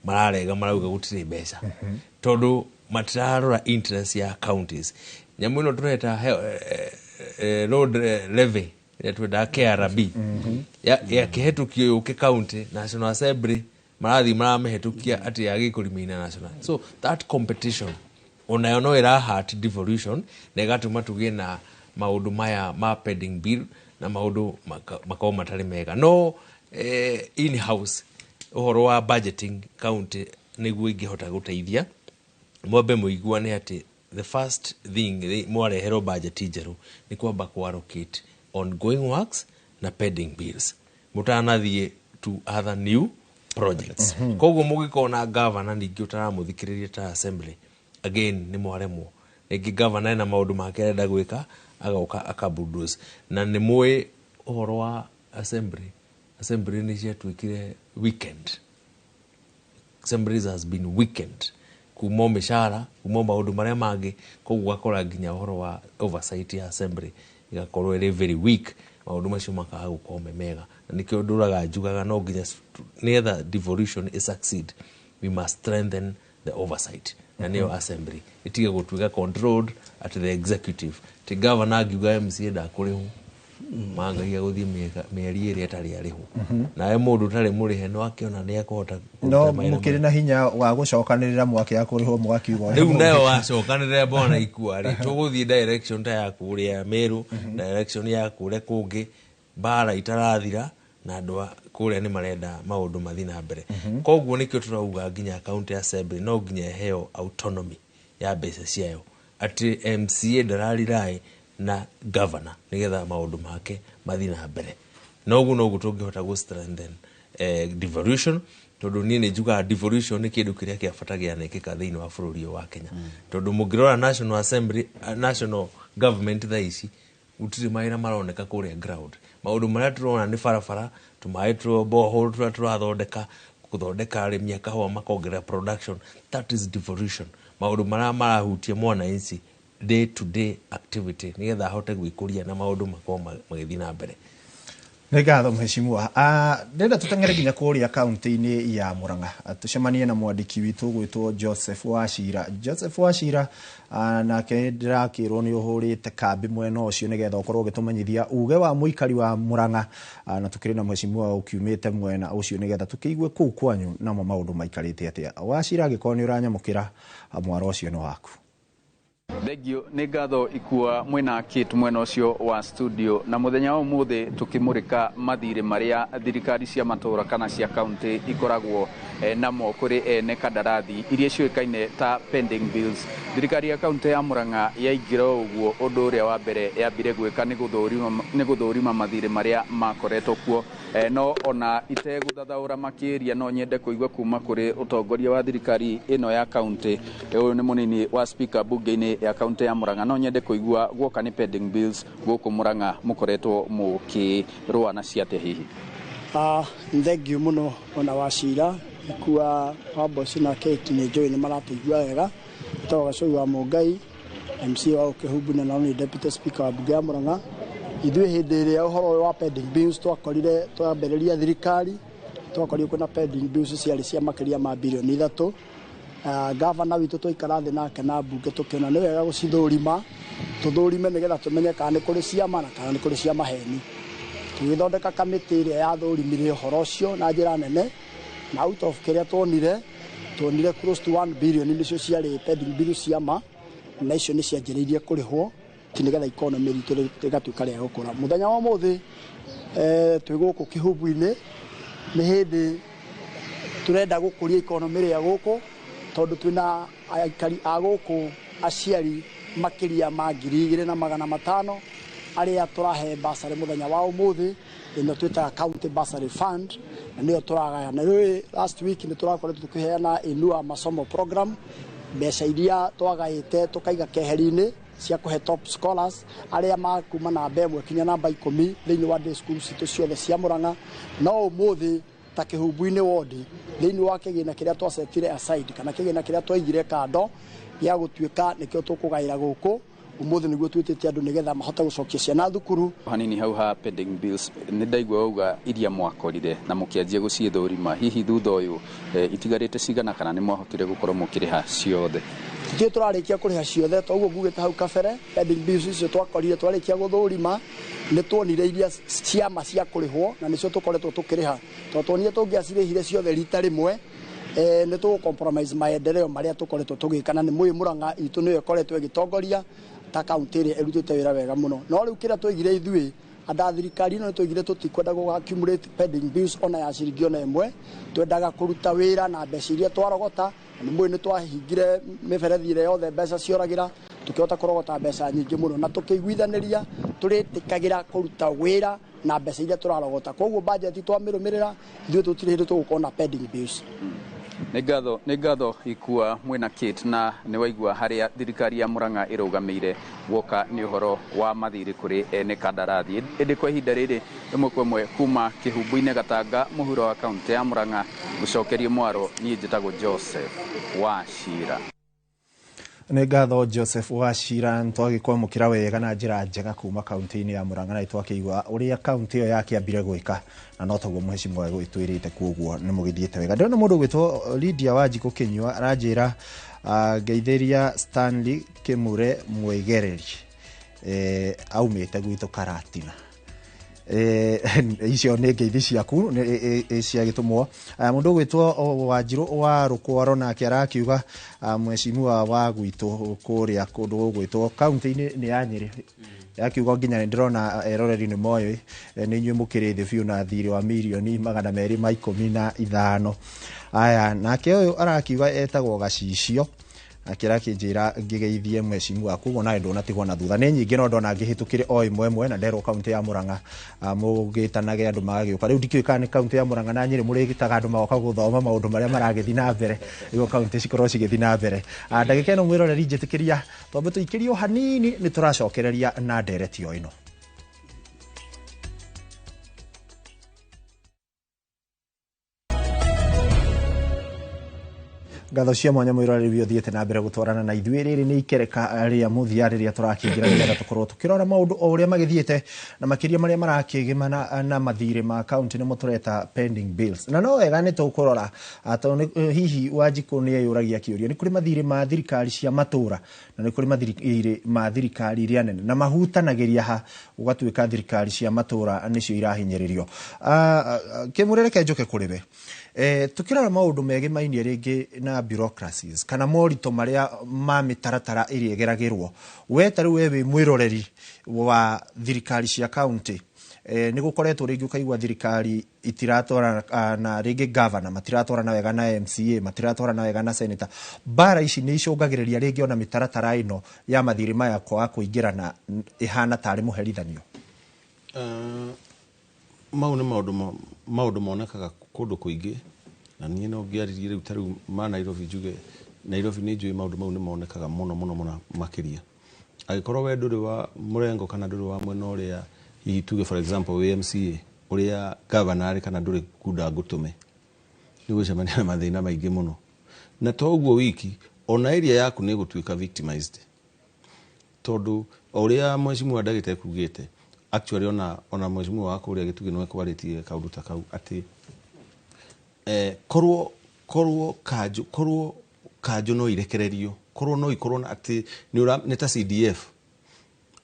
mararega, marauga gũtirĩ mbeca tondũ matirarora interest ya counties. Nyamũ ĩno tũreta road levy ĩrĩa twendaga KRB yakĩhetũkio yũke county, National Assembly marathiĩ maramĩhetũkia atĩ yagĩ kũremaina national. So that competition onayo no ĩra devolution na ĩgatũma tũgĩe na maũndũ maya ma pending bill na maũndũ makorwo matarĩ mega. No in house ũhoro wa budgeting county nĩguo ingĩhota gũteithia mwambe mũiguane atĩ the first thing mwareherwo budget njerũ nĩ kwamba kũ allocate ongoing works na pending bills mũtanathiĩ to other new projects. Koguo mũgĩkorwo na governor ningĩ ũtaramũthikĩrĩria ta assembly, again nĩ mwaremwo. Rĩngĩ governor ena maũndũ make arenda gwĩka, agoka akabulldoze. Na nĩ mũĩ ũhoro wa assembly, assembly nĩ ciatuĩkire weekend. Assemblies has been weakened kuma mĩcara, kuma maũndũ marĩa mangĩ, koguo ũgakora nginya ũhoro wa oversight ya assembly ĩgakorwo ĩrĩ very weak, maũndũ macio makaga gũkorwo me mega. Na nĩkĩo ndũraga njugaga no nginya nĩgetha devolution ĩ succeed, we must strengthen the oversight na nĩyo assembly ĩtige gũtuĩka controlled at the executive. Ti governor angiuga MCA ndakũrĩhwo, mangagia gũthiĩ mĩeri ĩrĩa ĩtarĩ arĩhwo, nawe mũndũ ũtarĩ mũrĩhe no akĩona nĩ ekũhota. No mũkĩrĩ na hinya wa gũcokanĩrĩra mwakĩaga kũrĩhwo mũgakiuga ũrĩa rĩu nayo mũgwĩka. Wacokanĩrĩra bona ikua rĩ, tũgũthiĩ direction ta ya kũrĩa Meru, direction ya kũrĩa kũngĩ mbara itarathira, na andũ a kũrĩa nĩ marenda maũndũ mathiĩ na mbere. Koguo nĩkĩo tũrauga nginya county assembly no nginya ĩheo autonomy ya mbeca ciayo, atĩ MCA ndararirai na governor nĩgetha maũndũ make mathiĩ na mbere. Na ũguo noguo tũngĩhota gũ strengthen devolution, tondũ niĩ nĩ njugaga devolution nĩ kĩndũ kĩrĩa kĩa bata gĩanekĩka thĩinĩ wa bũrũri ũyũ wa Kenya. Tondũ mũngĩrora National Assembly, national government thaa ici gũtirĩ mawĩra maroneka kũrĩa ground. Maũndũ marĩa tũrona nĩ barabara, tũmaĩ tũ borehole tũrĩa tũrathondeka, gũthondeka arĩmi a kahũa makongerera production. That is devolution. Maũndũ marĩa marahutia mwananchi day to day activity nĩgetha ahote gwĩkũria na maũndũ makorwo magĩthiĩ na mbere. Nĩ ngatho mheshimiwa. Ndĩrenda tũteng'ere nginya kũrĩa kaunti-inĩ ya Murang'a, tũcemanie na mwandĩki witũ gwĩtwo Joseph Wachira. Joseph Wachira, nake ndĩrakĩrwo nĩ ũhũrĩte kambĩ mwena ũcio nĩgetha ũkorwo ũgĩtũmenyithia uge wa mũikari wa Murang'a, na tũkĩrĩ na mheshimiwa ũkiumĩte mwena ũcio nĩgetha tũkĩigue kũu kwanyu namo maũndũ maikarĩte atĩa. Wachira, angĩkorwo nĩ ũranyamũkĩra, mwaro ũcio nĩ waku. Thengio nĩ ngatho ikua mwena Kate mwena ũcio wa studio. Na mũthenya wa ũmũthĩ tũkĩmũrĩka mathirĩ marĩa thirikari cia matũra kana cia kaunti ikoragwo namo kũrĩ ene kandarathi iria ciũĩkaine ta pending bills. Thirikari ya kaunti ya Murang'a yaingĩra ũguo, ũndũ ũrĩa wa mbere yambire gwĩka nĩ gũthũrima mathirĩ marĩa makoretwo kuo. No ona itegũthathaũra makĩria, no nyende kũigua kuma kũrĩ ũtongoria wa thirikari ĩno ya kaunti. Ũyũ nĩ mũnini wa speaker bunge-inĩ ya kaunti ya Murang'a. No nyende kũigua guoka nĩ pending bills gũkũ Murang'a mũkoretwo mũkĩrũa na ciatĩa hihi? Thengio mũno ona Wacira ikua wa Mboci na Kate, nĩ njũĩ nĩ maratũigua wega. Ĩtagwo Gacũi wa Mũngai, MC wa Ũkĩhumbu na nĩ deputy speaker wa bunge ya Murang'a. Ithuĩ hĩndĩ ĩrĩa ũhoro ũyũ wa pending bills twakorire twambĩrĩria thirikari, twakorire kwĩna pending bills ciarĩ cia makĩria ma birioni 3. Gavana witũ twaikara thĩ nake na mbunge tũkĩona nĩ wega gũcithũrima, tũthũrime nĩgetha tũmenye kana nĩ kũrĩ ciama na kana nĩ kũrĩ cia maheni. Tũgĩthondeka kamĩtĩ ĩrĩa yathũrimire ũhoro ũcio na njĩra nene, na out of kĩrĩa tuonire close to 1 billion nĩcio ciarĩ pending bills ciama, na icio nĩ cianjĩrĩirie kũrĩhwo ti nĩgetha economy ritũ ĩgatuĩka rĩa gũkũra. Mũthenya wa ũmũthĩ twĩ gũkũ Kĩhumbu-inĩ, nĩ hĩndĩ tũrenda gũkũria economy ĩrĩa gũkũ, tondũ twĩna aikari a gũkũ aciari makĩria ma 2,500 arĩa tũrahe bursary mũthenya wa ũmũthĩ, ĩno twĩtaga county bursary fund, na nĩyo tũragaya. Na rĩu last week nĩ tũrakoretwo tũkĩheana Inua Masomo program, mbeca iria twagaĩte tũkaiga keheri-inĩ. cia kũhe top scholars arĩa makuma namba 1 kinya namba 10 thĩinĩ wa day school citũ ciothe cia Murang'a. No ũmũthĩ ta Kĩhumbu-inĩ ward thĩinĩ wa kĩgĩna kĩrĩa twasetire aside kana kĩgĩna kĩrĩa twaigire kando gĩa gũtuĩka nĩkĩo tũkũgaĩra gũkũ ũmũthĩ nĩguo twĩtĩte andũ nĩgetha mahote gũcokia ciana thukuru. Hanini hau ha pending bills nĩ ndaigua wauga iria mwakorire na mũkĩanjia gũciĩthũrima, hihi thutha ũyũ itigarĩte cigana kana nĩ mwahotire gũkorwo mũkĩrĩha ciothe? Tũtirĩ tũrarĩkia kũrĩha ciothe, toguo ngugĩte hau kabere pending bills icio twakorire twarĩkia gũthũrima nĩ tuonire iria ciama cia kũrĩhwo na nĩcio tũkoretwo tũkĩrĩha, tondũ tuonire tũngĩacirĩhire ciothe rita rĩmwe nĩ tũgũ compromise maendeleo marĩa tũkoretwo tũgĩka, na nĩ mũĩ Murang'a itũ nĩyo ĩkoretwo ĩgĩtongoria ta kaunti ĩrĩa ĩrutĩte wĩra wega mũno. No rĩu kĩrĩa twaigire ithuĩ anda thirikari ĩno nĩ twaigire tũtikwenda gũ accumulate pending bills ona ya ciringi ona ĩmwe, twendaga kũruta wĩra na mbeca iria twarogota, na nĩ mũĩ nĩ twahingire mĩberethi ĩrĩa yothe mbeca cioragĩra, tũkĩhota kũrogota mbeca nyingĩ mũno na tũkĩiguithanĩria tũrĩtĩkagĩra kũruta wĩra na mbeca iria tũrarogota. Koguo budget twamĩrũmĩrĩra ithuĩ tũtirĩ hĩndĩ tũgũkorwo na pending bills. Nĩ ngatho Ikua mwĩna Kate, na nĩ waigua harĩa thirikari ya Murang'a ĩrũgamĩire guoka nĩ ũhoro wa mathirĩ kũrĩ ene kandarathi. Ĩndĩ kwa ihinda rĩrĩ ĩmwe kwa ĩmwe kuma Kĩhumbu-inĩ Gatanga mũhuro wa kaunti ya Murang'a gũcokerio mwaro, niĩ njĩtagwo Joseph Wachira. Nĩ ngatho Joseph Wachira, twagĩkwamũkĩra wega na njĩra njega kuma kaunti-inĩ ya Murang'a, na twakĩigua ũrĩa kaunti ĩyo yakĩambire gwĩka na no taguo mũhecimiwa egũgĩtwĩrĩte, koguo nĩ mũgĩthiĩte wega. Ndĩrona mũndũ ũgwĩtwo Lydia Wanjikũ Kĩnyua aranjĩra ngeithĩria Stanley Kĩmure Mwĩgereri, aumĩte gwitũ Karatina. Icio nĩ ngeithi ciaku ciagĩtũmwo. Mũndũ ũgwĩtwo Wanjirũ wa Rũkwaro nake arakiuga mheshimiwa wa gwitũ kũrĩa kũndũ gũgwĩtwo kaunti-inĩ nĩ ya Nyĩrĩ, yakiuga nginya nĩ ndĩrona eroreri nĩ moĩ nĩ inyuĩ mũkĩrĩ thĩ biũ na thirĩ wa mirioni 215. Aya, nake ũyũ arakiuga etagwo Gacicio, akĩra kĩnjĩra ngĩgeithie mheshimiwa, koguo nawe ndũnatigwo na thutha. Nĩ nyingĩ no ndona ngĩhĩtũkĩre o ĩmwe ĩmwe, na nderwo kaunti ya Murang'a mũgĩtanage andũ magagĩũka. Rĩu ndikĩũĩ kana nĩ kaunti ya Murang'a na Nyĩrĩ mũrĩgĩtaga andũ magoka gũthoma maũndũ marĩa maragĩthiĩ na mbere nĩguo kaunti cikorwo cigĩthiĩ na mbere. Ndagĩka ĩno mwĩroreri njĩtĩkĩria twambe tũikĩrio hanini, nĩ tũracokereria na ndereti o ĩno. Ngatho cia mwanya mwĩroreri ũthiĩte na mbere gũtwarana na ithuĩ. Rĩrĩ nĩ ikereka rĩa mũthia rĩrĩa tũrakĩingĩra nĩgetha tũkorwo tũkĩrora maũndũ o ũrĩa magĩthiĩte na makĩria marĩa marakĩgĩmana na mathirĩ ma kaunti nĩmo tũreta pending bills. Na no wega nĩ tũkũrora tondũ hihi Wanjikũ nĩ eyũragia kĩũria, nĩ kũrĩ mathirĩ ma thirikari cia matũra na nĩ kũrĩ mathirĩ ma thirikari iria nene, na mahutanagĩria ha gũgatuĩka thirikari cia matũra nĩcio irahinyĩrĩrio. Kĩmũre reke njũke kũrĩ we. Tukirora maũndũ megĩmainie rĩngĩ na bureaucracies kana moritũ marĩa ma mĩtaratara ĩrĩa ĩgeragĩrwo, we ta rĩu we wĩ mwĩroreri wa thirikari cia kaunti, nĩ gũkoretwo rĩngĩ ũkaigua thirikari itiratwarana na rĩngĩ governor matiratwarana wega na MCA, matiratwarana wega na senator. Mbara ici nĩ icũngagĩrĩria rĩngĩ ona mĩtaratara ĩno ya mathirĩ maya kwaga kũingĩrana ĩhana tarĩ mũherithanio. Mau nĩ maũndũ monekaga kũndũ kũingĩ, na niĩ no ngĩarĩrie rĩu ta rĩu ma Nairobi njuge Nairobi nĩ njũĩ maũndũ mau nĩ monekaga mũno mũno mũno makĩria. Angĩkorwo we ndũrĩ wa mũrengo kana ndũrĩ wa mwena ũrĩa hihi tuge for example wĩ MCA ũrĩa governor arĩ kana ndũrĩ kunda ngũtũme, nĩ ũgũcemania na mathĩna maingĩ mũno. Na to ũguo wiki, ona area yaku nĩ ĩgũtuĩka victimized, tondũ o ũrĩa mheshimiwa ndagĩtarĩ kugĩte, actually ona mheshimiwa wa kũrĩa Gĩtugĩ nĩwe kwarĩtie kaũndũ ta kau atĩ korwo kanjũ no irekererio, korwo no ikorwo atĩ nĩ ta CDF,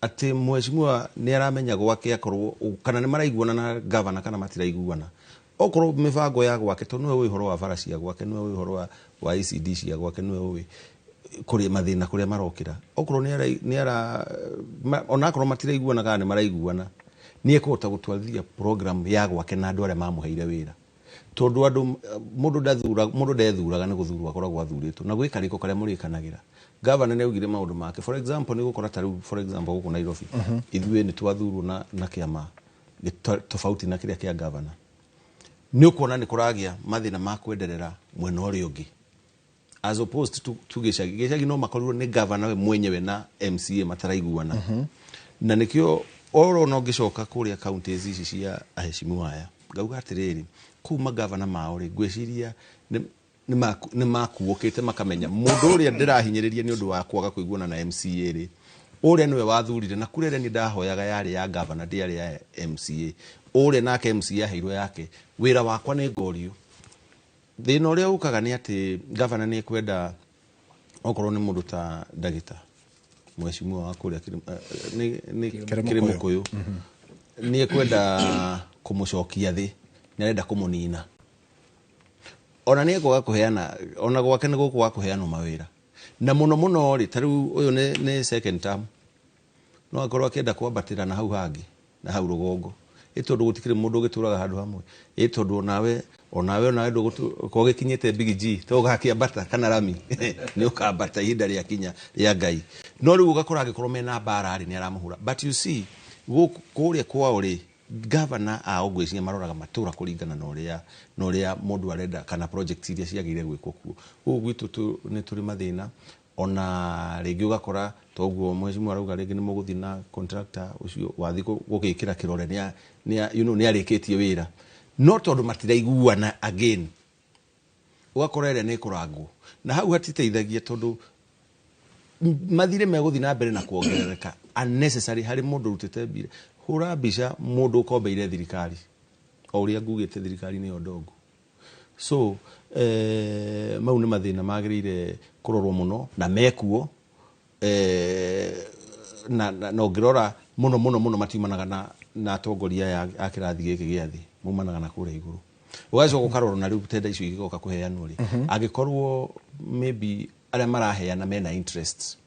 atĩ mheshimiwa nĩ aramenya gwake akorwo kana nĩ maraiguana na governor kana matiraiguana, okorwo mĩbango ya gwake tondũ nĩwe ũĩ ũhoro wa bara cia gwake, nĩwe ũĩ ũhoro wa ECD cia gwake, nĩwe ũĩ kũrĩa mathĩna kũrĩa marokĩra, okorwo onakorwo matiraiguana kana nĩ maraiguana, nĩ ekũhota gũtwarithia program ya gwake na andũ arĩa mamũheire wĩra. Tondũ andũ mũndũ ndethuraga nĩ gũthurwo akoragwo athurĩtwo, na gwĩ karĩko karĩa mũrĩkanagĩra. Governor nĩ augire maũndũ make, for example nĩ gũkora ta rĩu for example gũkũ Nairobi ithuĩ nĩ twathurwo na kĩama tofauti na kĩrĩa kĩa governor, nĩ ũkuona nĩ kũragĩa mathĩna ma kwenderera mwena ũrĩa ũngĩ. As opposed to gĩcagi. Gĩcagi no makorirwo nĩ governor we mwenyewe na MCA mataraiguana. Na nĩkĩo oro no ngĩcoka kũrĩa counties ici cia aheshimiwa aya, ngauga atĩrĩrĩ, kũu magavana mao rĩ, ngwĩciria nĩ makuũkĩte makamenya mũndũ ũrĩa ndĩrahinyĩrĩria nĩ ũndũ wa kwaga kũiguana na MCA rĩ, ũrĩa nĩwe wathurire, na kura ĩrĩa niĩ ndahoyaga yarĩ ya gavana, ndĩarĩ ya MCA. Ũrĩa nake MCA aheirwo yake, wĩra wakwa nĩ ngorio. Thĩna ũrĩa ũkaga nĩ atĩ gavana nĩ ekwenda okorwo nĩ mũndũ ta ndagĩta mheshimiwa wa kũrĩa nĩ Kĩrĩmũkũyũ, nĩ ekwenda kũmũcokia thĩ, nĩ arenda kũmũnina. Ona nĩ ekwaga kũheana, ona gwake nĩ gũkwaga kũheanwo mawĩra. Na mũno mũno rĩ, ta rĩu ũyũ nĩ second term, no akorwo akĩenda kwambatĩra na hau hangĩ, na hau rũgongo. Ĩ tondũ gũtikĩrĩ mũndũ ũgĩtũraga handũ hamwe. Ĩ tondũ onawe ndũgũkorwo gĩkinyĩte Big G, to ũgakĩambata kana rami, nĩ ũkambata ihinda rĩa kinya rĩa Ngai. No rĩu ũgakora angĩkorwo mena mbara rĩ, nĩ aramũhũra. But you see, gũkũ kũrĩa kwao rĩ, gavana ao ngwĩciria maroraga matũra kũringana na ũrĩa mũndũ arenda kana project iria ciagĩrĩire gwĩkwo kuo. Gũkũ gwitũ nĩ tũrĩ mathĩna. Ona rĩngĩ ũgakora toguo mheshimiwa arauga, rĩngĩ nĩ mũgũthiĩ na contractor ũcio wathiĩ gũgĩkĩra kĩrore nĩ arĩkĩtie wĩra, no tondũ matiraiguana again, ũgakora ĩrĩa nĩ ĩkũrangwo na hau hatiteithagia, tondũ mathirĩ megũthiĩ na mbere na kuongerereka unnecessary harĩ mũndũ ũrutĩte mbira. Hũra mbica mũndũ ũkombeire thirikari, o ũrĩa ngugĩte, thirikari nĩyo ndongo. So mau nĩ mathĩna magĩrĩire kũrorwo mũno na mekuo, na ũngĩrora mũno mũno mũno matiumanaga na atongoria aya a kĩrathi gĩkĩ gĩa thĩ, maumanaga na kũrĩa igũrũ. Ũgacoka ũkarora na rĩu tenda icio igĩgoka kũheanwo rĩ, angĩkorwo maybe arĩa maraheana mena interest,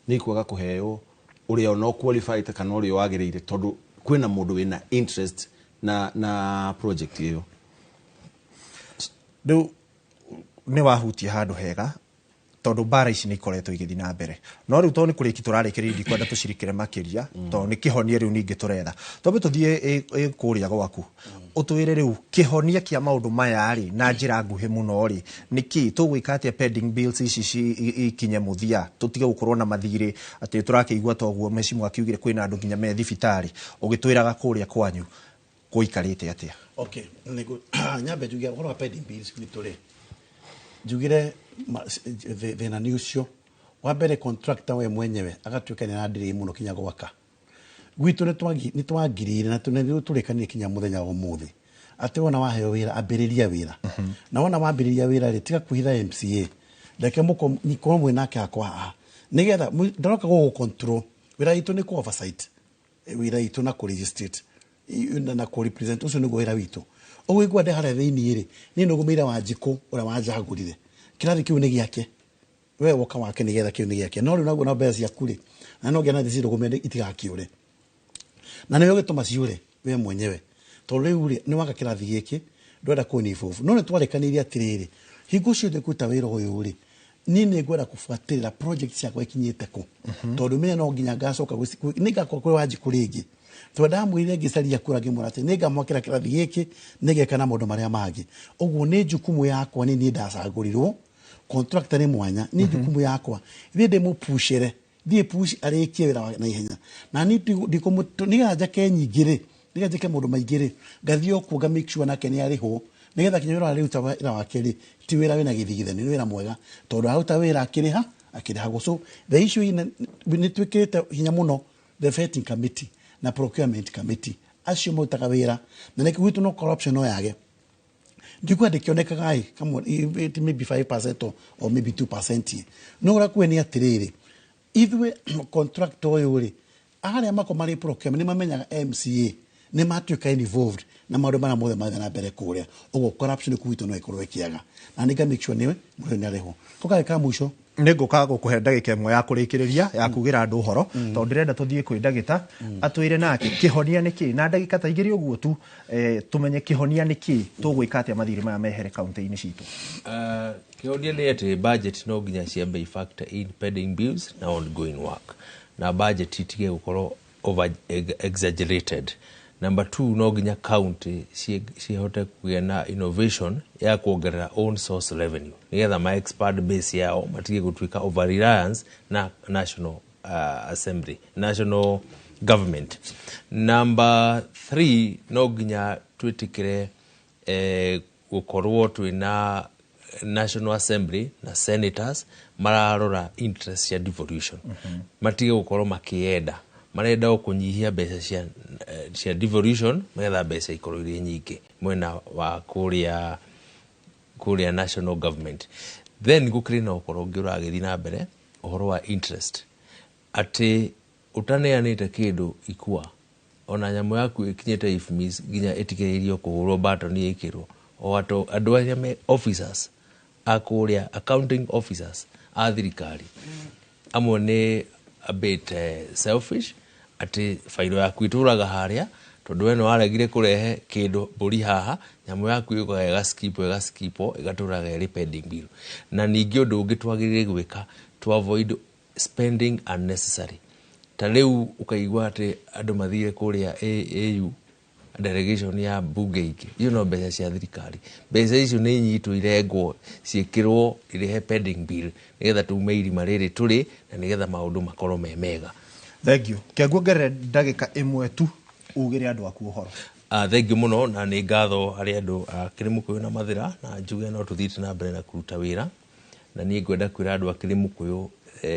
nĩ ikwaga kũheo ũrĩa ona qualified kana ũrĩa wagĩrĩire, tondũ kwĩna mũndũ wĩna interest na project ĩyo. Rĩu nĩ wahutia handũ hega, tondũ mbara ici nĩ ikoretwo igĩthiĩ na mbere, no rĩu tondũ nĩ kũrĩki tũrarĩkĩrĩria, ndikwenda tũcirikĩre makĩria, tondũ nĩ kĩhonia rĩu ningĩ tũretha. Twambe tũthiĩ kũrĩa gwaku, ũtwĩre rĩu kĩhonia kĩa maũndũ maya rĩ, na njĩra nguhĩ mũno rĩ, nĩkĩ tũgwĩka atĩa pending bills ici ikinye mũthia, tũtige gũkorwo na mathirĩ atĩ tũrakĩigua toguo mheshimiwa akiugire kwĩna andũ nginya me thibitarĩ. Ũgĩtwĩraga kũrĩa kwanyu gũikarĩte atĩa? Okay, nĩguo nyambe njuge ũhoro wa pending bills gwitũ rĩ, njugire thĩna nĩ ũcio wa mbere, contractor we mwenyewe agatuĩka nĩ arandirĩ mũno kinya gwaka gwitũ. Nĩ twangirire na nĩ tũrĩkanire kinya mũthenya wa ũmũthĩ atĩ wona waheo wĩra, ambĩrĩria wĩra, na wona wambĩrĩria wĩra rĩ, tiga kwĩhitha MCA, reke mũkorwo mwĩ nake hakwa haha, nĩgetha ndaroka gũgũ control. Wĩra witũ nĩ kũ oversight wĩra witũ na kũ registrate na kũ represent, ũcio nĩguo wĩra witũ. Ũguo igua ndĩ harĩa thĩiniĩ rĩ, niĩ nĩgũmĩire Wanjikũ ũrĩa wanjagũrire, kĩrathi kĩu nĩ gĩake, we woka wake nĩgetha kĩu nĩ gĩake. No rĩu naguo na mbeca ciaku rĩ, na no nginya cirũgũme itigakĩũre, na nĩwe ũgĩtũma ciũre we mwenyewe, tondũ rĩu rĩ, nĩ waka kĩrathi gĩkĩ, ndwenda kũni ibobu. No nĩ twarĩkanĩire atĩrĩrĩ, hingo ciothe kũruta wĩra ũyũ rĩ, niĩ nĩ ngwenda kũbuatĩrĩra project ciakwa ikinyĩte kũ, tondũ menya no nginya ngacoka nĩ ngakorwo kwĩ Wanjikũ rĩngĩ, tondũ ndamwĩrire ngĩcaria kura, ngĩmwĩra atĩ nĩ ngamwakĩra kĩrathi gĩkĩ, nĩgeka na maũndũ marĩa mangĩ. Ũguo nĩ jukumu yakwa, nĩ niĩ ndacagũrirwo, contractor nĩ mwanya, nĩ jukumu yakwa thiĩ ndĩmũpucĩre, thiĩ push arĩkie wĩra na ihenya, na niĩ nĩgetha njake nyingĩ rĩ, nĩgetha njĩke maũndũ maingĩ rĩ, ngathiĩ o kuo nga make sure nake nĩ arĩhwo, nĩgetha kinya wĩra arĩruta wĩra wake rĩ, ti wĩra wĩna gĩthigithanio, nĩ wĩra mwega, tondũ aruta wĩra akĩrĩha akĩrĩhagwo. So the issue nĩ twĩkĩrĩte hinya mũno the vetting committee na procurement committee, acio marutaga wĩra, na nĩkĩo gwitũ no corruption no yage ndikuwa ndĩkĩonekaga ĩ kamwe maybe 5% or maybe 2%. No ũrĩa kuwe nĩ atĩrĩrĩ, ithuĩ contractor ũyũ rĩ, arĩa mako marĩ procurement nĩ mamenyaga MCA nĩ matuĩka involved na maũndũ marĩa mothe marathiĩ na mbere kũrĩa. Ũguo corruption kũu gwitũ no ĩkorwo ĩkĩaga, na nĩ nga make sure nĩwe mũndũ nĩ arĩhwo. Tũkage ka mũico. Nĩ ngũka gũkũhe ndagĩka ĩmwe ya kũrĩkĩrĩria ya kugĩra andũ ũhoro, tondũ ndĩrenda tũthiĩ kwĩ ndagĩta atwĩre nake kĩhonia nĩ kĩ, na ndagĩka ta igĩrĩ ũguo tu, tũmenye kĩhonia nĩ kĩ, tũgwĩka atĩa mathirĩ maya mehere kaunti-inĩ citũ. Kĩhonia nĩ atĩ budget no nginya ciambe i factor in pending bills na ongoing work, na budget itige gũkorwo over exaggerated. Number 2, no nginya county cihote kũgĩa na innovation ya kuongerera own source revenue nigetha ma expand base yao, matige gũtuĩka over reliance na national assembly, national government. Number 3, no nginya twĩtĩkĩre gũkorwo twĩna National Assembly na senators mararora interest cia devolution, matige gũkorwo makĩenda, marenda o kũnyihia mbeca cia devolution nĩgetha mbeca ikorwo irĩ nyingĩ mwena wa kũrĩa national government. Then gũkĩrĩ na ũhoro ũngĩ ũragĩthiĩ na mbere, ũhoro wa interest, atĩ ũtaneanĩte kĩndũ ikua ona nyamũ yaku ĩkinyĩte IFMIS nginya ĩtigĩrĩirio kũhũrwo batoni ĩkĩrwo o ato andũ arĩa me officers a kũrĩa, accounting officers a thirikari amwe nĩ a bit selfish, atĩ bairo yaku ĩtũraga harĩa tondũ we nĩ waregire kũrehe kĩndũ mbũri haha, nyamũ yaku yũkaga ĩgaskipwo ĩgaskipwo ĩgatũraga ĩrĩ pending bill. Na ningĩ ũndũ ũngĩ twagĩrĩire gwĩka to avoid spending unnecessary, ta rĩu ũkaigua atĩ andũ mathire kũrĩa AU delegation ya bunge ingĩ, icio no mbeca cia thirikari. Mbeca icio nĩ inyitwo irengwo ciĩkĩrwo irĩhe pending bill nĩgetha tume irima rĩrĩ tũrĩ na nĩgetha maũndũ makorwo me mega. Thank you. Kĩanguongerere ndagĩka ĩmwe tu ugĩre andũ aku ũhoro. Thank you mũno, na nĩ ngatho harĩ andũ a Kĩrĩmũkũyũ na Mathĩra, na njuge no tũthiĩte na mbere na kũruta wĩra. Na niĩ ngwenda kwĩra andũ a Kĩrĩmũkũyũ,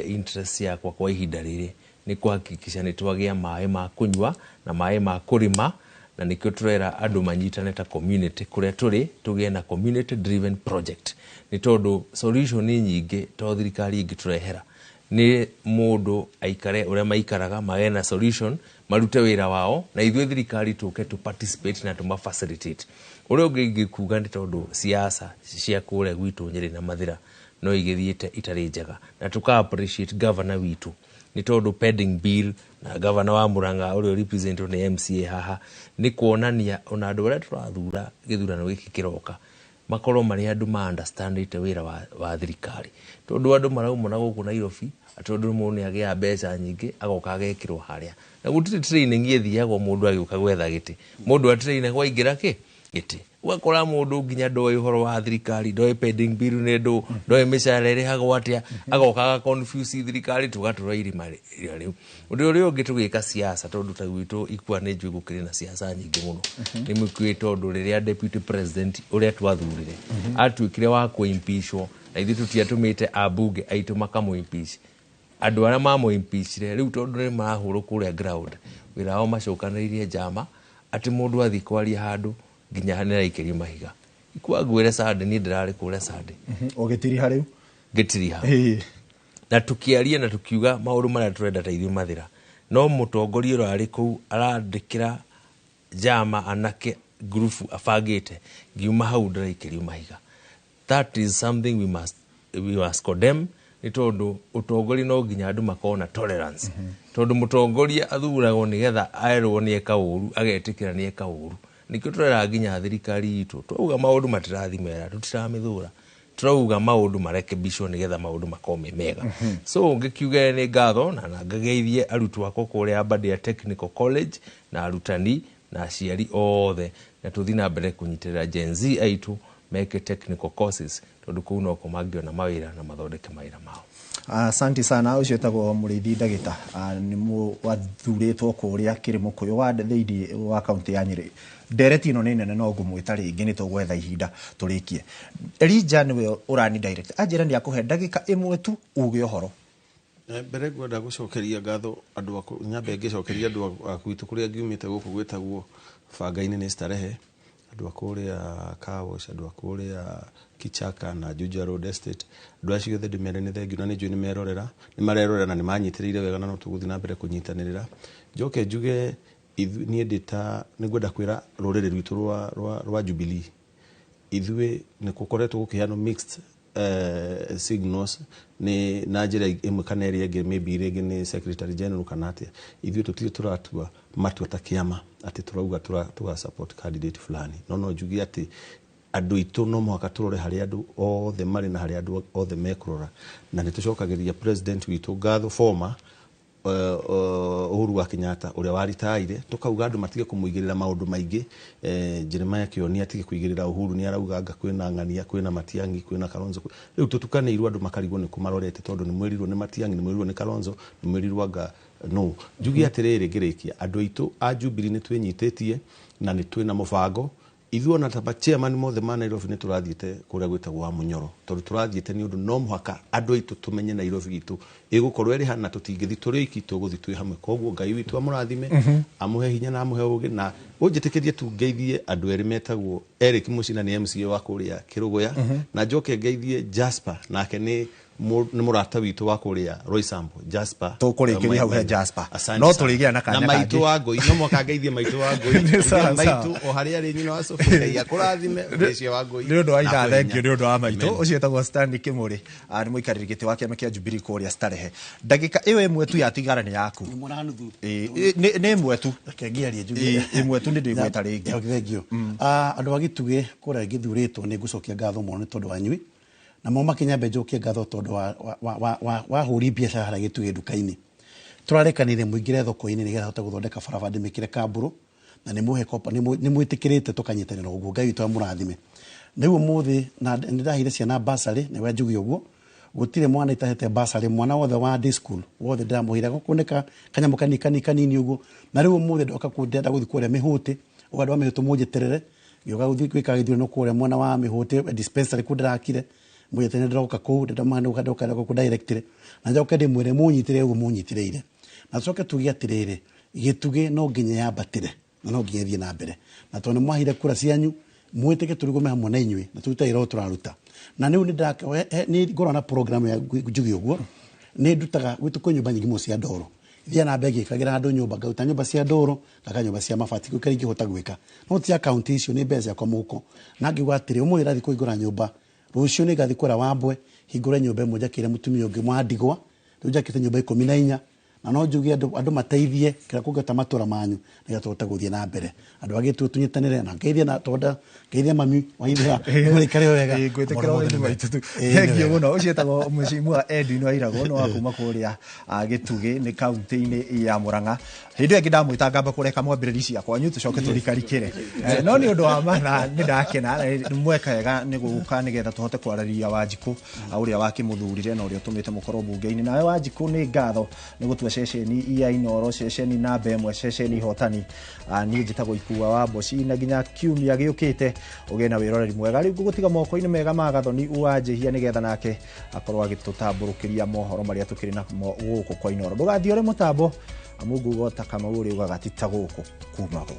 interest yakwa kwa ihinda rĩrĩ nĩ kũhakikisha nĩ twagĩa maĩ ma kũnyua na maĩ ma kũrĩma, na nĩkĩo tũrera andũ manyitane ta community kũrĩa tũrĩ, tũgĩe na community driven project, nĩ tondũ solution nĩ nyingĩ to thirikari ĩngĩtũrehera, nĩ mũndũ aikare ũrĩa maikaraga magĩe na solution, marute wĩra wao, na ithuĩ thirikari tũke tũ participate na tũma facilitate. Ũrĩa ũngĩ ingĩkuga nĩ tondũ siasa cia kũrĩa gwitũ Nyĩrĩ na Mathĩra no igĩthiĩte itarĩ njega, na tũka appreciate governor witũ nĩ tondũ pending bill na governor wa Murang'a ũrĩa representwo nĩ MCA haha, nĩ kuonania ona andũ arĩa tũrathura gĩthurano gĩkĩ kĩroka makorwo marĩ andũ ma understandĩte wĩra wa thirikari, tondũ andũ marauma na gũkũ Nairobi tondũ mũndũ nĩ agĩaga mbeca nyingĩ agoka agekĩrwo harĩa, na gũtirĩ training ĩthiagwo mũndũ agĩũka gwetha gĩtĩ, mũndũ atrainagwo aingĩra kĩ gĩtĩ, ũgakora mũndũ nginya ndoĩ ũhoro wa thirikari, ndoĩ pending bill nĩ ndũ, ndoĩ mĩcara ĩrĩhagwo atĩa, agoka aga confuse thirikari, tũgatũra irima rĩu. Ũndũ ũrĩa ũngĩ tũgĩka siasa, tondũ ta gwitũ Ikua nĩ njũĩ gũkĩrĩ na siasa nyingĩ mũno, nĩ mũkuĩ tondũ rĩrĩa deputy president ũrĩa twathurire atuĩkire wa kũ-impeachwo, na ithuĩ tũtiatũmĩte ambunge aitũ makamũ-impeach, andũ arĩa mamũ-impeachire rĩu tondũ nĩ marahũrwo kũrĩa ground, wĩra wao macokanĩrĩirie njama atĩ mũndũ athiĩ kwaria handũ nginya nĩ araikĩrio mahiga. Ikua ngwĩre Sunday, niĩ ndĩrarĩ kũrĩa Sunday. Ũgĩtiriha rĩu? Ngĩtiriha. Na tũkĩaria na tũkiuga maũndũ marĩa tũrenda ta ithuĩ Mathĩra, no mũtongoria ũrarĩ kũu arandĩkĩra njama anake ngurubu abangĩte, ngiuma hau ndĩraikĩrio mahiga. That is something we must condemn, nĩ tondũ ũtongoria no nginya andũ makorwo na tolerance, tondũ mũtongoria athuragwo nĩgetha erwo nĩ eka ũru agetĩkĩra nĩ eka ũru. Nĩkĩo tũrera nginya thirikari itũ twauga maũndũ matirathi mega, tũtiramĩthũra, tũrauga maũndũ marekebicwo nĩgetha maũndũ makorwo me mega. So ngĩkiuge nĩ ngatho na ngageithie arutwo akwa kũrĩa Aberdare Technical College na arutani na aciari othe, na tũthiĩ na mbere kũnyitĩrĩra Gen Z aitũ meke technical courses, tondũ kũu noko mangĩona mawĩra na mathondeke mawĩra mao. Asante sana. Ũcio etagwo Mũrĩithi Ndagĩta, nĩ wathurĩtwo kũrĩa Kĩrĩmũkũyũ wa thĩinĩ wa kaunti ya Nyĩrĩ. Ndereti ĩno nĩ nene, no ngũmwĩta rĩngĩ, nĩ tũgwetha ihinda tũrĩkie. Elija nĩwe ũrani direct, anjĩra nĩ akũhe ndagĩka ĩmwe tu uge ũhoro. Mbere ngwenda gũcokeria ngatho andũ aku, nyambe ngĩcokeria andũ a gwitũ kũrĩa ngiumĩte gũkũ gwĩtagwo Banga-inĩ nĩ Starehe, andũ a kũrĩa Kawosh, andũ a kũrĩa Kichaka na Juja Road Estate, andũ acio othe ndĩmere nĩ thengiũ, na nĩ njũĩ nĩ merorera, nĩ marerorera na nĩ manyitĩrĩire wega, na no tũgũthiĩ na mbere kũnyitanĩrĩra. Njoke njuge niĩ ndĩ ta nĩ ngwenda kwĩra rũrĩrĩ rwitũ rwa Jubilee, ithuĩ nĩ gũkoretwo gũkĩheanwo mixed signals nĩ na njĩra ĩmwe kana ĩrĩa ĩngĩ, maybe rĩngĩ nĩ secretary general kana atĩa. Ithuĩ tũtirĩ tũratua matua ta kĩama atĩ tũrauga tũga support candidate fulani, no njuge atĩ andũ aitũ no mũhaka tũrore harĩa andũ othe marĩ na harĩa andũ othe mekũrora, na nĩ tũcokagĩria president witũ ngatho former Uhuru wa Kenyatta uria waritaire tukauga andu matige kumuigirira maundu maingi. Jeremiah Kioni atige kuigirira Uhuru ni arauga anga kwina ng'ania kwina Matiang'i kwina Kalonzo. Riu tutukanirwo andu makarigwo ni kumarorete tondu ni mwirirwo ni Matiang'i, ni mwirirwo ni Kalonzo, ni mwirirwo anga no. Njuge atiriri ngirikia andu aitu a Jubilee ni twinyititie na ni twina mubango. Ithuĩ ona ta chairman mothe ma Nairobi nĩ tũrathiĩte kũrĩa gwĩtagwo wa Munyoro tondũ tũrathiĩte nĩ ũndũ no mũhaka andũ aitũ tũmenye Nairobi itũ ĩgũkorwo ĩrĩ hana, tũtingĩthiĩ tũrĩ oiki, tũgũthiĩ twĩ hamwe. Koguo Ngai witũ amũrathime, amũhe hinya na amũhe ũgĩ. Na ũnjĩtĩkĩrie tu ngeithie andũ erĩ metagwo Eric Mucina nĩ MCA wa kũrĩa Kĩrũgũya, na njoke ngeithie Jasper, nake nĩ mũrata witũ wa kũrĩa Roysambu. Jasper tũkũrĩkĩria hau he Jasper, no tũrĩgĩa na kanya na maitũ wa ngũi, no mwaka ngeithie maitũ wa ngũi, maitũ o harĩa arĩ nyina wa Sophie, Ngai akũrathime ũcio wa ngũi nĩ ũndũ wa ira. Thank you nĩ ũndũ wa maitũ ũcio etagwo Stanley Kimuri, nĩ mũikarĩri gĩtĩ wa kĩama kĩa Jubilee kũrĩa Starehe. Ndagĩka ĩyo ĩmwe tu yatigara nĩ yaku, nĩ ĩmwe tu, reke ngiarie njuge ĩmwe tu, nĩ ndĩgwĩta rĩngĩ. Thank you. Andũ a Gĩtugĩ kũrĩa ngĩthurĩtwo nĩ ngũcokia ngatho mũno nĩ tondũ wanyui na mo makinyambe njokie ngatho tondũ wa hũri biacara harĩa Gĩtugĩ nduka-inĩ. Tũrarekanire mũingĩre thoko-inĩ nĩgetha hote gũthondeka barabara ndĩmĩkĩre kambũrũ na nĩ mwĩtĩkĩrĩte tũkanyitanĩra ũguo. Ngai witũ amũrathime. Rĩu ũmũthĩ na nĩndahire ciana bursary, nĩwe njuge ũguo gũtirĩ mwana itahete bursary, mwana wothe wa day school wothe ndĩramũheire gũkunĩka kanyamũ kanini kanini kanini ũguo. Na rĩu ũmũthĩ ndoka ndĩrenda gũthiĩ kũrĩa Mĩhũtĩ, ũguo andũ a Mĩhũtĩ mũnjĩterere ngĩũka gũthiĩ gwĩka gĩthurano kũrĩa mwena wa Mĩhũtĩ dispensary kũu ndĩrakire mũnjĩterere, ndĩroka kũu ndĩroka kũu directly na njoke ndĩmwĩre mũnyitĩre ũguo mũnyitĩrĩire. Na tũcoke tuge atĩrĩrĩ, Gĩtugĩ no nginya yambatĩre na no nginya ĩthiĩ na mbere, na tondũ nĩ mwahire kura cianyu mwĩtĩke tũrũgame hamwe na inyuĩ na tũrute wĩra ũyũ tũraruta. Na rĩu nĩ ngoragwo na program ya njuge ũguo, nĩ ndutaga gwitũ kwĩ nyũmba nyingĩ mũno cia ndoro, thiaga na mbere ngĩkagĩra andũ nyũmba, ngaruta nyũmba cia ndoro ngaka nyũmba cia mabati kũrĩa ingĩhota gwĩka, no ti akaunti icio nĩ mbeca ciakwa mũhuko. Na ngiuga atĩrĩ, ũmũthĩ ndathiĩ kũhingũra nyũmba, rũciũ nĩ ngathiĩ kũrĩa Wambwe hingũre nyũmba ĩmwe njakĩre mũtumia ũngĩ wa ndigwa, rĩu njakĩte nyũmba 14. Na no njuge andũ mateithie kĩrĩa kũngĩhota matũra manyu nĩgetha tũhote gũthiĩ na mbere. Andũ a Gĩtugĩ tũnyitanĩre na ngeithie na tonda ngeithie mami waithira mũikare wega. Ngwĩtĩkĩra ũgeni maitũ tu. Thank you mũno. Ũcio etagwo Mheshimiwa Edwin Wairagũ nĩ wa kuma kũrĩa Gĩtugĩ nĩ kaunti-inĩ ya Murang'a. Hĩndĩ ĩyo ĩngĩ ndamwĩta ngamba kũreka mwambĩrĩri cia kwanyu tũcoke tũrikarikĩre, no nĩ ũndũ wa mathaa nĩ ndakena na nĩ mweka wega nĩ gũka nĩgetha tũhote kwarĩria Wanjikũ ũrĩa wakĩmũthurire na ũrĩa ũtũmĩte mũkorwo mbunge-inĩ. Nawe Wanjikũ nĩ ngatho nĩ gũtua ceceni ya Inooro, ceceni namba ĩmwe, ceceni hotani. Niĩ njĩtagwo Ikua wa Mboci na nginya kiumia gĩũkĩte ũgĩe na wĩroreri mwega. Rĩu ngũgũtiga moko-inĩ mega ma Gathoni wa Njĩhia nĩgetha nake akorwo agĩtũtambũrũkĩria mohoro marĩa tũkĩrĩ namo gũkũ kwa Inooro. Ndũgathiĩ ũrĩ mũtambo amu nguga ta Kamau ũrĩa ugaga ti ta gũkũ kumagwo.